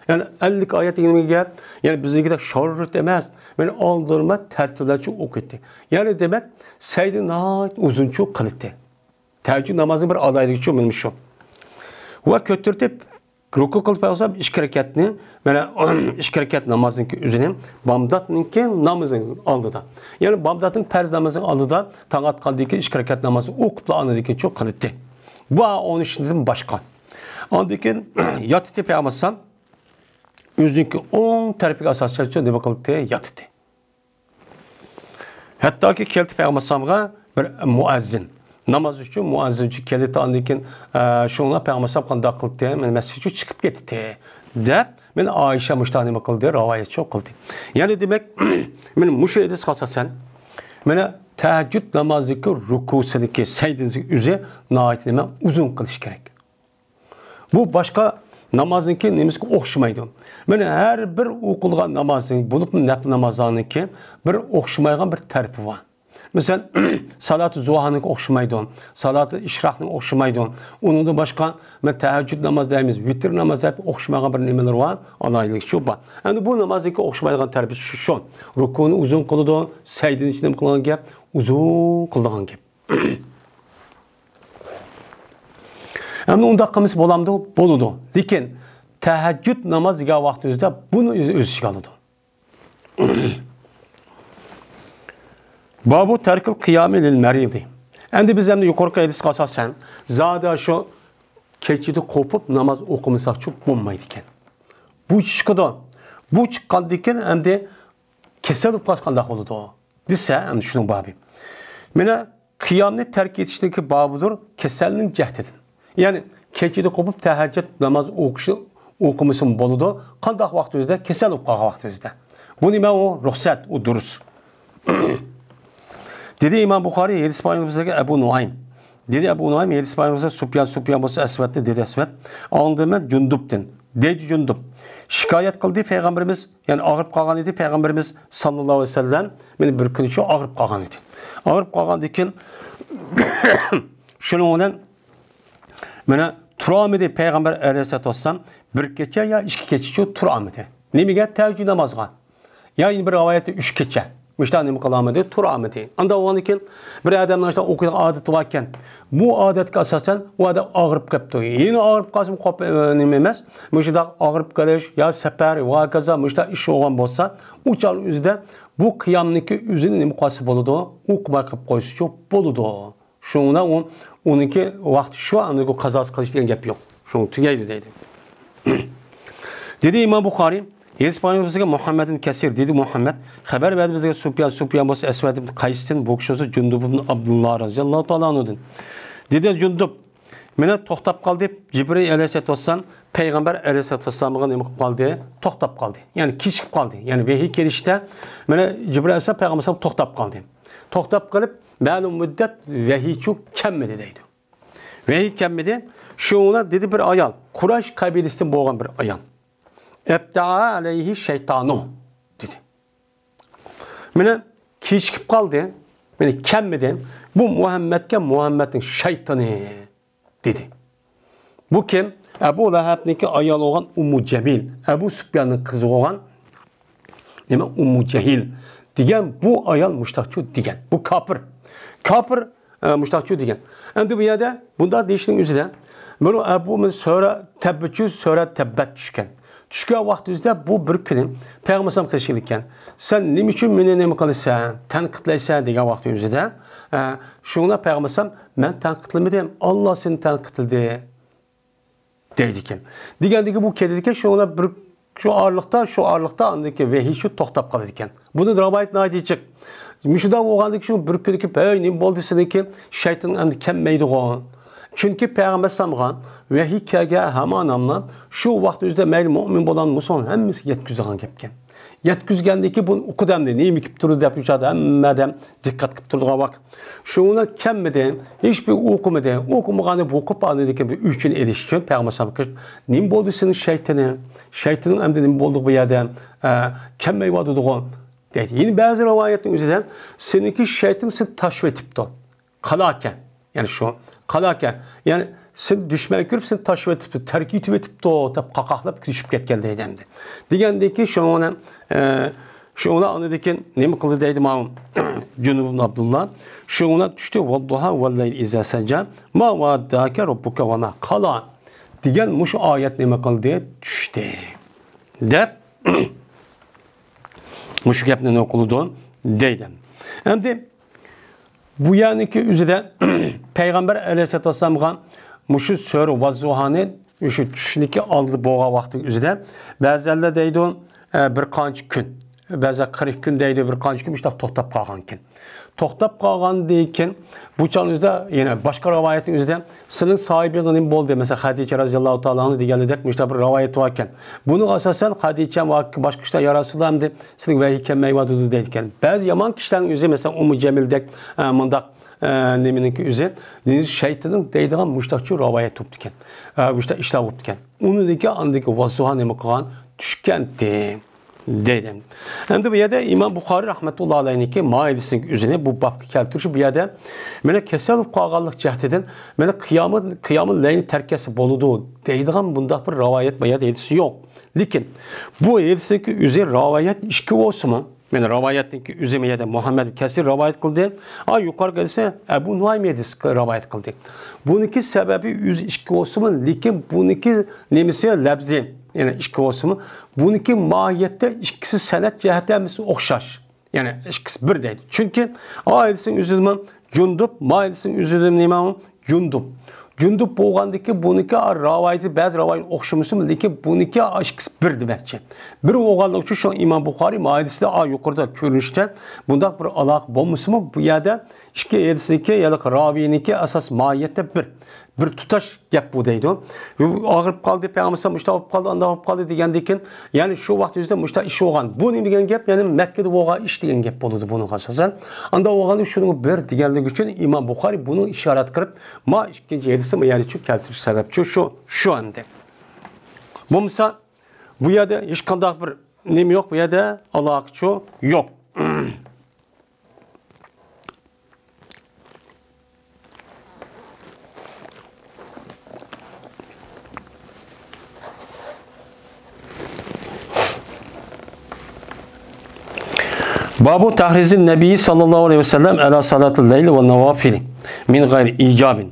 يەنى ئەللىك ئايەت دېگىنىمىز گەپ، يەنى بىزنىڭكىدەك شاررىت ئەمەس، يەنى ئالدىرىما تەرتىپلەرچۇ ئوقۇيتتى. يەنى دېمەك، سەجدە ناھايىتى ئۇزۇنچۇ قىلىتتى. تەھەججۇد نامازنىڭ بىر ئالاھىدىلىكىچۇ مانا شۇ. ۋە كۆتۈرتۈپ رۇكۇ قىلىپ بولسام ئىككى رەكەتنى، مانا ئىككى رەكەت نامازنىڭكى ئۆزىنى بامداتنىڭكى نامىزىنىڭ ئالدىدا. يەنى بامداتنىڭ پەرز نامىزىنىڭ ئالدىدا تاڭ ئاتقاندىن كېيىن ئىككى رەكەت نامازنى ئوقۇپلا ئاندىن كېيىن شۇ قىلىتتى. بۇ ئون ئۈچتىن باشقا. ئاندىن كېيىن ياتتى پەيغەمبەر ئۆزىنىڭكى ئوڭ تەرىپىگە ئاساسەن نېمە قىلدى؟ ياتتى. ھەتتاكى كەلتى پەيغەمبەر ئەلەيھىسسالامغا بىر مۇئەززىن، ناماز ئۈچۈن مۇئەززىنچى كېلىدۇ، ئاندىن كېيىن، ئە، شۇڭا پەيغەمبەر ئەلەيھىسسالام قانداق قىلدى؟ مانا مەسچىتكە چىقىپ كەتتى، دەپ، مانا ئائىشە مۇشۇنداق نېمە قىلدى؟ رىۋايەتچى قىلدى. يەنى دېمەك، مانا مۇشۇ ھەدىسكە ئاساسەن، مانا تەھەججۇد نامازىدىكى رۇكۇسىدىكى، سەجدىسىدىكى ئۆزى ناھايىتى نېمە؟ ئۇزۇن قىلىش كېرەك. بۇ باشقا نامازنىڭكى نېمىسىگە ئوخشىمايدۇ. مانا ھەر بىر ئوقۇلغان نامازنىڭ، بولۇپمۇ نەپلى نامازلارنىڭكى بىر ئوخشىمايدىغان بىر تەرىپى بار. مەسىلەن، سالاتۇ زۇھانىڭكى ئوخشىمايدۇ، سالاتۇ ئىشراقنىڭ ئوخشىمايدۇ. ئۇنىڭدىن باشقا، مەن تەھەججۇد ناماز دەيمىز، ۋىتىر ناماز دەپ ئوخشىمىغان بىر نېمىلىرى بار، ئالاھىدىلىكى شۇ بار. ئەمدى بۇ نامازنىڭكى ئوخشىمايدىغان تەرىپى شۇ، شۇ. رۇكۇنى ئۇزۇن قىلىدۇ، سەجدىنى نېمە قىلغان گەپ؟ ئۇزۇن قىلىدىغان گەپ. ئەمدى ئۇنداق قىلمىسا بولامدۇ؟ بولىدۇ. لېكىن تەھەججۇد ناماز دېگەن ۋاقتىمىزدا بۇنى ئۆز، ئۆز ئىچىگە ئالىدۇ. بابۇ تەركىل قىيامى لىل مەرىدى. ئەمدى بىز ئەمدى يۇقىرىقى ھەدىسكە ئاساسەن، زادى شۇ كېچىدە قوپۇپ ناماز ئوقۇمىساقچۇ بولمايدىكەن. بۇ چىقىدۇ. بۇ چىققاندىكىن ئەمدى كېسەل بولۇپ قالسا قانداق بولىدۇ؟ دېسە، ئەمدى شۇنىڭ بابى. مانا قىيامنى تەرك ئېتىشنىڭكى بابىدۇر، كېسەلنىڭ جەھتىدىن. يەنى كېچىدە قوپۇپ تەھەججۇد ناماز ئوقۇشنى ئوقۇمىسىمۇ بولىدۇ. قانداق ۋاقتىمىزدا؟ كېسەل بولۇپ قالغان ۋاقتىمىزدا. بۇ نېمە ئۇ؟ رۇخسەت، ئۇ دۇرۇس. دېدى ئىمام بۇخارىي، ھەدىس بايان بىزگە ئەبۇ نۇئايم. دېدى ئەبۇ نۇئايم، ھەدىس بايان بىزگە سۇپيان، سۇپيان بولسا ئەسۋەدنى، دېدى ئەسۋەد. ئاڭلىدىم مەن جۇندۇبتىن. دەيدۇ جۇندۇب. شىكايەت قىلدى پەيغەمبىرىمىز، يەنى ئاغرىپ قالغان ئىدى پەيغەمبىرىمىز ساللاللاھۇ ئەلەيھى ۋەسەللەم، مانا بىر كۈنى شۇ ئاغرىپ قالغان ئىدى. ئاغرىپ قالغاندىن كېيىن شۇنىڭ بىلەن مانا تۇرالمىدى پەيغەمبەر ئەلەيھىسسالاتۇ ۋەسسالام بىر كېچە يا ئىككى كېچە شۇ تۇرالمىدى. نېمىگە؟ تەھەججۇد نامازغا. يا يەنە بىر رىۋايەتتە ئۈچ كېچە. مۇشۇنداق نېمە قىلالمىدى، تۇرالمىدى. ئانداق بولغاندىن كېيىن بىر ئادەمنىڭ شۇنداق ئوقۇيدىغان ئادىتى باركەن. بۇ ئادەتكە ئاساسەن ئۇ ئادەم ئاغرىپ قېپتۇ. يەنە ئاغرىپ قالسىمۇ قوپ-، ئە، نېمە ئەمەس. مۇشۇنداق ئاغرىپ قېلىش يا سەپەر ۋە ھاكازا مۇشۇنداق ئىش بولغان بولسا، ئۇ چاغ ئۆزىدە بۇ قىيامنىڭكى ئۆزىنى نېمە قىلسا بولىدۇ؟ ئوقۇماي قېلىپ قويسىچۇ بولىدۇ. شۇڭا ئۇ، ئۇنىڭكى ۋاقتى شۇ، ئاندىن قازاسى قىلىش دېگەن گەپ يوق. شۇڭا تۈگەيدۇ دەيدۇ. دېدى ئىمام بۇخارىي، ھەدىس بايان بىزگە مۇھەممەدىن كەسىر، دېدى مۇھەممەد، خەۋەر بەردى بىزگە سۇپيان، سۇپيان بولسا ئەسۋەد ئىبن قەيستىن، بۇ كىشى بولسا جۇندۇب ئىبن ئابدۇللا رەزىياللاھۇ تائالا ئەنھۇدىن. دېدى جۇندۇب، مانا توختاپ قالدى، جىبرىل ئەلەيھىسسالاتۇ ۋەسسالام پەيغەمبەر ئەلەيھىسسالاتۇ ۋەسسالامغا نېمە قىلىپ قالدى؟ توختاپ قالدى. يەنى كېچىكىپ قالدى. يەنى ۋەھىي كېلىشتە، مانا جىبرىل ئەلەيھىسسالام پەيغەمبەر توختاپ قالدى. توختاپ قېلىپ، مەلۇم مۇددەت ۋەھىيچۇ كەلمىدى دەيدۇ. ۋەھىي كەلمىدى. شۇڭا دېدى بىر ئايال، قۇرەيش قەبىلىسىدىن بولغان بىر ئايال. «ئەبتەئە ئەلەيھى شەيتانۇ» دېدى. مانا كېچىكىپ قالدى، مانا كەلمىدى. بۇ مۇھەممەدكە مۇھەممەدنىڭ شەيتانى دېدى. بۇ كىم؟ ئەبۇ لەھەبنىڭكى ئايالى بولغان ئۇممۇ جەمىل، ئەبۇ سۇپياننىڭ قىزى بولغان نېمە، ئۇممۇ جەھىل دېگەن بۇ ئايال مۇشتاقچۇ دېگەن. بۇ كاپىر. كاپىر، ئە، مۇشتاقچۇ دېگەن. ئەمدى بۇ يەردە بۇنداق دېيىشنىڭ ئۆزىدە، بۇنى، ئە، بۇ سۆرە تەببىچۇ، سۆرە تەببەت چۈشكەن. چۈشكەن ۋاقتىمىزدا بۇ بىر كۈنى پەيغەمبەر ئەلەيھىسسالام قېشىغا كەلگەن. «سەن نېمە ئۈچۈن مېنى نېمە قىلىسەن، تەنقىدلەيسەن؟» دېگەن ۋاقتى ئۆزىدە، ئە، شۇڭا پەيغەمبەر ئەلەيھىسسالام، «مەن تەنقىدلىمىدىم، ئاللا سېنى تەنقىدلىدى» دەيدىكەن. دېگەندىكى بۇ كېتىدىكەن، شۇڭا بىر، شۇ ئارىلىقتا، شۇ ئارىلىقتا ئاندىن كېيىن ۋەھىي شۇ توختاپ قالىدىكەن. بۇنىڭ رىۋايىتى ناھايىتى جىق. مۇشۇنداق بولغاندىكىن شۇ بىر كۈنى كېلىپ، «ھەي، نېمە بولدى سېنىڭكى؟ شەيتان ئەمدى كەلمەيدىغۇ.» چۈنكى پەيغەمبەر ئەلەيھىسسالامغا ۋەھىي كەلگەن ھامان ئامنا شۇ ۋاقىت ئۆزىدە مەيلى مۆمىن بولغان، مۇسۇلمان ھەممىسىگە يەتكۈزىدىغان گەپكەن. يەتكۈزگەندىن كېيىن بۇنى ئۇقىدۇ ئەمدى، نېمە كېلىپ تۇرىدۇ دەپ شۇ چاغدا ھەممە ئادەم دىققەت قىلىپ تۇرىدىغان ۋاقىت. شۇڭا كەلمىدى، ھېچبىر ئوقۇمىدى. ئوقۇمىغاندا بۇ قۇرئاننىڭكى بىر ئۆچىنى ئېلىش ئۈچۈن پەيغەمبەر ئەلەيھىسسالامغا، «نېمە بولدى سېنىڭ شەيتىنىڭ؟ شەيتىنىڭ ئەمدى نېمە بولدى بۇ يەردە؟ ئە، كەلمەيۋاتىدىغۇ؟» دەيدۇ. يەنە بەزى رىۋايەتنىڭ ئۆزىدە، «سېنىڭكى شەيتىن سېنى تاشلىۋېتىپتۇ. قالاكەن.» يەنى شۇ، «قالاكەن.» يەنى سېنى دۈشمەن كۆرۈپ سېنى تاشلىۋېتىپتۇ، تەرك ئېتىۋېتىپتۇ دەپ قاقاقلاپ كۈلۈشۈپ كەتكەن دەيدۇ ئەمدى. دېگەندىكىن شۇنىڭ بىلەن، ئە، شۇڭا ئاندىن كېيىن نېمە قىلدى دەيدۇ ماۋۇ جۇندۇب ئىبن ئابدۇللا. شۇڭا چۈشتى، «ۋەددۇھا ۋەللەيلى ئىزا سەجە، ما ۋەددەئەكە رەببۇكە ۋە ما قالا» دېگەن مۇشۇ ئايەت نېمە قىلدى؟ چۈشتى. دەپ مۇشۇ گەپنى نېمە قىلىدۇ دەيدۇ. ئەمدى بۇ يەرنىڭكى ئۆزىدە پەيغەمبەر ئەلەيھىسسالاتۇ ۋەسسالامغا مۇشۇ سۈرە ۋەززۇھانى، مۇشۇ چۈشنىڭكى ئالدىدا بولغان ۋاقىتنىڭ ئۆزىدە بەزىلەر دەيدۇ، ئە، بىر قانچە كۈن. بەزى قىرىق كۈن دەيدۇ، بىر قانچە كۈن مۇشۇنداق توختاپ قالغانكەن. توختاپ قالغاندىن كېيىن، بۇ چاغنىڭ ئۆزىدە يەنە باشقا رىۋايەتنىڭ ئۆزىدە، سېنىڭ ساھىبىڭ نېمە بولدى؟ مەسىلەن، خەدىچە رەزىياللاھۇ تائالا ئەنھا دېگەندەك مۇشۇنداق بىر رىۋايەت باركەن. بۇنىڭغا ئاساسەن خەدىچە ۋە باشقا كىشىلەر، يا رەسۇلاللا، ئەمدى سېنىڭ ۋەھىي كەلمەيۋاتىدۇ دەيدىكەن. بەزى يامان كىشىلەرنىڭ ئۆزى، مەسىلەن، ئۇممۇ جەمىلدەك، ئە، مۇنداق، ئە، نېمىنىڭكى ئۆزى، شەيتاننىڭ دەيدىغان مۇشۇنداقچۇ رىۋايەت بوپتىكەن. ئە، مۇشۇنداق ئىشلار بوپتىكەن. ئۇنىڭدىن كېيىن ئاندىكى ۋەززۇھا نېمە قىلغان؟ چۈشكەنتى. دەيدۇ. ئەمدى بۇ يەردە ئىمام بۇخارىي رەھمەتۇللا ئەلەيھنىڭكى ماھىيىتىنىڭ ئۆزىنى بۇ بابقا كەلتۈرۈشى بۇ يەردە مانا كېسەل بولۇپ قالغانلىق جەھىتىدىن مانا قىيامى، قىيامى لەيلنى تەرك ئەتسە بولىدۇ دەيدىغان بۇنداق بىر رىۋايەت بۇ يەردە ھەدىسى يوق. لېكىن بۇ ھەدىسنىڭكى ئۆزى رىۋايەت ئىككى بولسىمۇ، مانا رىۋايەتنىڭكى ئۆزى بۇ يەردە مۇھەممەد كەسىر رىۋايەت قىلدى. ئا، يۇقىرىقى ھەدىسى ئەبۇ نۇئايم ھەدىس رىۋايەت قىلدى. بۇنىڭكى سەۋەبى ئۆزى ئىككى بولسىمۇ، لېكىن بۇنىڭكى نېمىسى، لەپزى، يەنى ئىككى بولسىمۇ، بۇنىڭكى ماھىيەتتە ئىككىسى سەنەد جەھەتتە ھەممىسى ئوخشاش. يەنى ئىككىسى بىر دەيدۇ. چۈنكى ئا ھەدىسنىڭ ئۆزىدىمۇ جۇندۇب، ما ھەدىسنىڭ ئۆزىدىمۇ نېمە؟ جۇندۇب. جۇندۇب بولغاندىكى بۇنىڭكى رىۋايىتى بەزى رىۋايەت ئوخشىمىسىمۇ، لېكىن بۇنىڭكى ئىككىسى بىر دېمەكچى. بىر بولغانلىقى ئۈچۈن شۇ ئىمام بۇخارىي ما ھەدىسىدە ئا يۇقىرىدا كۆرۈنۈشتە بۇنداق بىر ئالاقە بولمىسىمۇ، بۇ يەردە ئىككى ھەدىسنىڭكى، يەنى راۋىينىڭكى ئاساس ماھىيەتتە بىر. بىر تۇتاش گەپ بۇ دەيدۇ. ئاغرىپ قالدى، پەيغەمبەر ئەلەيھىسسالام مۇشۇنداق بولۇپ قالدى، ئانداق بولۇپ قالدى دېگەندىن كېيىن، يەنى شۇ ۋاقىت يۈزىدە مۇشۇنداق ئىش بولغان. بۇ نېمە دېگەن گەپ؟ يەنى مەككىدە بولغان ئىش دېگەن گەپ بولىدۇ بۇنىڭغا ئاساسەن. ئانداق بولغاندا شۇنىڭغا بىر دېگەنلىكى ئۈچۈن ئىمام بۇخارىي بۇنىڭ ئىشارەت قىلىپ، ما ئىككىنچى ھەدىسنى يەنى شۇ كەلتۈرۈش سەۋەبچۇ شۇ، شۇ ئەمدى. بولمىسا بۇ يەردە ھېچقانداق بىر نېمە يوق، بۇ يەردە ئالاقىچۇ يوق. بابۇ تەھرىزىن نەبىي ساللاللاھۇ ئەلەيھى ۋەسەللەم ئەلا سالاتىل لەيلى ۋە نەۋافىلى مىن غەيرى ئىجابىن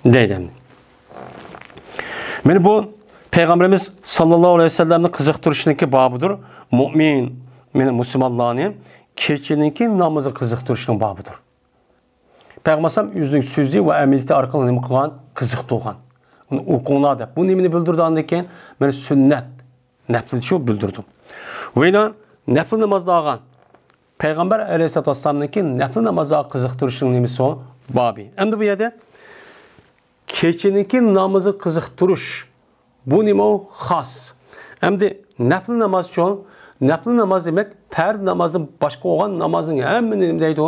دەيدۇ. مانا بۇ پەيغەمبىرىمىز ساللاللاھۇ ئەلەيھى ۋەسەللەمنى قىزىقتۇرۇشنىڭكى بابىدۇر. مۆمىن، مانا مۇسۇلمانلارنى كېچىنىڭكى نامىزىغا قىزىقتۇرۇشنىڭ بابىدۇر. پەيغەمبەر ئەلەيھىسسالام ئۆزىنىڭ سۆزى ۋە ئەمەلىيىتى ئارقىلىق نېمە قىلغان؟ قىزىقتۇرغان. ئۇنى ئوقۇڭلار دەپ. بۇ نېمىنى بىلدۈرىدۇ ئاندىن كېيىن؟ مانا سۈننەت، نەپلىنى شۇ بىلدۈرىدۇ. ۋەيلا نەپلى نامازلارغا پەيغەمبەر ئەلەيھىسسالاتۇ ۋەسسالامنىڭكى نەپلى نامازلارغا قىزىقتۇرۇشنىڭ نېمىسى ئۇ؟ بابى. ئەمدى بۇ يەردە كېچىنىڭكى نامىزى قىزىقتۇرۇش. بۇ نېمە ئۇ؟ خاس. ئەمدى نەپلى نامازچۇ؟ نەپلى ناماز دېمەك، پەرز نامازدىن باشقا بولغان نامازنىڭ ھەممىنى نېمە دەيدۇ؟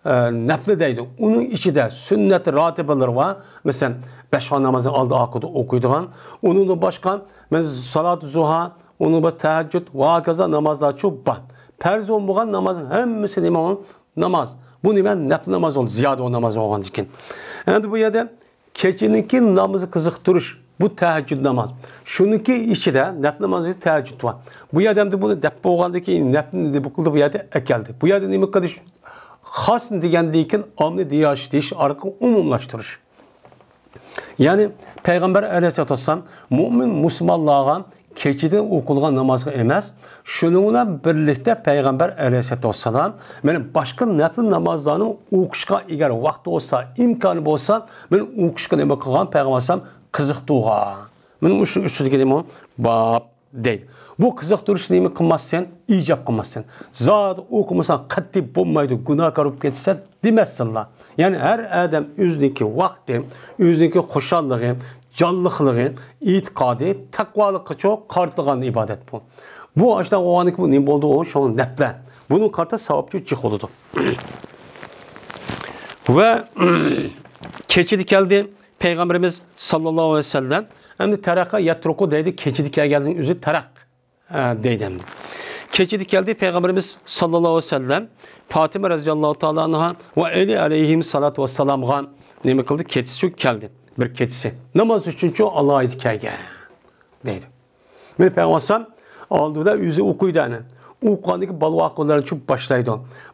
ئە، نەپلى دەيدۇ. ئۇنىڭ ئىچىدە سۈننەت راتىبىلىرى بار. مەسىلەن، بەش ۋاق نامازنىڭ ئالدى ئارقىدا ئوقۇيدىغان. ئۇنىڭدىن باشقا، مەسىلەن، سالاتۇ زۇھا، ئۇنىڭ بىر تەھەججۇد ۋە ھاكازا نامازلارچۇ بار. پەرز بولمىغان نامازنىڭ ھەممىسى نېمە ئۇ؟ ناماز. بۇ نېمە؟ نەپلى ناماز بولدى، زىيادە بولغان ناماز بولغاندىن كېيىن. ئەمدى بۇ يەردە كېچىنىڭكى نامىزى قىزىقتۇرۇش، بۇ تەھەججۇد ناماز. شۇنىڭكى ئىچىدە نەپلى نامازى تەھەججۇد بار. بۇ يەردە ئەمدى بۇنى دەپ بولغاندىن كېيىن نەپلىنى نېمە قىلدى؟ بۇ يەردە ئەكەلدى. بۇ يەردە نېمە قىلدى؟ خاس دېگەندىن كېيىن ئاممىنى دېيىش، دېيىش ئارقىلىق ئومۇملاشتۇرۇش. يەنى پەيغەمبەر ئەلەيھىسسالاتۇ ۋەسسالام مۆمىن مۇسۇلمانلارغا كېچىدە ئوقۇلغان نامازغا ئەمەس، شۇنىڭ بىلەن بىرلىكتە پەيغەمبەر ئەلەيھىسسالاتۇ ۋەسسالام مانا باشقا نەپلى نامازلارنى ئوقۇشقا ئەگەر ۋاقتى بولسا، ئىمكانى بولسا، مانا ئوقۇشقا نېمە قىلغان؟ پەيغەمبەر ئەلەيھىسسالام قىزىقتۇرغان. مانا مۇشۇ ئۈستىدىكى نېمە؟ باب دەيدۇ. بۇ قىزىقتۇرۇشنى نېمە قىلماستىن؟ ئىجاب قىلماستىن. زادى ئوقۇمىساڭ قەتئىي بولمايدۇ، گۇناھكار بولۇپ كېتىسەن دېمەسسىنلا. يەنى ھەر ئادەم ئۆزىنىڭكى ۋاقتى، ئۆزىنىڭكى خۇشاللىقى، جانلىقلىقى، ئېتىقادى، تەقۋالىققىچۇ قارىتىلغان ئىبادەت بۇ. بۇ ئاشۇنداق بولغاندىكىن بۇ نېمە بولدى؟ ئۇ شۇڭا نەپلە. بۇنىڭغا قارىتا ساۋابچۇ جىق بولىدۇ. ۋە كېچىدە كەلدى. پەيغەمبىرىمىز ساللاللاھۇ ئەلەيھى ۋەسەللەم، ئەمدى تەرەققە يەترۇقۇ دەيدۇ، كېچىدە كەلگەننىڭ ئۆزى تەرەق، ئە، دەيدۇ ئەمدى. كېچىدە كەلدى پەيغەمبىرىمىز ساللاللاھۇ ئەلەيھى ۋەسەللەم، پاتىمە رەزىياللاھۇ تائالا ئەنھا ۋە ئەلى ئەلەيھىم سالاتۇ ۋەسسالامغا نېمە قىلدى؟ كېچىسى شۇ كەلدى. بىر كېچىسى. ناماز ئۈچۈنچۇ ئالاھىدە كەلگەن، دەيدۇ. مانا پەيغەمبەر ئەلەيھىسسالام ئالدى بىلەن ئۆزى ئوقۇيدۇ ئەنە. ئوقۇغاندىكى بالىۋاقىلارنى چۈپ باشلايدۇ.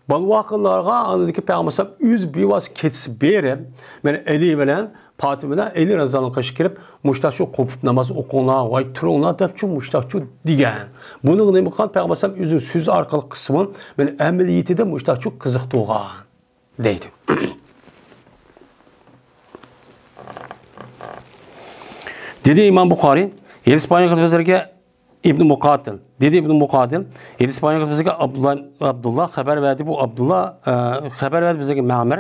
بالىۋاقىلارغا ئاندىكى پەيغەمبەر ئەلەيھىسسالام ئۆزى بىۋاسىتە كېچىسى بېرىپ، مانا ئەلى بىلەن پاتىمە بىلەن ئەلى رەزىياللاھۇ ئەنھۇ قېشىغا كېلىپ، مۇشۇنداق شۇ قوپۇپ ناماز ئوقۇڭلار، ۋاي تۇرۇڭلار دەپچۇ، مۇشۇنداقچۇ دېگەن. بۇنىڭغا نېمە قىلغان؟ پەيغەمبەر ئەلەيھىسسالام ئۆزىنىڭ سۆزى ئارقىلىق قىلسىمۇ، مانا ئەمەلىيىتىدە مۇشۇنداقچۇ قىزىقتۇرغان. دەيدۇ. دېدى ئىمام بۇخارىي، ھېلىس بايان قىلىپ بىزلەرگە ئىبن مۇقاتىل. دېدى ئىبن مۇقاتىل، ھەدىس بايان قىلىپ بىزگە ئابدۇللا، ئابدۇللا خەۋەر بەردى. بۇ ئابدۇللا، ئە، خەۋەر بەردى بىزگە مەمەر.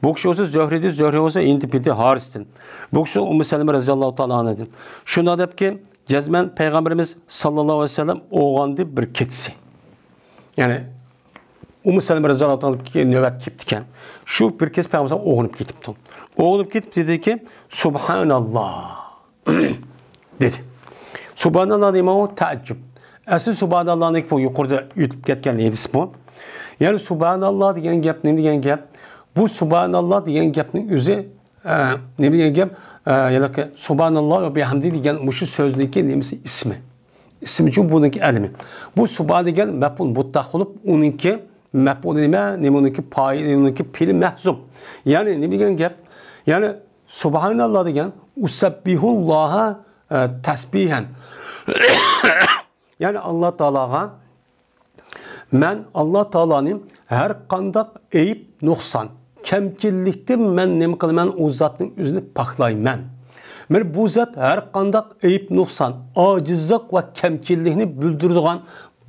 بۇ كىشى بولسا زۆھرىدىن، زۆھرى بولسا ھىند بىنتى ھارىستىن. بۇ كىشى ئۇممۇ سەلىمە رەزىياللاھۇ تائالا ئانھادىن. شۇنداق دەپكى، جەزمەن پەيغەمبىرىمىز ساللاللاھۇ ئەلەيھى ۋەسەللەم ئوغاندى بىر كېچىسى. يەنى ئۇممۇ سەلىمە رەزىياللاھۇ تائالا نۆۋەت كېلىپتىكەن. شۇ بىر كېچە پەيغەمبەر ئوغرىنىپ كېتىپتۇ. ئوغرىنىپ كېتىپ دېدىكى، سۇبھاناللا دېدى. سۇبھاناللا دېمەڭ، تەئەججۈب. ئەسلى سۇبھاناللانىڭكى بۇ يۇقىرىدا ئۆتۈپ كەتكەن ھەدىس بۇ. يەنى سۇبھاناللا دېگەن گەپ نېمە دېگەن گەپ؟ بۇ سۇبھاناللا دېگەن گەپنىڭ ئۆزى، ئە، نېمە دېگەن گەپ؟ ئە، يەنى سۇبھاناللا ۋە بىھەمدى دېگەن مۇشۇ سۆزنىڭكى نېمىسى؟ ئىسمى. ئىسمى ئۈچۈن بۇنىڭكى ئەلىمى. بۇ سۇبھان دېگەن مەپئۇل مۇتلەق بولۇپ، ئۇنىڭكى مەپئۇلى نېمە؟ نېمە ئۇنىڭكى پائىلى، ئۇنىڭكى پېئىلى مەھزۇپ. يەنى نېمە دېگەن گەپ؟ يەنى سۇبھاناللا دېگەن ئۇسەببىھۇللاھا، ئە، تەسبىھەن. يەنى ئاللا تائالاغا مەن ئاللا تائالانى ھەر قانداق ئەيىب، نۇقسان، كەمچىللىكتىن مەن نېمە قىلىمەن؟ ئۇ زاتنىڭ ئۆزىنى پاكلايمەن. مانا بۇ زات ھەر قانداق ئەيىب، نۇقسان، ئاجىزلىق ۋە كەمچىللىكنى بىلدۈرىدىغان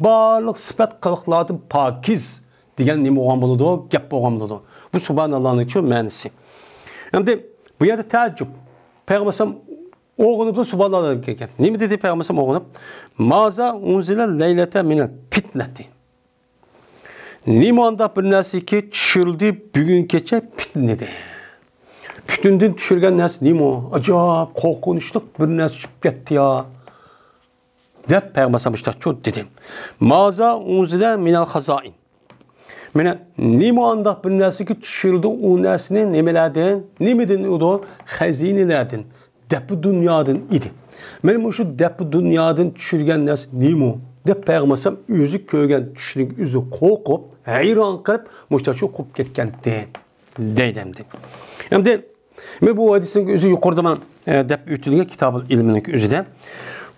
بارلىق سۈپەت قىلىقلاردىن پاكىز دېگەن نېمە بولغان بولىدۇ؟ گەپ بولغان بولىدۇ. بۇ سۇبھاناللانىڭچۇ مەنىسى. ئەمدى بۇ يەردە تەئەججۈب. پەيغەمبەر ئەلەيھىسسالام ئوغۇنۇپلا سۇبھاناللا دېگەن. نېمە دېدى پەيغەمبەر ئەلەيھىسسالام ئوغۇنۇپ؟ مازا ئۇنزىلە لەيلەتە مىنەل پىتنەتى. نېمانداق بىر نەرسىكى چۈشۈرۈلدى بۈگۈن كېچە پىتنىدە. پۈتۈندىن چۈشۈرگەن نەرسە نېمە؟ ئاجايىپ قورقۇنچلۇق بىر نەرسە چۈشۈپ كەتتى يا. دەپ پەيغەمبەر ئەلەيھىسسالام مۇشۇنداق دېدى. مازا ئۇنزىلە مىنەل خازائىن. مانا نېمە ئانداق بىر نەرسىگە چۈشۈرۈلدى ئۇ نەرسىنى نېمىلەردىن؟ نېمىدىن ئۇدۇ؟ خەزىنىلەردىن، دەپۇ دۇنيادىن ئىدى. مانا مۇشۇ دەپۇ دۇنيادىن چۈشۈرگەن نەرسە نېمە؟ دەپ پەيغەمبەر ئەلەيھىسسالام ئۆزى كۆرگەن چۈشنىڭ ئۆزى قورقۇپ، ھەيران قېلىپ، مۇشۇنداق چۈشۈپ قېلىپ كەتكەنتى. دەيدۇ ئەمدى. ئەمدى مانا بۇ ھەدىسنىڭ ئۆزى يۇقىرىدا مانا، ئە، دەپ ئۆتۈلگەن كىتابۇل ئىلمىنىڭ ئۆزىدە.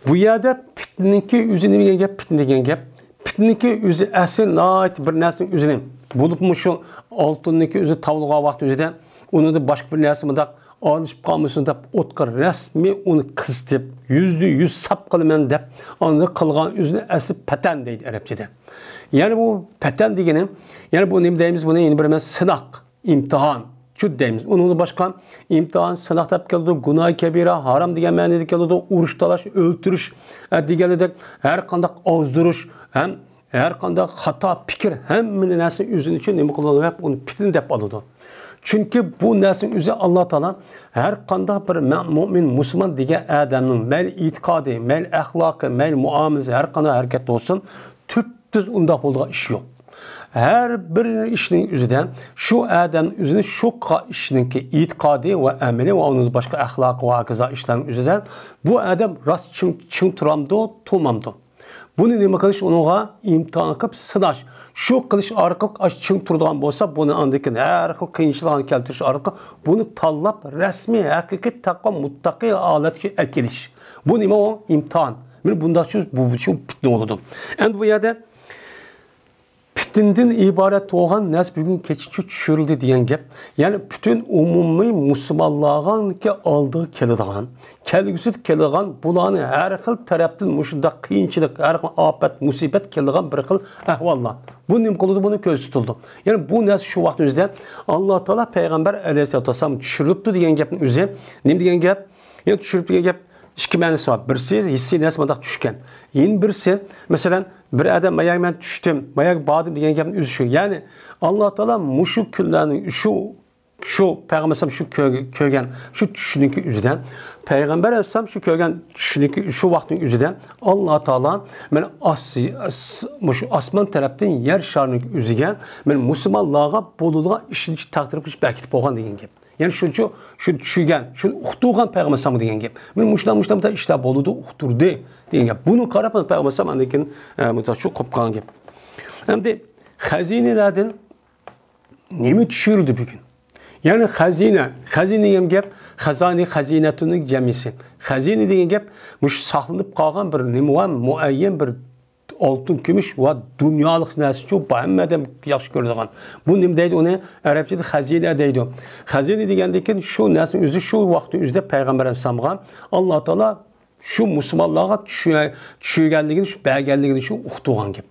بۇ يەردە پىتنىنىڭكى ئۆزى نېمە دېگەن گەپ؟ پىتنە دېگەن گەپ، پىتنىنىڭكى ئۆزى ئەسلى ناھايىتى بىر نەرسىنىڭ ئۆزىنى، بولۇپمۇ شۇ ئالتۇننىڭكى ئۆزى تاۋلىغان ۋاقىت ئۆزىدە ئۇنىڭدا باشقا بىر نەرسە مۇنداق ئارىلىشىپ قالمىسۇن دەپ ئوتقا رەسمىي ئۇنى قىزىتىپ، يۈزدە يۈز ساپ قىلىمەن دەپ ئانداق قىلغان ئۆزىنى ئەسلى پەتەن دەيدۇ ئەرەبچىدە. يەنى بۇ پەتەن دېگىنى، يەنى بۇ نېمە دەيمىز بۇنى؟ يەنە بىر مەن سىناق. ئىمتىھان، شۇ دەيمىز. ئۇنىڭدىن باشقا ئىمتىھان، سىناق دەپ كېلىدۇ، گۇناھى كەبىرە، ھارام دېگەن مەنىدە كېلىدۇ، ئۇرۇش، تالاش، ئۆلتۈرۈش، ئە، دېگەندەك ھەر قانداق ئازدۇرۇش ھەم ھەر قانداق خاتا پىكىر، ھەممە نەرسە ئۆزىنى ئۈچۈن نېمە قىلىدۇ دەپ ئۇنى پىتنە دەپ ئالىدۇ. چۈنكى بۇ نەرسىنىڭ ئۆزى ئاللا تائالا ھەر قانداق بىر مە-، مۆمىن، مۇسۇلمان دېگەن ئادەمنىڭ مەيلى ئېتىقادى، مەيلى ئەخلاقى، مەيلى مۇئامىلىسى، ھەر قانداق ھەرىكەت بولسۇن، تۈپ تۈز ئۇنداق بولىدىغان ئىش يوق. ھەر بىر ئىشنىڭ ئۆزىدە شۇ ئادەم ئۆزىنى شۇ قا-، ئىشنىڭكى ئېتىقادى ۋە ئەمىلى ۋە ئۇنىڭدىن باشقا ئەخلاقى ۋە ھاكازا ئىشلارنىڭ ئۆزىدە بۇ ئادەم راست چىڭ، چىڭ تۇرامدۇ، تۇرمامدۇ؟ بۇنى نېمە قىلىش؟ ئۇنىڭغا ئىمتىھان قىلىپ سىناش. شۇ قىلىش ئارقىلىق ئاش چىڭ تۇرىدىغان بولسا، بۇنى ئاندىن كېيىن ھەر خىل قىيىنچىلىقلارنى كەلتۈرۈش ئارقىلىق بۇنى تاللاپ رەسمىي، ھەقىقىي تەقۋا مۇتتەقىي ھالەتكە ئەكېلىش. بۇ نېمە ئۇ؟ ئىمتىھان. مانا بۇنداق چۈ-، بۇ، بۇ چۈ پىتنە بولىدۇ. ئەمدى بۇ يەردە پىتنىدىن ئىبارەت بولغان نەرسە بۈگۈن كېچىچە چۈشۈرۈلدى دېگەن گەپ. يەنى پۈتۈن ئومۇمىي مۇسۇلمانلارغانكى ئالدىغا كېلىدىغان، كەلگۈسىدە كېلىدىغان، بۇلارنى ھەر خىل تەرەپتىن مۇشۇنداق قىيىنچىلىق، ھەر خىل ئاپەت، مۇسىبەت كېلىدىغان بىر خىل ئەھۋاللار. بۇ نېمە قىلىدۇ؟ بۇنى كۆزدە تۇتىدۇ. يەنى بۇ نەرسە شۇ ۋاقىت ئۆزىدە ئاللا تائالا پەيغەمبەر ئەلەيھىسسالاتۇ ۋەسسالام چۈشۈرۈلۈپتۇ دېگەن گەپنىڭ ئۆزى نېمە دېگەن گەپ؟ يەنى چۈشۈرۈپ دېگەن گەپ ئىككى مەنىسى بار. بىرسى ھېسسىي نەرسە مۇنداق چۈشكەن. يەنە بىرسى، مەسىلەن، بىر ئادەم ماياگە مەن چۈشتۈم، ماياگە باردىم دېگەن گەپنىڭ ئۆزى شۇ. يەنى ئاللا تائالا مۇشۇ كۈنلەرنىڭ شۇ، شۇ پەيغەمبەر ئەلەيھىسسالام شۇ كۆرگەن، كۆرگەن شۇ چۈشنىڭكى ئۆزىدە، پەيغەمبەر ئەلەيھىسسالام شۇ كۆرگەن چۈشنىڭكى شۇ ۋاقىتنىڭ ئۆزىدە ئاللا تائالا مانا ئاس-، ئاس-، مۇشۇ ئاسمان تەرەپتىن يەر شارىنىڭ ئۆزىگە مانا مۇسۇلمانلارغا بولىدىغان ئىشنى تەقدىر قىلىپ ئەكېتىپ قويغان دېگەن گەپ. يەنى شۇنچە، شۇنى چۈشۈرگەن، شۇنى ئۇقتۇرغان پەيغەمبەر ئەلەيھىسسالام دېگەن گەپ. مانا مۇشۇنداق، مۇشۇنداق ئىشلار بولىدۇ، ئۇقتۇردى دېگەن گەپ. بۇنى قاراپ پەيغەمبەر ئەلەيھىسسالام ئاندىن كېيىن، ئە، مۇنداق شۇ قوپقان گەپ. ئەمدى خەزىنىلەردىن نېمە چۈشۈرۈلدى بۈگۈن؟ يەنى خەزىنە، خەزىنە دېگەن گەپ، خەزانى، خەزىنەتۇنىڭ جەمئىسى. خەزىنە دېگەن گەپ مۇشۇ ساقلىنىپ قالغان بىر نېمە بار، مۇئەييەن بىر ئالتۇن، كۈمۈش ۋە دۇنيالىق نەرسىچۇ، بۇ ھەممە ئادەم ياخشى كۆرىدىغان. بۇ نېمە دەيدۇ ئۇنى؟ ئەرەبچىدە خەزىنە دەيدۇ. خەزىنە دېگەندىن كېيىن شۇ نەرسىنىڭ ئۆزى شۇ ۋاقىتنىڭ ئۆزىدە پەيغەمبەر ئەلەيھىسسالامغا ئاللا تائالا شۇ مۇسۇلمانلارغا چۈشۈ-، چۈشۈرگەنلىكىنى، شۇ بەرگەنلىكىنى شۇ ئۇقتۇرغان گەپ.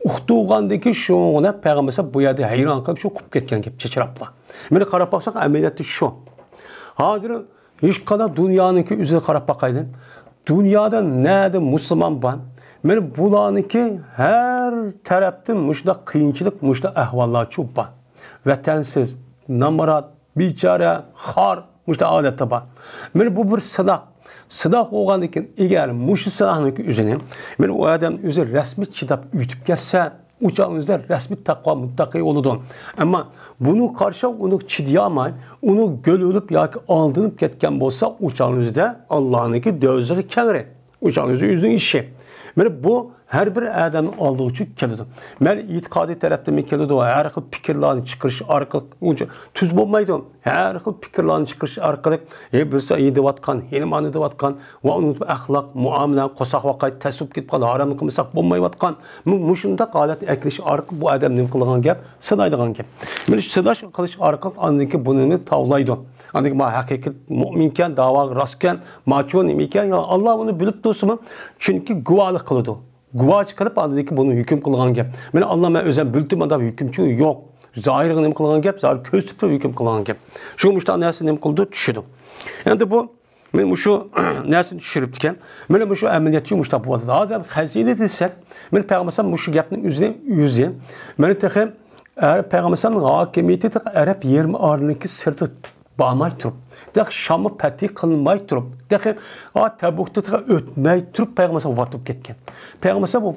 ئۇقتۇرغاندىكى شۇ پەيغەمبەر بۇ يەردە ھەيران قېلىپ شۇ قوپۇپ كەتكەن گەپ، چېچىراپلا. مانا قاراپ باقساق، ئەمەلىيەتتە شۇ. ھازىر ھېچقانداق دۇنيانىڭكى ئۆزىگە قاراپ باقايلى. دۇنيادا نەدە مۇسۇلمان بار؟ مانا بۇلارنىڭكى ھەر تەرەپتىن مۇشۇنداق قىيىنچىلىق، مۇشۇنداق ئەھۋاللارچۇ بار. ۋەتەنسىز، نامرات، بىچارە، خار، مۇشۇنداق ھالەتتە بار. مانا بۇ بىر سىناق. سىناق بولغاندىن كېيىن، ئەگەر مۇشۇ سىناقنىڭكى ئۆزىنى، مانا ئۇ ئادەم ئۆزى رەسمىي چىداپ ئۆتۈپ كەتسە، ئۇ چاغ ئۆزى رەسمىي تەقۋا مۇتتەقىي بولىدۇ. ئەمما بۇنىڭغا قارشى ئۇنى چىدىيالماي، ئۇنى گۆل ئۇرۇپ ياكى ئالدىنىپ كەتكەن بولسا، ئۇ چاغ ئۆزىدە ئاللانىڭكى دۆزىخى كەڭرى. ئۇ چاغ ئۆزى ئۆزىنىڭ ئىشى. مانا بۇ ھەر بىر ئادەمنىڭ ئالدىغا چۈشۈپ كېلىدۇ. مەن ئېتىقادىي تەرەپتىنمۇ كېلىدۇ، ھەر خىل پىكىرلارنى چىقىرىش ئارقىلىق، ئۇنچە تۈز بولمايدۇ. ھەر خىل پىكىرلارنى چىقىرىش ئارقىلىق، ھە، بىرسى ئېيتىۋاتقان، ھېلىمانى دەۋاتقان ۋە ئۇنىڭ ئەخلاق، مۇئامىلە، قورساق ۋاقاي تەس بولۇپ كېتىپ قالدى، ھارامنى قىلمىساق بولمايۋاتقان. مۇ-، مۇشۇنداق ھالەتكە ئەكېلىش ئارقىلىق بۇ ئادەم نېمە قىلىدىغان گەپ؟ سىنايدىغان گەپ. مانا شۇ سىناش قىلىش ئارقىلىق ئاندىن كېيىن بۇنى تاۋلايدۇ. ئاندىن كېيىن ما ھەقىقىي مۇئمىنكەن، داۋاغا راستكەن، ماچۇ نېمىكەن، يا ئاللا ئۇنى بىلىپ تۇرسىمۇ، چۈنكى گۇۋاھلىق قىلىدۇ. گۇۋاھ چىقىرىپ، ئاندىن كېيىن بۇنى ھۆكۈم قىلغان گەپ. مانا ئاللا مەن ئۆزۈم بىلدىم دەپ ھۆكۈمچى يوق. زاھىرغا نېمە قىلغان گەپ؟ زاھىر كۆرسىتىپ ھۆكۈم قىلغان گەپ. شۇ مۇشۇنداق نەرسە نېمە قىلىدۇ؟ چۈشىدۇ. ئەمدى بۇ، مانا مۇشۇ نەرسىنى چۈشۈرۈپتىكەن. مانا مۇشۇ ئەمەلىيەتچى مۇشۇنداق بولۇۋاتىدۇ. ھازىر خەزىنە دېسەك، مانا پەيغەمبەر مۇشۇ گەپنىڭ ئۆزىنى، ئۆزى، مانا تېخى ئەرەب پەيغەمبەر ھاكىمىيىتى تېخى ئەرەب يېرىم ئارىلىكى سىرتىغا بارماي تۇرۇپ، تېخى شاممۇ پەتھى قىلماي تۇرۇپ، تېخى، ئا، تەبۇكتا تېخى ئۆتمەي تۇرۇپ پەيغەمبەر ۋاپات بولۇپ كەتكەن. پەيغەمبەر بۇ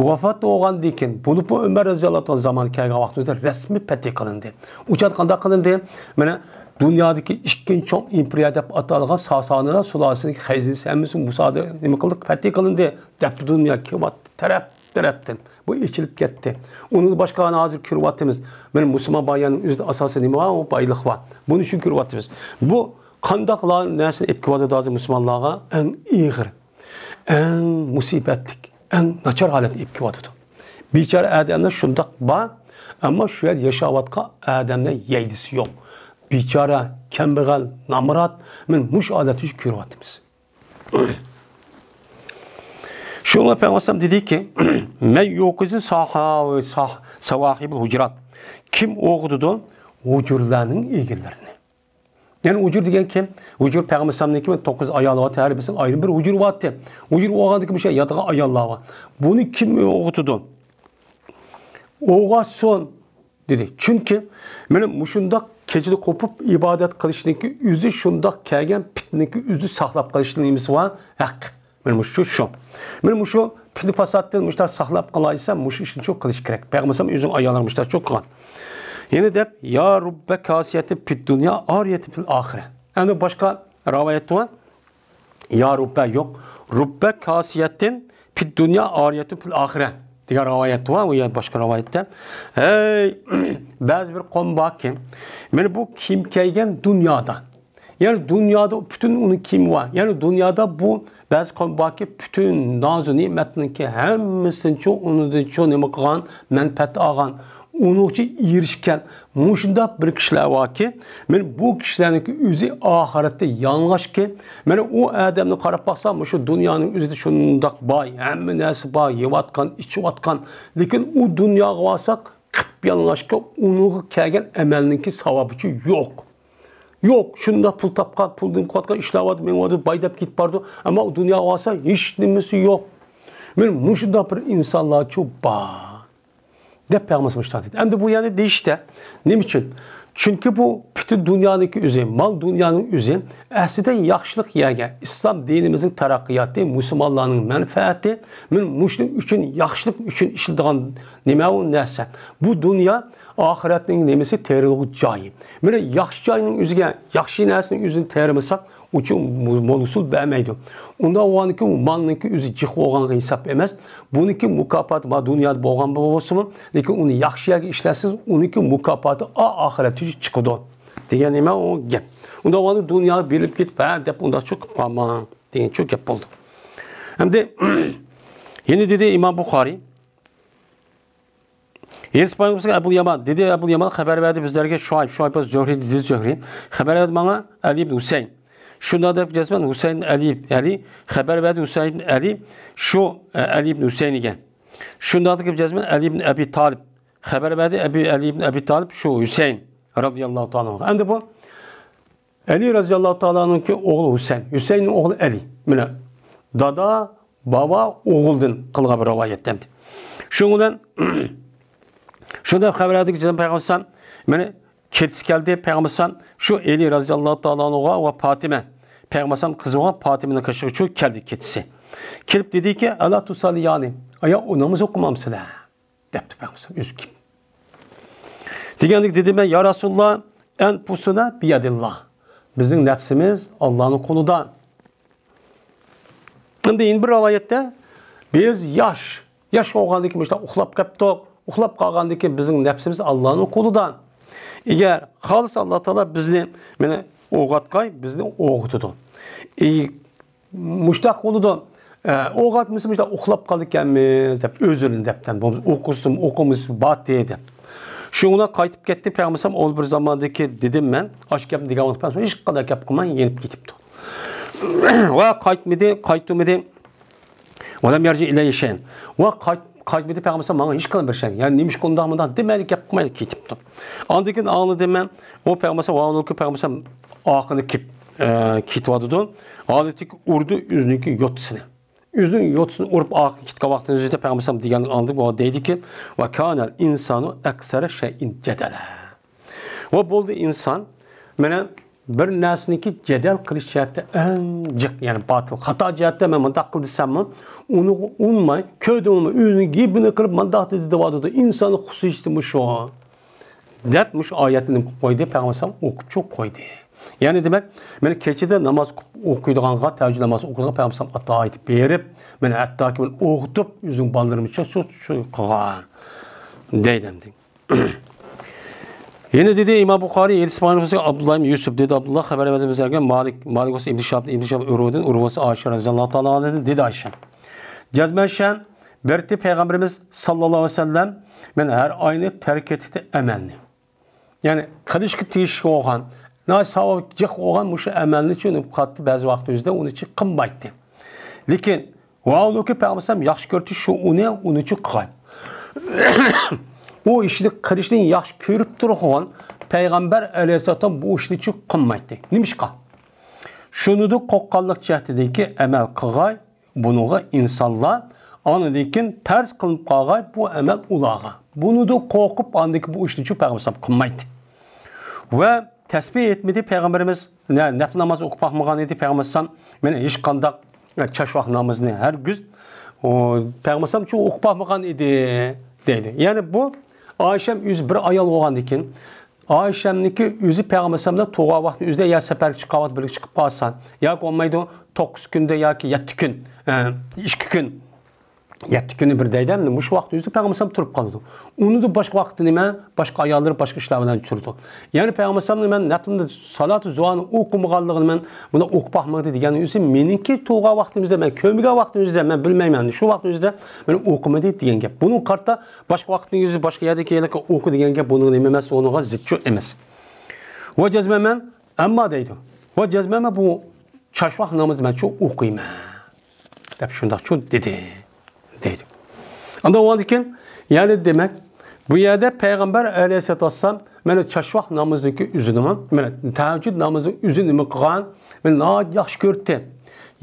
ۋاپات بولغاندىن كېيىن، بولۇپمۇ ئۆمەر رەزىياللاھۇ تائالا زامانى كەلگەن ۋاقتىدا رەسمىي پەتھى قىلىندى. ئۇ چاغدا قانداق قىلىندى؟ مانا دۇنيادىكى ئىككىنچى چوڭ ئىمپېرىيە دەپ ئاتالغان ساسانىلار سۇلالىسىنىڭ خەزىنىسى ھەممىسى مۇسادا نېمە قىلدى؟ پەتھى قىلىندى. دەپتۇ دۇنيا كېلىۋاتتى. تەرەپ تەرەپتىن. بۇ ئېچىلىپ كەتتى. ئۇنىڭدىن باشقا ھازىر كۆرۈۋاتىمىز. مانا مۇسۇلمان بايانىڭ ئۆزىدە ئاساسىي نېمە بار؟ ئۇ بايلىق بار. بۇنى شۇ كۆرۈۋاتىمىز. بۇ قانداق نەرسىنى ئېلىپ كېلىۋاتىدۇ ھازىر مۇسۇلمانلارغا؟ ئەڭ ئېغىر، ئەڭ مۇسىبەتلىك، ئەڭ ناچار ھالەتنى ئېلىپ كېلىۋاتىدۇ. بىچارە ئادەملەر شۇنداق بار، ئەمما شۇ يەردە ياشاۋاتقان ئادەملەر يەيدىسى يوق. بىچارە، كەمبەغەل، نامرات، مانا مۇشۇ ھالەتنى كۆرۈۋاتىمىز. شۇڭا پەيغەمبەر دېدىكى، مەن يۇقىزۇ ساھا-، ساھ-، ساۋاھىبۇل ھۇجرات. كىم ئويغىتىدۇ ھۇجرىلارنىڭ ئىگىلىرىنى؟ يەنى ھۇجرا دېگەن كىم؟ ھۇجرا پەيغەمبەر ئەلەيھىسسالامنىڭكى توققۇز ئايالى بار، ھەر بىرسىنىڭ ئايرىم بىر ھۇجرا بار. ھۇجرا بولغاندىكى بىر شەي ياتىدىغان ئاياللار بار. بۇنى كىم ئويغىتىدۇ؟ ئويغاتسۇن. دېدى. چۈنكى مانا مۇشۇنداق كېچىدە قوپۇپ ئىبادەت قىلىشنىڭكى ئۆزى، شۇنداق كەلگەن پىتنىنىڭكى ئۆزى ساقلاپ قېلىشنىڭ نېمىسى بار؟ ھەق. مانا مۇشۇ شۇ. مانا مۇشۇ پىتنە پاساتتىن مۇشۇنداق ساقلاپ قالايسا، مۇشۇ ئىشنى شۇ قىلىش كېرەك. پەيغەمبەر ئۆزىنىڭ ئاياللىرى مۇشۇنداق شۇ قىلغان. يەنە دەپ، يا رۇببە كاسىيەتىن پىد دۇنيا ئارىيەتىن پىل ئاخىرە. ئەمدى باشقا رىۋايەت بار. يا رۇببە يوق. رۇببە كاسىيەتىن پىد دۇنيا ئارىيەتۇن پىل ئاخىرە دېگەن رىۋايەت بار، ئۇ يەر باشقا رىۋايەتتە. ھەي، بەزى بىر قوم باركى، مانا بۇ كىيىم كىيگەن دۇنيادا. يەنى دۇنيادا پۈتۈن ئۇنىڭ كىيىمى بار. يەنى دۇنيادا بۇ بەزى قوم باركى، پۈتۈن نازۇ نېمەتنىڭكى ھەممىسىنىچۇ ئۇنىڭدىنچۇ نېمە قىلغان، مەنپەئەت ئالغان. ئۇنىڭغىچە ئېرىشكەن مۇشۇنداق بىر كىشىلەر باركى، مانا بۇ كىشىلەرنىڭكى ئۆزى ئاخىرەتتە يالىڭاچكى. مانا ئۇ ئادەمنى قاراپ باقسا، مۇشۇ دۇنيانىڭ ئۆزىدە شۇنداق باي، ھەممە نەرسە بار، يەۋاتقان، ئىچىۋاتقان. لېكىن ئۇ دۇنياغا بارساق، قىپيالىڭاچكى، ئۇنىڭغا كەلگەن ئەمەلنىڭكى ساۋابىچۇ يوق. يوق، شۇنداق پۇل تاپقان، پۇلدىن قىلىۋاتقان ئىشلار بار، مېڭىۋاتىدۇ، باي دەپ كېتىپ بارىدۇ. ئەمما ئۇ دۇنياغا بارسا، ھېچ نېمىسى يوق. مانا مۇشۇنداق بىر ئىنسانلارچۇ بار. دەپ پەيغەمبەر مۇشۇنداق دېدى. ئەمدى بۇ يەردە دېيىشتە، نېمە ئۈچۈن؟ چۈنكى بۇ پۈتۈن دۇنيانىڭكى ئۆزى، مال دۇنيانىڭ ئۆزى، ئەسلىدە ياخشىلىق يەرگە، ئىسلام دىنىمىزنىڭ تەرەققىياتى، مۇسۇلمانلارنىڭ مەنپەئەتى، مانا مۇشۇنىڭ ئۈچۈن، ياخشىلىق ئۈچۈن ئىشلىتىدىغان نېمە ئۇ نەرسە؟ بۇ دۇنيا ئاخىرەتنىڭ نېمىسى؟ تېرىلغۇ جايى. مانا ياخشى جاينىڭ ئۆزىگە، ياخشى نەرسىنىڭ ئۆزىنى تېرىمىساق، ئۇچۇ مول ھوسۇل بەرمەيدۇ. ئۇنداق بولغاندىكىن، مالنىڭكى ئۆزى جىق بولغانغا ھېساب ئەمەس. بۇنىڭكى مۇكاپاتى بار دۇنيادا بولغان بولسىمۇ، لېكىن ئۇنى ياخشى يەرگە ئىشلەتسىڭىز، ئۇنىڭكى مۇكاپاتى ئا-، ئاخىرەتتە چىقىدۇ. دېگەن نېمە ئۇ گەپ؟ ئۇنداق بولغاندا دۇنياغا بېرىلىپ كېتىپ، ھە دەپ ئۇنداقچۇ قىلىپ قالماڭ دېگەنچۇ گەپ بولدى. ئەمدى يەنە دېدى ئىمام بۇخارىي. ھەدىس بايان قىلساق، ئەبۇل يامان، دېدى ئەبۇل يامان خەۋەر بەردى بىزلەرگە شۇئەيب، شۇئەيب زۆھرى، دېدى زۆھرى خەۋەر بەردى ماڭا ئەلى ئىبن ھۈسەين. شۇنداق دەپ جەزمەن ھۈسەيىن ئەلى، ئەلى خەۋەر بەردى ھۈسەيىن ئەلى، شۇ، ئە، ئەلى ئىبن ھۈسەيىنگە. شۇنداق دەپ جەزمەن ئەلى ئىبن ئەبى تالىپ خەۋەر بەردى، ئەبى، ئەلى ئىبن ئەبى تالىپ شۇ ھۈسەيىن رازىياللاھۇ تائالا ئەنھۇ. ئەمدى بۇ ئەلى رازىياللاھۇ تائالا ئەنھۇنىڭكى ئوغلى ھۈسەيىن، ھۈسەيىننىڭ ئوغلى ئەلى. مانا، دادا، باۋا، ئوغۇلدىن قىلغان بىر رىۋايەت ئەمدى. شۇنىڭ بىلەن، شۇنداق خەۋەر بەردىكى جەناب پەيغەمبەر مانا كېتىسى كەلدى، پەيغەمبەر شۇ ئەلى رازىياللاھۇ تائالا ئەنھۇغا ۋە پاتىمە، پەيغەمبەر قىزىغا پاتىمىنىڭ قېشىغا شۇ كەلدى كېتىسى. كېلىپ دېدىكى، «ئەلا تۇسەللىيانى؟ ئايا، ئۇ ناماز ئوقۇمامسىلەر؟» دەپتۇ پەيغەمبەر ئۆزى كىم؟ دېگەندىكى دېدى مەن، يا رەسۇلاللا، ئەنفۇسۇنا بىيەدىللا. بىزنىڭ نەپسىمىز ئاللانىڭ قولىدا. ئەمدى يەنە بىر رىۋايەتتە، بىز ياش، ياش بولغاندىن كېيىن مۇشۇنداق ئۇخلاپ قاپتۇق. ئۇخلاپ قالغاندىن كېيىن بىزنىڭ نەپسىمىز ئاللانىڭ قولىدا. ئەگەر خالىسا ئاللا تائالا بىزنى، مانا، ئويغاتقاي، بىزنى ئويغىتىدۇ. ئى، مۇشتاق بولىدۇ. ئە، ئويغاتمىسا مۇشتاق ئۇخلاپ قالىدىكەنمىز دەپ، ئۆزرىنى دەپتەن بولمىسا ئوقۇسۇن، ئوقۇمىسا باتى دەپ. شۇڭا قايتىپ كەتتى. پەيغەمبەر ئوغلى بىر زاماندىكى دېدىم مەن، ئاشۇ گەپنى دېگەن ۋاقىت پەيغەمبەر ھېچقانداق گەپ قىلماي يېنىپ كېتىپتۇ. ۋە قايتمىدى، قايتمىدى. ۋەلەم يەرجى ئىلەيھى شەيئەن. ۋە قايت-، قايتمىدى پەيغەمبەر ماڭا ھېچقانداق بىر شەي. يەنى نېمىشقا ئۇنداق مۇنداق دېمەيلى گەپ قىلمايلى كېتىپتۇ. ئاندىن كېيىن ئاڭلىدىم مەن، ئۇ پەيغەمبەر ۋاۋۇلكى پەيغەمبەر ئارقىنى كېپ-، ئە، كېتىۋاتىدۇ. ھالىتىكى ئۇردى ئۆزىنىڭكى يوتىسىنى. ئۆزىنىڭ يوتىسىنى ئۇرۇپ ئارقىغا كېتىدىغان ۋاقتىنى ئۆزىدە پەيغەمبەر دېگەن ئاڭلىدىم. ئۇ دەيدىكى، ۋە كانەل ئىنسانۇ ئەكسەرە شەيئىن جەدەلە. ۋە بولدى ئىنسان، مانا بىر نەرسىنىڭكى جەدەل قىلىش جەھەتتە ئەڭ جىق، يەنى باتىل، خاتا جەھەتتە مەن مۇنداق قىل دېسەممۇ، ئۇنىڭغا ئۇنماي، كۆردۈڭمۇ، ئۆزىنىڭ گېپىنى قىلىپ مۇنداق دېدى دەۋاتىدۇ. ئىنساننىڭ خۇسۇسىيىتى مۇشۇ. دەپ مۇشۇ ئايەتنى نېمە قىلىپ قويدى؟ پەيغەمبەر ئوقۇپچۇ قويدى. يەنى دېمەك، مانا كېچىدە ناماز ئوقۇيدىغانغا، تەھەججۇد نامازى ئوقۇيدىغان پەيغەمبەر ئاتايىتىپ بېرىپ، مانا ھەتتاكى مەن ئوقۇتۇپ، ئۆزۈم بالىلىرىمنى شۇ، شۇ، شۇ قىلغان. دەيدۇ ئەمدى. يەنە دېدى ئىمام بۇخارىي، ھەدىس بۇخارىي، ئابدۇللا ئىبن يۈسۈپ، دېدى ئابدۇللا، خەۋەر بەردى بىزلەرگە مالىك، مالىك بولسا ئىبن شىھاب، ئىبن شىھاب ئۇرۋىدىن، ئۇرۋا بولسا ئائىشە رەزىياللاھۇ تائالا ئەنھادىن، دېدى ئائىشە. جەزمەن شەن بەردى پەيغەمبىرىمىز ساللاللاھۇ ئەلەيھى ۋەسەللەم، مەن ھەر ئاينى تەرك ئېتىدۇ ئەمەلنى. يەنى قىلىشقا تېگىشلىك بولغان، ناھايىتى ساۋابى جىق بولغان مۇشۇ ئەمەلنى چۈنۈپ قاتتى بەزى ۋاقىت ئۆزىدە ئۇنى چىق قىلمايتتى. لېكىن ۋاۋۇلكى پەيغەمبەر ياخشى كۆرۈتۈش شۇ ئۇنى، ئۇنى چۈ قىلغان. ئۇ ئىشنى قىلىشنى ياخشى كۆرۈپ تۇرغان پەيغەمبەر ئەلەيھىسسالام بۇ ئىشنى چۈ قىلمايتتى. نېمىشقا؟ شۇنىدۇ قوققانلىق جەھەتىدىكى ئەمەل قىلغاي، بۇنىڭغا ئىنسانلار، ئاندىن كېيىن پەرز قىلىنىپ قالغاي بۇ ئەمەل ئۇلارغا. بۇنىدۇ قورقۇپ، ئاندىن كېيىن بۇ ئىشنى چۈ پەيغەمبەر قىلمايتتى. ۋە تەسبىھ ئېيتمىدى پەيغەمبىرىمىز، نە-، نەپلى ناماز ئوقۇپ باقمىغان ئىدى پەيغەمبىرىمىز، مانا ھېچقانداق، ئە، چاشۋاق نامىزىنى ھەرگىز، ئۇ، پەيغەمبىرىمىز چۈ ئوقۇپ باقمىغان ئىدى، دەيدۇ. يەنى بۇ ئائىشەم ئۆزى بىر ئايال بولغاندىكىن، ئائىشەمنىڭكى ئۆزى پەيغەمبەرمىز بىلەن تۇرغان ۋاقتى ئۆزىدە يا سەپەرگە چىققان ۋاقتى بىرگە چىقىپ قالسا، ياكى بولمايدۇ، توققۇز كۈندە ياكى يەتتە كۈن، ئە، ئىككى كۈن، يەتتە كۈنى بىر دەيدۇ، مۇشۇ ۋاقىت ئۆزىدە پەيغەمبەر تۇرۇپ قالىدۇ. ئۇنىڭدا باشقا ۋاقىتتا نېمە؟ باشقا ئاياللىرى باشقا ئىشلار بىلەن تۇرىدۇ. يەنى پەيغەمبەر نېمە؟ نەپلىنى سالاتۇ زۇھانى ئوقۇمىغانلىقىنى مەن بۇنى ئوقۇپ باقمىدى دېگەن ئۆزى مېنىڭكى تۇرغان ۋاقتىمىزدا، مەن كۆرمىگەن ۋاقتىمىزدا، مەن بىلمەيمەن، شۇ ۋاقتىمىزدا مەن ئوقۇمىدى دېگەن گەپ. بۇنىڭغا قارىتا باشقا ۋاقىتنىڭ ئۆزى باشقا يەردىكى يەرلەرگە ئوقۇ دېگەن گەپ بۇنىڭ نېمە ئەمەس، ئۇنىڭغا زىتچۇ ئەمەس. ۋە جەزمەن مەن، ئەمما دەيدۇ، ۋە جەزمەن مەن بۇ چاشۋاق نامىزى مەن چۇ ئوقۇيمەن دەپ شۇنداق چۇ دېدى، دەيدۇ. ئاندىن ئۇنىڭدىن كېيىن، يەنى دېمەك، بۇ يەردە پەيغەمبەر ئەلەيھىسسالاتۇ ۋەسسالام مانا چاشۋاق نامىزىنىڭكى ئۆزىنىمۇ، مانا تەھەججۇد نامىزىنىڭ ئۆزىنى نېمە قىلغان، مانا ناھايىتى ياخشى كۆردى.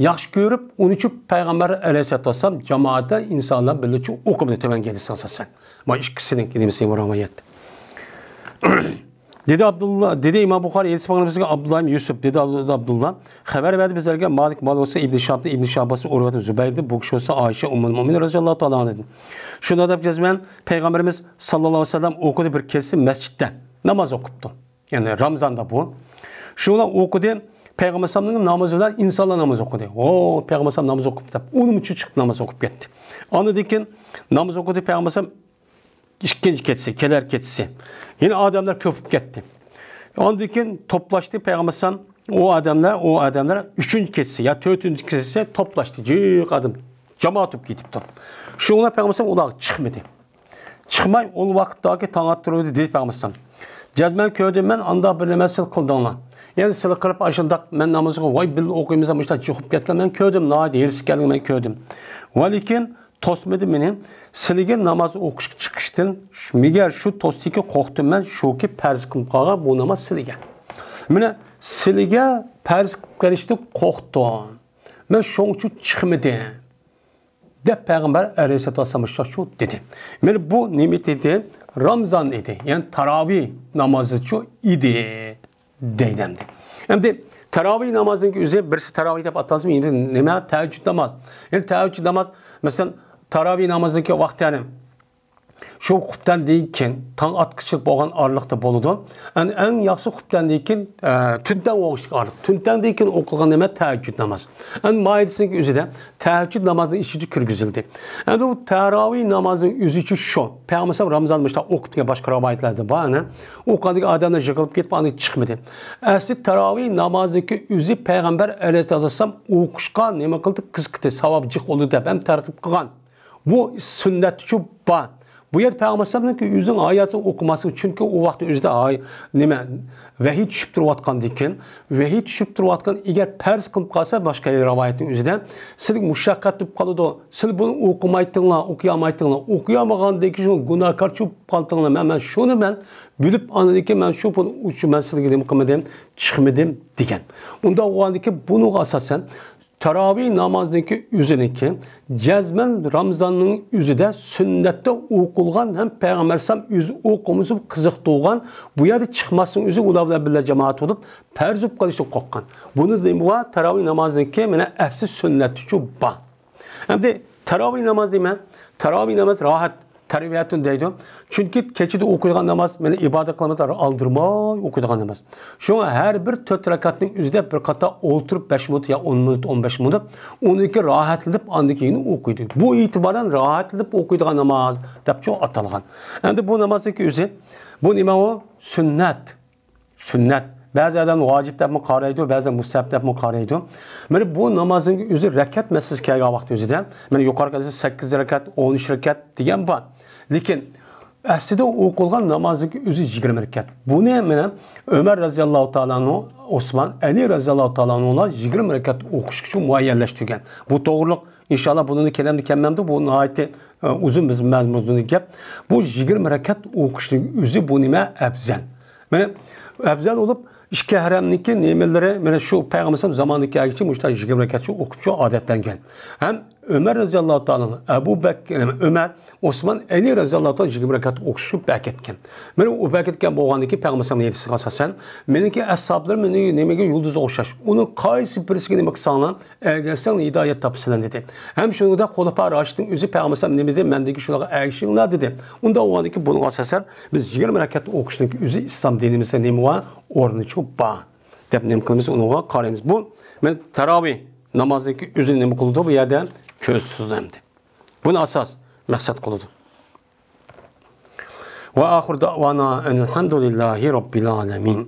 ياخشى كۆرۈپ، ئۇنى چۈ پەيغەمبەر ئەلەيھىسسالاتۇ ۋەسسالام جامائەتتە ئىنسانلار بىللە چۈ ئوقۇمىدى تۆۋەنگە دېسەڭ سەن. مانا ئىككىسىنىڭكى نېمىسى رىۋايەت. دېدى ئابدۇللا، دېدى ئىمام بۇخارىي، ھەدىس بۇخارىي بىزگە ئابدۇللا ئىبن يۈسۈپ، دېدى ئابدۇللا، ئابدۇللا، خەۋەر بەردى بىزلەرگە مالىك، مالىك بولسا ئىبن شىھابتىن، ئىبن شىھاب بولسا ئۇرۋەتىن زۇبەيردىن، بۇ كىشى بولسا ئائىشە ئۇممۇل مۇئمىنىن رەزىياللاھۇ تائالا ئەنھادىن. شۇنداق دەپ جەزمەن پەيغەمبىرىمىز ساللاللاھۇ ئەلەيھى ۋەسەللەم ئوقۇدى بىر كېچىسى مەسچىتتە ناماز ئوقۇپتۇ. يەنى رامزاندا بۇ. شۇنىڭ بىلەن ئوقۇدى، پەيغەمبەر ئەلەيھىسسالامنىڭ نامىزى بىلەن ئىنسانلار ناماز ئوقۇدى. ھو، پەيغەمبەر ئەلەيھىسسالام ناماز ئوقۇپتۇ دەپ ئۇنىمۇ چۈ چىقىپ ناماز ئوقۇپ كەتتى. ئاندىن كېيىن ناماز ئوقۇدى پەيغەمبەر ئەلەيھىسسالام ئىككىنچى كېچىسى، كېلەر كېچىسى. يەنە ئادەملەر كۆپىيىپ كەتتى. ئاندىن كېيىن توپلاشتى پەيغەمبەر ئەلەيھىسسالام، ئۇ ئادەملەر، ئۇ ئادەملەر ئۈچىنچى كېچىسى يا تۆتىنچى كېچىسى توپلاشتى. جىق ئادەم، جامائەت بولۇپ كېتىپتۇ. شۇڭا پەيغەمبەر ئەلەيھىسسالام ئۇلارغا چىقمىدى. چىقماي، ئۇ ۋاقىتتاكى تاڭ ئاتتۇرۇۋىدى، دېدى پەيغەمبەر ئەلەيھىسسالام. جەزمەن كۆردۈم مەن، ئانداق بىر نېمە سىز قىلدىڭلار. يەنى سىلى قىلىپ ئاشۇنداق مەن نامازغا ۋاي بىللە ئوقۇيمىز دەپ مۇشۇنداق جۇقۇپ كەتكەن مەن كۆردۈم، ناھايىتى ھېرىسىپ كەلدىم مەن كۆردۈم. ۋە لېكىن توسمىدى مېنى سىلىگە ناماز ئوقۇشقا چىقىشتىن، مەگەر شۇ توستىكى قورقتۇم مەن، شۇكى پەرز قىلىپ قالغان بۇ ناماز سىلىگە. مانا سىلىگە پەرز قىلىپ قېلىشتىن قورقتۇم. مەن شۇڭچۇ چىقمىدىم. دەپ پەيغەمبەر ئەلەيھىسسالاتۇ ۋەسسالام مۇشۇنداق دېدى. مانا بۇ نېمە ئىدى؟ رامزان ئىدى. يەنى تاراۋىھ نامازىچۇ ئىدى. دەيدۇ ئەمدى. ئەمدى تاراۋىھ نامازنىڭ ئۆزى، بىرسى تاراۋىھ دەپ ئاتالسىمۇ، ئەمدى نېمە؟ تەھەججۇد ناماز. يەنى تەھەججۇد ناماز، مەسىلەن، تاراۋىھ نامازنىڭكى ۋاقتى، يەنى شۇ خۇپتەندىن كېيىن، تاڭ ئاتقۇچىلىق بولغان ئارىلىقتا بولىدۇ. ئەمدى ئەڭ ياخشىسى خۇپتەندىن كېيىن، ئە، تۈنتەڭ بولغان ئارىلىق. تۈنتەڭدىن كېيىن ئوقۇلغان نېمە؟ تەھەججۇد ناماز. ئەمدى مائىدىسىنىڭكى ئۆزىدە تەھەججۇد نامازنىڭ ئىچىدە كىرگۈزۈلدى. ئەمدى بۇ تاراۋىھ نامازنىڭ ئۆزىچۇ شۇ. پەيغەمبەر رامزان مۇشۇنداق ئوقۇتقان، باشقا رىۋايەتلەردە بار، ئەنە. ئوقۇغاندىكى ئادەملەر يىغىلىپ كېتىپ، ئاندىن چىقمىدى. ئەسلى تاراۋىھ نامازنىڭكى ئۆزى پەيغەمبەر ئەلەيھىسسالام ئوقۇشقا نېمە قىلدى؟ قىزىقتى، ساۋاب جىق بولدى دەپ ھەم تەرغىب قىلغان. بۇ سۈننەتچۇ بار. بۇ يەردە پەيغەمبەرنىڭكى ئۆزىنىڭ ھاياتىنى ئوقۇماسلىق، چۈنكى ئۇ ۋاقىتتا ئۆزىدە ھاي-، نېمە، ۋەھىي چۈشۈپ تۇرۇۋاتقاندىكىن، ۋەھىي چۈشۈپ تۇرۇۋاتقان، ئەگەر پەرز قىلىپ قالسا، باشقا رىۋايەتنىڭ ئۆزىدە سىلىگە مۇشەققەت بولۇپ قالىدۇ، سىلى بۇنى ئوقۇمايتتىڭلار، ئوقۇيالمايتتىڭلار، ئوقۇيالمىغاندىن كېيىن شۇ گۇناھكارچۇ بولۇپ قالدىڭلار. مەن، مەن شۇنى مەن بىلىپ، ئاندىن كېيىن مەن شۇ پۇل ئۈچۈن مەن سىلىگە نېمە قىلمىدىم، چىقمىدىم دېگەن. ئۇنداق بولغاندىكىن بۇنىڭغا ئاساسەن، تاراۋىھ نامازنىڭكى ئۆزىنىڭكى جەزمەن رامزاننىڭ ئۆزىدە سۈننەتتە ئوقۇلغان ھەم پەيغەمبەر ئەلەيھىسسالام ئۆزى ئوقۇمىسا قىزىقتۇرغان، بۇ يەردە چىقماسنىڭ ئۆزى ئۇلار بىلەن بىللە جامائەت بولۇپ پەرز بولۇپ قېلىشتىن قورققان. بۇنى نېمە بار؟ تاراۋىھ نامازنىڭكى مانا ئەسلى سۈننەتچۇ بار. ئەمدى تاراۋىھ ناماز نېمە؟ تاراۋىھ ناماز راھەت، تەرۋىيەتۇن دەيدۇ. چۈنكى كېچىدە ئوقۇيدىغان ناماز، مانا ئىبادەت قىلىمىز، ئالدىرىماي ئوقۇيدىغان ناماز. شۇڭا ھەر بىر تۆت رەكەتنىڭ ئۆزىدە بىر قاتار ئولتۇرۇپ بەش مىنۇت يا ئون مىنۇت، ئون بەش مىنۇت، ئۇنىڭكى راھەتلىنىپ، ئاندىن كېيىن ئوقۇيدۇ. بۇ ئېتىبارەن راھەتلىنىپ ئوقۇيدىغان ناماز دەپچۇ ئاتالغان. ئەمدى بۇ نامازنىڭكى ئۆزى، بۇ نېمە ئۇ؟ سۈننەت. سۈننەت. بەزى ئادەم ۋاجىپ دەپمۇ قارايدۇ، بەزى مۇستەھەب دەپمۇ قارايدۇ. مانا بۇ نامازنىڭ ئۆزى رەكەت مەسىلىسى كەلگەن ۋاقىت ئۆزىدە، مانا يۇقىرىقى ھەدىستە سەككىز رەكەت، ئون ئۈچ رەكەت دېگەن بار. لېكىن ئەسلىدە ئوقۇلغان نامازنىڭ ئۆزى يىگىرمە رەكەت. بۇنى مانا ئۆمەر رەزىياللاھۇ تائالا ئەنھۇ، ئوسمان، ئەلى رەزىياللاھۇ تائالا ئەنھۇلار يىگىرمە رەكەت ئوقۇشقا مۇئەييەنلەشتۈرگەن. بۇ توغرىلىق ئىنشاللا بۇنى كەلەمدە كەلمەمدۇ، بۇ ناھايىتى، ئە، ئۇزۇن بىز مەزمۇنلۇق گەپ. بۇ يىگىرمە رەكەت ئوقۇشنىڭ ئۆزى بۇ نېمە؟ ئەپزەل. مانا ئەپزەل بولۇپ، ئىككى ھەرەمنىڭكى نېمىلىرى، مانا شۇ پەيغەمبەر زامانىدىن كەلگۈچە مۇشۇنداق يىگىرمە رەكەتچە ئوقۇپچۇ ئادەتلەنگەن. ھەم ئۆمەر رەزىياللاھۇ تائالا، ئەبۇ بەك-، ئۆمەر، ئوسمان، ئەلى رەزىياللاھۇ تائالا يىگىرمە رەكەت ئوقۇشۇپ بەكەتكەن. مانا ئۇ بەكەتكەن بولغاندىكى پەيغەمبەر ھەدىسىگە ئاساسەن، مېنىڭكى ئەسھابلىرىم مېنىڭ نېمىگە؟ يۇلدۇزغا ئوخشاش. ئۇنىڭ قايسى بىرسىگە نېمە قىلساڭلار، ئەگەرسەڭ ھىدايەت تاپىسىلەر دېدى. ھەم شۇنىڭدەك خۇلەپا راشىدىن ئۆزى پەيغەمبەر ئەلەيھىسسالام نېمە دېدى؟ مەندىكى شۇلارغا ئەگىشىڭلار دېدى. ئۇنداق بولغاندىكى بۇنىڭغا ئاساسەن بىز يىگىرمە رەكەت ئوقۇشنىڭكى ئۆزى ئىسلام دىنىمىزدا نېمە بار؟ ئورنىچۇ بار دەپ نېمە قىلىمىز؟ ئۇنىڭغا قارايمىز. بۇ مانا تاراۋىھ نامازنىڭكى ئۆزى نېمە قىلىدۇ؟ بۇ يەردە كۆرسىتىدۇ ئەمدى. بۇنى ئاساس مەقسەت قىلىدۇ. ۋە ئاخىر دەۋانا ئەنىل ھەمدۇلىللاھى رەببىل ئالەمىن.